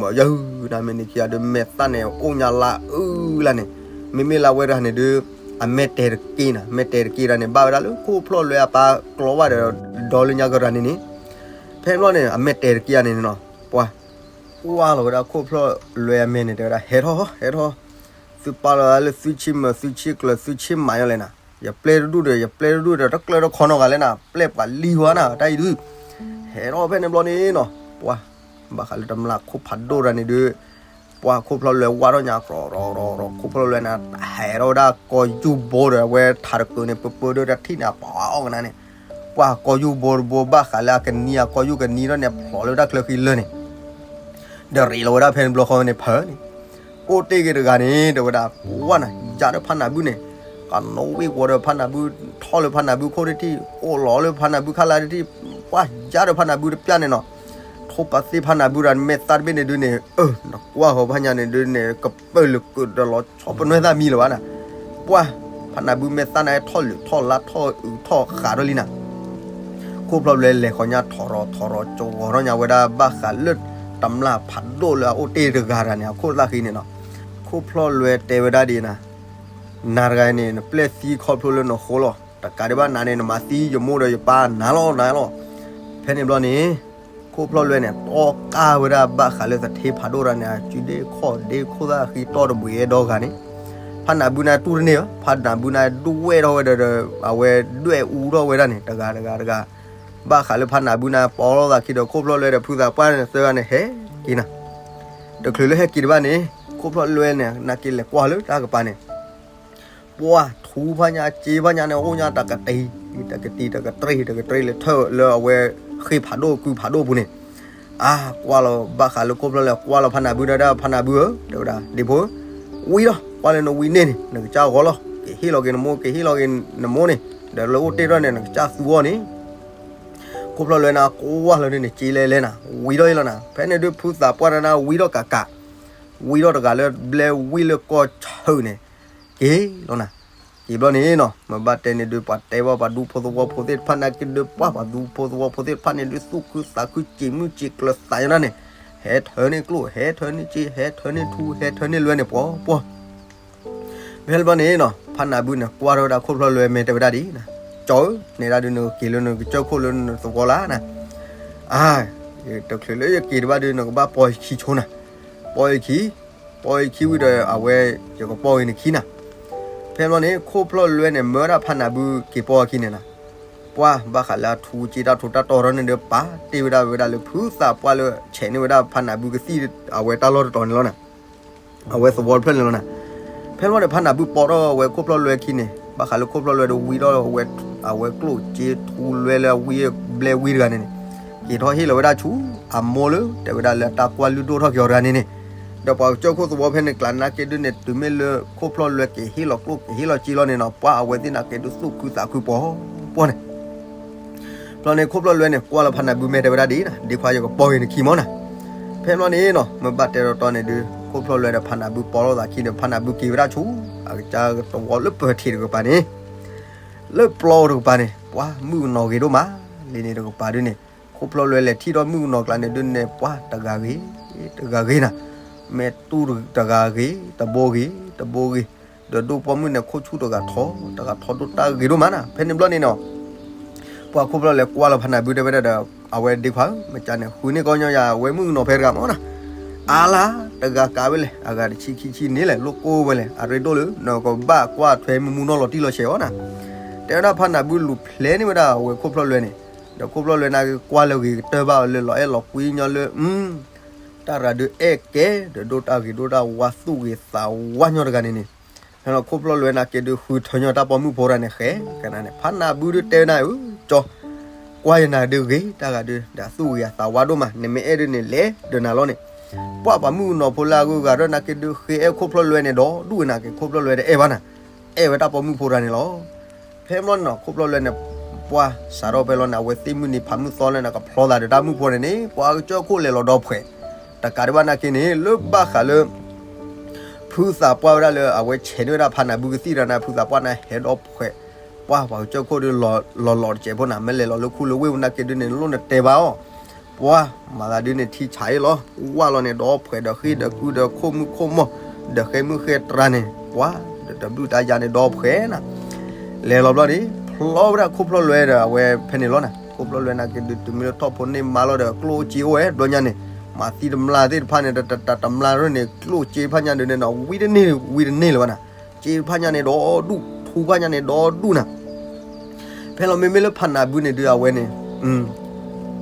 မ့ၢ်ယၤနမ့ၢ်န့ၣ်ခံဂၤဒုး မဲာ်သၣ်န့ၣ် အိၣ်ညါလၢအုလၢ်န့ၣ်, မ့မ့ၢ်လၢဝဲတဂၤန့ၣ်ဒုး အမဲာ်တဲာ်တက့ၢ်နၤ, မဲာ်တဲာ်တက့ၢ်တဂၤန့ၣ် ဘၣ်ဝဲဒၣ်လၢခိၣ်ဖျီၣ်လွဲအပၢ်ကျီဘၣ်ဒီး ဒီလၢညါကရၤန့ၣ်န့ၣ်, ဖဲဘျီန့ၣ် အမဲာ်တဲာ်တက့ၢ်တဂၤန့ၣ်နီၤ, ပှၤ ကွၢ်လီၤဝဲဒၣ်ခိၣ်ဖျီၣ်လွဲအမဲာ်န့ၣ် တဲဝဲဒၣ် ဟဲထီၣ် ဟဲထီၣ်, သုပာ်လီၤလၢသုဆ့မၢသုဆ့ကျၢၤသုဆ့မးယီၤလဲၣ်နၤ, ယပျဲၢ်တဒူၣ်ဒီး ယပျဲၢ်တဒူၣ်ဒီး တကျၢၤတခီနီတဂၤလဲၣ်နၤ, ပျဲၢ်ပှၤလံဝဲနၤ တၢ်အံၤဒုး, ဟဲထီၣ်ဖဲန့ၣ်ဘျီန့ၣ်နီၤ, ပှၤ ဘၣ်ဃးလၢတမျၢ်ခိၣ်ဖးဒိၣ်တဂၤန့ၣ်ဒုး ပှၤခိၣ်ဖျီၣ်လွဲဝါထီၣ်ညါ ကြီၤကြီၤကြီၤ ခိၣ်ဖျီၣ်လွဲန့ၣ် ဟဲထီၣ်ဝဲဒၣ်ကီၢ်ယူၢ်ဘိဒီး အဝဲထးတကုးန့ၣ် ပၢပၢဒီးတၢ်ထံၣ်န့ၣ် ပှၤအီၣ်ကနါန့ၣ်, ပှၤကီၢ်ယူၢ်ဘိတဘိ ဘၣ်ဃးလၢအကနံၤအကီၢ်ယူၢ်ကနံၤထီၣ်န့ၣ် ဖျိးလၢတၢ်ချၢဃံလၢာ်န့ၣ် ဒီးရ့းလီၤဝဲဒၣ်ဖဲန့ၣ်ဘျီဃီန့ၣ် ဖၢန့ၣ်, အိၣ်တ့ၢ်က့ၤတဂၤန့ၣ် တဲဝဲဒၣ် ကွၢ်နၤ ယါဒီးဖးနးဘုန့ၣ်, ကနိဝ့ၢ်ဝီၤဒီးဖးနးဘု ထီၣ်လၢဖးနးဘုခိၣ်တထံၣ် အိၣ်လီၤလၢဖးနးဘုခါလၢတထံၣ်, ပှၤယါဒီးဖးနးဘုတပျၢ်န့ၣ်နီၤ, ထိၣ်ပာ်သ့ၣ်ဖးနးဘုဒီးမဲာ်သၣ်တဘ့ၣ်န့ၣ်ဒုးန့ၣ်, နကွၢ်ဃီဖးညါန့ၣ်ဒုးန့ၣ် ကပၢၢ်လၢကဒီးလီၤဆီပနွဲၢ်သၣ်မံလၢၤဘၣ်နၤ, ပှၤ ဖးနးဘုမဲာ်သၣ်န့ၣ် ထီၣ်လုာ်ထီၣ်လါထီၣ်အုးထီၣ်ဃးထီၣ်လံနၤ ခိၣ်ဖျီၣ်လွဲလဲၤဃီၤညါ ထိၣ်ရီၤထိၣ်ရီၤ ကဝီၤထီၣ်ညါဝဲဒၣ် ဘၣ်ဃးလၢတမျၢ်ဖးဒိၣ်လၢအအိၣ်တ့ၢ်တဂၤတဂၤန့ၣ် အခိၣ်သၣ်ဃံန့ၣ်နီၤ, ခိၣ်ဖျီၣ်လွဲတဲဝဲဒၣ်ဒ်နၤ, နၤတဂၤန့ၣ် နပျဲၢ်သံခီဖျိလၢနဃိလီၤ, တကးဒံးဘၣ်နၤန့ၣ် နမၤသံယမိၢ်ဒီးယပၢ်နၤလီၤနၤလီၤ, ဖဲန့ၣ်ဘျီန့ၣ် ခိၣ်ဖျီၣ်လွဲန့ၣ် တီၢ်ကါဝဲဒၣ်ဘၣ်ဃးလၢသထ့ဖးဒိၣ်တဂၤန့ၣ် အစုဒ့ခိၣ်ဒ့ခိၣ်သၣ်ဃံတီၢ်တဘှံးအဲၣ်ဒီဂၤန့ၣ်, ဖးနးဘုန့ၣ်တူၢ်တန့ၢ်ဘၣ်, ဖးနးဘုန့ၣ်ဒွဲၣ်ထီၣ်ဝဲဒီး အဝဲဒွဲၣ်အူထီၣ်ဝဲဒၣ်န့ၣ် တဂၤတဂၤတဂၤ, ဘၣ်ဃးလၢဖးနးဘုန့ၣ် ပိာ်လီၤသးခံဒီး ခိၣ်ဖျီၣ်လွဲဒီးဖုသးပှၢ်န့ၣ်သၢဂၤန့ၣ် ဟဲက့ၤနၤ, တချုးလၢဟဲက့ၤတဘၣ်န့ၣ် ခိၣ်ဖျီၣ်လွဲန့ၣ် နာ်က့လဲၤကွၢ်လၢတၢ်ကပၤန့ၣ် ပှၤထူဖးညါစ့ဖးညါန့ၣ် အိၣ်ညါတကတံၤ တကတံၤ တကတြ့ၣ် တကတြ့ၣ်လၢထၢၣ်လၢအဝဲဃ့ၢ်ဖးဒိၣ်ကုၢ်ဖးဒိၣ်ပူၤန့ၣ်, အါ ကွၢ်လီၤဘၣ်ဃးလၢခိၣ်ဖျီၣ်လွဲ ကွၢ်လီၤဖးနးဘုဒီး ဖးနးဘုဧၢ တဲဝဲဒၣ် ဒ့ဖိဧၢ, ဝံထီၣ် ကွၢ်လၢနဝံန့ၢ်န့ၣ် နကစၢ်ဂီၤလီၤ က့ၤဟ့ၣ်လီၤက့ၤနမိၢ် က့ၤဟ့ၣ်လီၤက့ၤနမိၢ်န့ၣ် ဒီးလၢအိၣ်တ့ၢ်ထီၣ်န့ၣ် နကစၢ်သူအီၤန့ၣ် ခိၣ်ဖျီၣ်လွဲန့ၣ် ကွၢ်လီၤဒုးန့ၣ် စ့လဲၤလဲၤနၤ ဝံထီၣ်အံၤလီၤနၤ ဖဲန့ၣ်ဒုးဖုသးပှၢ်တဂၤန့ၣ် ဝံထီၣ်ကးကး ဝံထီၣ်တဂၤလၢဘျဲဝံလၢကီၢ်ဆၢၣ်န့ၣ် က့ၤလီၤနၤ, က့ၤဘျီန့ၣ်နီၤ မ့ၢ်ဘၣ်တဲန့ၣ်ဒုး ပှၤတဲဘၣ်ပှၤဒူဖိသဝီဖိသ့ၣ်တဖၣ်နာ်က့ဒုး ပှၤပှၤဒူဖိသဝီဖိသ့ၣ်တဖၣ်န့ၣ်ဒုး သူၣ်ခုသးခုစံးမုၢ်စံးကျၢၤသးယိၣ်နၤန့ၣ်, ဟဲထၢန့ၢ်ကျိၣ် ဟဲထၢန့ၢ်စ့ ဟဲထၢန့ၢ်ထူ ဟဲထၢန့ၢ်လွဲန့ၣ် ပှီၤပှီၤ ဖဲန့ၣ်ဘျီန့ၣ်နီၤ ဖးနးဘုန့ၣ် ကွၢ်ထီၣ်ဝဲဒၣ်ခိၣ်ဖျီၣ်လွဲမဲာ်တဲဝဲဒၣ်ဒ်နၤ, ကၠီဧၢ, နဲဒၣ်ဒုးနကက့ၤလၢနကစၢၢ်ခိၣ်လၢနသဝီလၢနၤ, အါ, တချုးလၢယက့ၤတဘၣ်ဒုး နကဘၣ်ပီၤယခံဆိနၤ, ပီၤယခံ, ပီၤယခံဝံၤဒီး အဝဲ ယကပီၤဂ့ၤနခံနၤ, ဖဲန့ၣ်ဘျီန့ၣ် ခိၣ်ဖျီၣ်လွဲန့ၣ် မၢဝဲဒၣ်ဖးနးဘုက့ၤပီၤအခံန့ၣ်နၤ, ပှၤဘၣ်ဃးလၢအထူစ့တၢ်ထူတၢ်တီၤထီၣ်န့ၣ်ဒီး ပာ်တ့ၢ်ဝဲဒၣ်ဝဲဒၣ်လၢဖုသးပှၢ်လၢဆဲးန့ၢ်ဝဲဒၣ်ဖးနးဘုကသံၣ်အဝဲတၢ်လီၢ်တတီၤန့ၣ်လီၤနၤ အဝဲသဝီတဖျၢၣ်န့ၣ်လီၤနၤ, ဖဲန့ၣ်ဘျီန့ၣ် ဖးနးဘုပိာ်ထီၣ်ဝဲခိၣ်ဖျီၣ်လွဲခံန့ၣ် ဘၣ်ဃးလၢခိၣ်ဖျီၣ်လွဲဒီးဝံထီၣ်ဝဲ အဝဲကျိၣ်စ့ထူလွဲလၢအဝံၣ်ဘျဲၣ်ဝံၣ်တဂၤန့ၣ်န့ၣ် က့ၤထီၣ်ဟ့ၣ်လီၤဝဲဒၣ်ဆူ အမိၢ်လၢ တဲဝဲဒၣ်လၢအတၢ်ကွၢ်လုၢ်ဒိၣ်ထီၣ်က့ၤအီၤတဂၤန့ၣ်န့ၣ်, ဒီးပှၤကစၢၢ်ခိၣ်သဝီဖဲန့ၣ်ကျါနာ်က့ဒုန့ၣ် တုၤမ့ၢ်လၢခိၣ်ဖျီၣ်လွဲက့ၤဟ့ၣ်လီၤကျိၣ်က့ၤဟ့ၣ်လီၤစ့လီၤန့ၣ်နီၤ ပှၤအဝဲသ့ၣ်နာ်က့ဒုသူၣ်ခုသးခုပီၤပီၤန့ၣ် ဖျီၣ်န့ၣ် ခိၣ်ဖျီၣ်လွဲန့ၣ် ကွၢ်လီၤဖးနၢ်ဘုမဲာ်တဲဝဲဒၣ်ဒ်နီၤ ဒ့ခွါယကပီၤဂ့ၤနခံမီၤနၤ, ဖဲဖျီၣ်န့ၣ်နီၤ မ့ၢ်ဘၣ်တဲတီတီန့ၣ်ဒု ခိၣ်ဖျီၣ်လွဲဒီးဖးနၢ်ဘုပီၤလိာ်သးခံဒီး ဖးနၢ်ဘုက့ၤဝဲဒၣ်ဆူ အကစၢ်သဝီလၢပၢၤထံးတကပၤန့ၣ် လၢပျီတကပၤန့ၣ် ပှၤမုၣ်ကနီၤဂ့ၤဒိၣ်မး လံန့ၣ်တကပၤဒုန့ၣ် ခိၣ်ဖျီၣ်လွဲလဲၤထံၣ်ထီၣ်မုၣ်ကနီၤကျါန့ၣ်ဒုန့ၣ် ပှၤတဂၤဂ့ၤ တဂၤဂ့ၤနၤ, မ့ၢ်တူၢ်တဂၤဂ့ၤ တဘိဂ့ၤ တဘိဂ့ၤ, ဒီးဒိၣ်ပိာ်မုၣ်န့ၣ် ခိၣ်ဆူၣ်တဂၤထီ တဂၤထီဒိၣ်တၢ်ဂ့ၤဒိၣ်မးနၤ, ဖဲန့ၣ်ဘျီန့ၣ်နီၤ ပှၤခိၣ်ဖျီၣ်လဲၤကွၢ်လီၤဖးနၢ်ဘုတဲဝဲဒၣ်ဒီး အဝဲဒ့ခွါဧၢ မ့ၢ်ကန့ၣ် ဃုန့ၢ်ကီၢ်ညီယၤ အဝဲမုၣ်ကနီၤဖဲတဂၤမီၤနၤ, အါလါ တဂၤကးဝဲလဲၣ် အဂၤတဆံခံဆံန့ၣ်လဲၣ် လိၣ်ကိၢ်ဝဲလဲၣ် အရ့ဒိၣ်လၢ နကဘၣ်ကွၢ်ထွဲမုၢ်မုၢ်နီၢ်လီၤတံၢ်လီၤဆဲးအီၤနၤ, တဲဝဲဒၣ်ဖးနၢ်ဘုလူၤဖျဲးန့ၢ်ဝဲဒၣ်အဝဲခိၣ်ဖျီၣ်လွဲန့ၣ်, ဒီးခိၣ်ဖျီၣ်လွဲနာ်က့ကွၢ်လၢဂ့ၤကတၢၢ်ဘၣ်အီၤလၢလီၤအဲၣ်လီၤကွံညီလၢ တၢ်ရၤဒုးအဲၣ်ကဲ ဒီးဒိၣ်တၢ်ဂ့ၤဒိၣ်တၢ်ဝါသူၣ်ဂ့ၤသးဝါညီတဂၤန့ၣ်န့ၣ်, ဖဲလီၤခိၣ်ဖျီၣ်လွဲနာ်က့ဒုဃုထၢညီတၢ်ပိာ်မုၣ်ဖိတဂၤန့ၣ် ဃဲကနၤန့ၣ် ဖးနၢ်ဘုဒုတဲဝဲနၤဧၢ ကၠီ ကွၢ်ယနၤဒုဂ့ၤ တၢ်ဂၤဒု ဒီးသူၣ်ဂ့ၤအသးဝါဒိၣ်မး နမ့ၢ်အဲၣ်ဒုန့ၣ် လဲၤဒီးနၤလီၤန့ၣ်, ပှၤပှၤမုၣ်ကနီၤဖိလၢအဂုၤအဂၤဒီးနာ်က့ဒုဃ့အဲၣ်ခိၣ်ဖျီၣ်လွဲန့ၣ်ဒီးဒူၣ်ဝဲနာ်က့ ခိၣ်ဖျီၣ်လွဲတအဲၣ်ဘၣ်နၤ, အဲၣ်ဝဲတၢ်ပိာ်မုၣ်ဖိတဂၤန့ၣ်လီၤ. ဖဲမီၢ်န့ၣ်နီၤ ခိၣ်ဖျီၣ်လွဲန့ၣ် ပှၤစးထီၣ်ဖဲလီၤန့ၣ် အဝဲသ့ၣ်မုၢ်နံၤဖးမုၢ်သီလၢန့ၣ် ကဖျီသးဒီးတၢ်မုၣ်ဖိန့ၣ်န့ၣ် ပှၤကစၢၢ်ခိၣ်လဲၤလီၤဒီဖှဲး, တကးဒံးဘၣ်နာ်က့န့ၣ် လၢဘၣ်ဃးလၢ ဖုသးပှၢ်ဝဲဒၣ်လၢအဝဲဆဲးန့ၢ်ဝဲဒၣ်ဖးနၢ်ဘုကသံၣ်တဂၤန့ၣ် ဖုသးပှၢ်န့ၣ်ဟဲဒီဖှဲး, ပှၤပှၤကစၢၢ်ခိၣ်ဒုလီၤလီၤတစဲးဖိန့ၣ် မ့ၢ်လဲၤလီၤလၢခူလၢဝ့ၢ်ပူၤနာ်က့ဒုန့ၣ် လိၣ်နတဲဘၣ်အီၤ ပှၤမၤသးဒုန့ၣ်ထံဆးအံၤလီၤ, ဝၢ်လီၤန့ၣ်ဒီဖှဲးဒီးဃ့ၢ်ဒီးကုဒီးခိၣ်မုၣ်ခိၣ်မီၢ်, ဒီးဃဲမုၢ်ဃဲတြါန့ၣ် ပှၤဒီးတဘျုးတၢ်ယၤန့ၣ်ဒီဖှဲးနၤ, လဲၤလီၤဘျီန့ၣ် ဖျီဝဲဒၣ်ခိၣ်ဖျီၣ်လွဲဒီးအဝဲဖဲန့ၣ်လီၤနၤ, ခိၣ်ဖျီၣ်လွဲနာ်က့ဒုတုၤမ့ၢ်လၢထီၣ်ဖိန့ၢ်မါလီၤဒီးကျိၣ်စ့အိၣ်ဝဲဘျီညါန့ၣ်, မၤသံတမျၢ်သ့ၣ်တဖၣ်န့ၣ် တတတမျၢ်ရၢၢ်န့ၣ် ကျိၣ်စ့ဖးညါဒုန့ၣ်နီၤ ဝံတန့ၢ်ဝံတန့ၢ်လၢၤဘၣ်နၤ, စ့ဖးညါန့ၣ်ဒီဒူၣ် ထူဖးညါန့ၣ်ဒီဒူၣ်နၤ ဖဲလီၤမ့မ့ၢ်လၢဖးနၢ်ဘုန့ၣ်ဒုအဝဲန့ၣ်,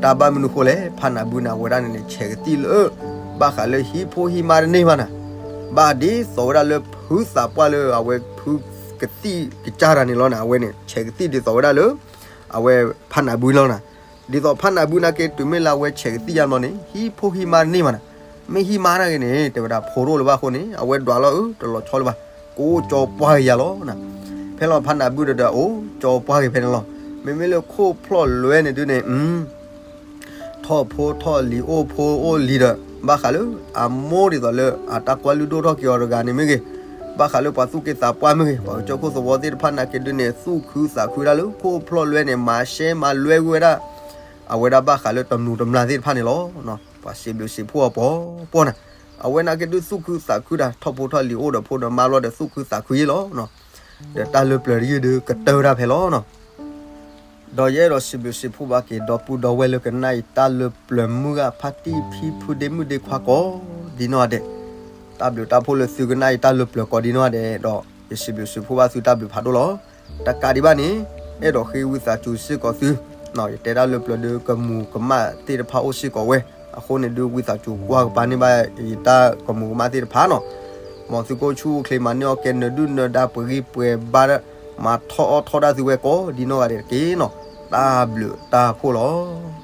တၢ်ဘၣ်မနုၤဃိလဲၣ် ဖးနၢ်ဘုန့ၣ် အဝဲဒၣ်န့ၣ်န့ၣ် ဆဲးကသံၣ်လၢ ဘၣ်ဃးလၢဟံၣ်ဖိဟံၣ်မါတန့ၢ်ဘၣ်နၤ, ဘၣ်ဒ်သိးဝဲဒၣ်လၢဖုသးပှၢ်လၢအဝဲဖုကသံၣ်ကစၢ်တၢ်န့ၣ်လီၤနၤ, အဝဲန့ၣ် ဆဲးကသံၣ်ဒ်သိးဝဲဒၣ်လၢ အဝဲဖးနၢ်ဘုလီၤနၤ, ဒ်သိးဖးနၢ်ဘုနာ်က့ တုၤမ့ၢ်လၢအဝဲဆဲးကသံၣ်ယါဘျီန့ၣ် ဟံၣ်ဖိဟံၣ်မါတန့ၢ်ဘၣ်နၤ, မ့ၢ်ဟံၣ်မါနာ်က့န့ၣ် တဲဝဲဒၣ်ဖိတအိၣ်လၢၤဘၣ်အဃိန့ၣ် အဝဲဒွးလီၤအၢ တလီၤဆီလၢၤဘၣ်, ကအိၣ်ကၠီပှၢ်က့ၤယၤလီၤနၤ, ဖဲလီၤဖးနၢ်ဘုဒီးဒီးအိၣ်ကၠီပှၢ်က့ၤဖဲန့ၣ်လီၤ, မ့မ့ၢ်လၢခိၣ်ဖျီၣ်လွဲန့ၣ်ဒုန့ၣ် ထီၣ်ဖိထီၣ်လံၤအိၣ်ဖိအိၣ်လံၤဒီး ဘၣ်ဃးလၢအမိၢ်ဒ်သိးလၢအတၢ်ကွၢ်လုၢ်ဒိၣ်ထီၣ်က့ၤအီၤတဂၤန့ၣ်မ့ၢ်ဂ့ၤ, ဘၣ်ဃးလၢပှၤသူၣ်က့သးပှၢ်မ့ၢ်ဂ့ၤ, ပှၤကစၢၢ်ခိၣ်သဝီသ့ၣ်တဖၣ်နာ်က့ဒုန့ၣ် သူၣ်ခုသးခုတၢ်လၢခိၣ်ဖျီၣ်လွဲန့ၣ် မၤရှဲမၤလွဲဝဲဒၣ် အဝဲဒၣ်ဘၣ်ဃးလၢတမျိးတမျာ်သ့ၣ်တဖၣ်န့ၣ်လီၤ. ပှၤစံးဘျုးစံးဖှိၣ်အီၤပှီၤပှီၤနၤ, အဝဲနာ်က့ဒုသူၣ်ခုသးခုတၢ် ထီၣ်ဖိထီၣ်လံၤအိၣ်ဒီးဖိဒီးမါဘျီဒီးသူၣ်ခုသးခုယ့ၣ်လီၤ. ဒီးတၢ်လၢပျၢၤတယုၢ်ဒုကတၢၢ်ဝဲဒၣ်ဖဲလီၤနီၤ. ဒီးယအဲၣ်ဒိးစံးဘျုးစံးဖှိၣ်ဘၣ်က့ၤ ဒီပုၢ်ဒီဝဲၢ်လၢကနၣ်အံၤတၢ်လၢပျၢၤမုၢ်ဂၢ်ဖါတံၢ်ဖံဖုဒ့မုၣ်ဒ့ခွါကိးဒ်နီၢ်ဂၤဒဲး, တၢ်ဘျုးတၢ်ဖှိၣ်လၢသုကနၣ်အံၤတၢ်လၢပျၢၤကိးဒ်နီၢ်ဂၤဒဲးဒီး ယစံးဘျုးစံးဖှိၣ်ဘၣ်သုတၢ်ဘျုးဖးဒိၣ်လီၤ. တကးဒံးဘၣ်န့ၣ် အဲၣ်ဒိးဃ့ဝံသးစူၤစ့ၢ်ကီးသု, ယတဲတၢ်လၢပျၢၤဒုကမူၤကမၣ်သ့ၣ်တဖၣ်အိၣ်စ့ၢ်ကီးဝဲ, အဃိန့ၣ်ဒုဝံသးစူၤကွၢ်ကပၤန့ၢ်ဘၣ်ယတၢ်ကမူၤကမၣ်သ့ၣ်တဖၣ်နီၤ. မ်သုကအိၣ်ဆူၣ်အိၣ်ချ့မၤန့ၢ်အီၣ်ကဲနၢၤဒုၣ်နၢၤဒါပှဲၤဂံၢ်ပှဲၤဘါ, မၤထီၣ်အီၣ်ထီၣ်ဒၣ်သုဝဲကိးဒ်နီၢ်ဂၤဒဲးတက့ၢ်နီၤ. တၢ်ဘျုးတၢ်ဖှိၣ်လီၤ.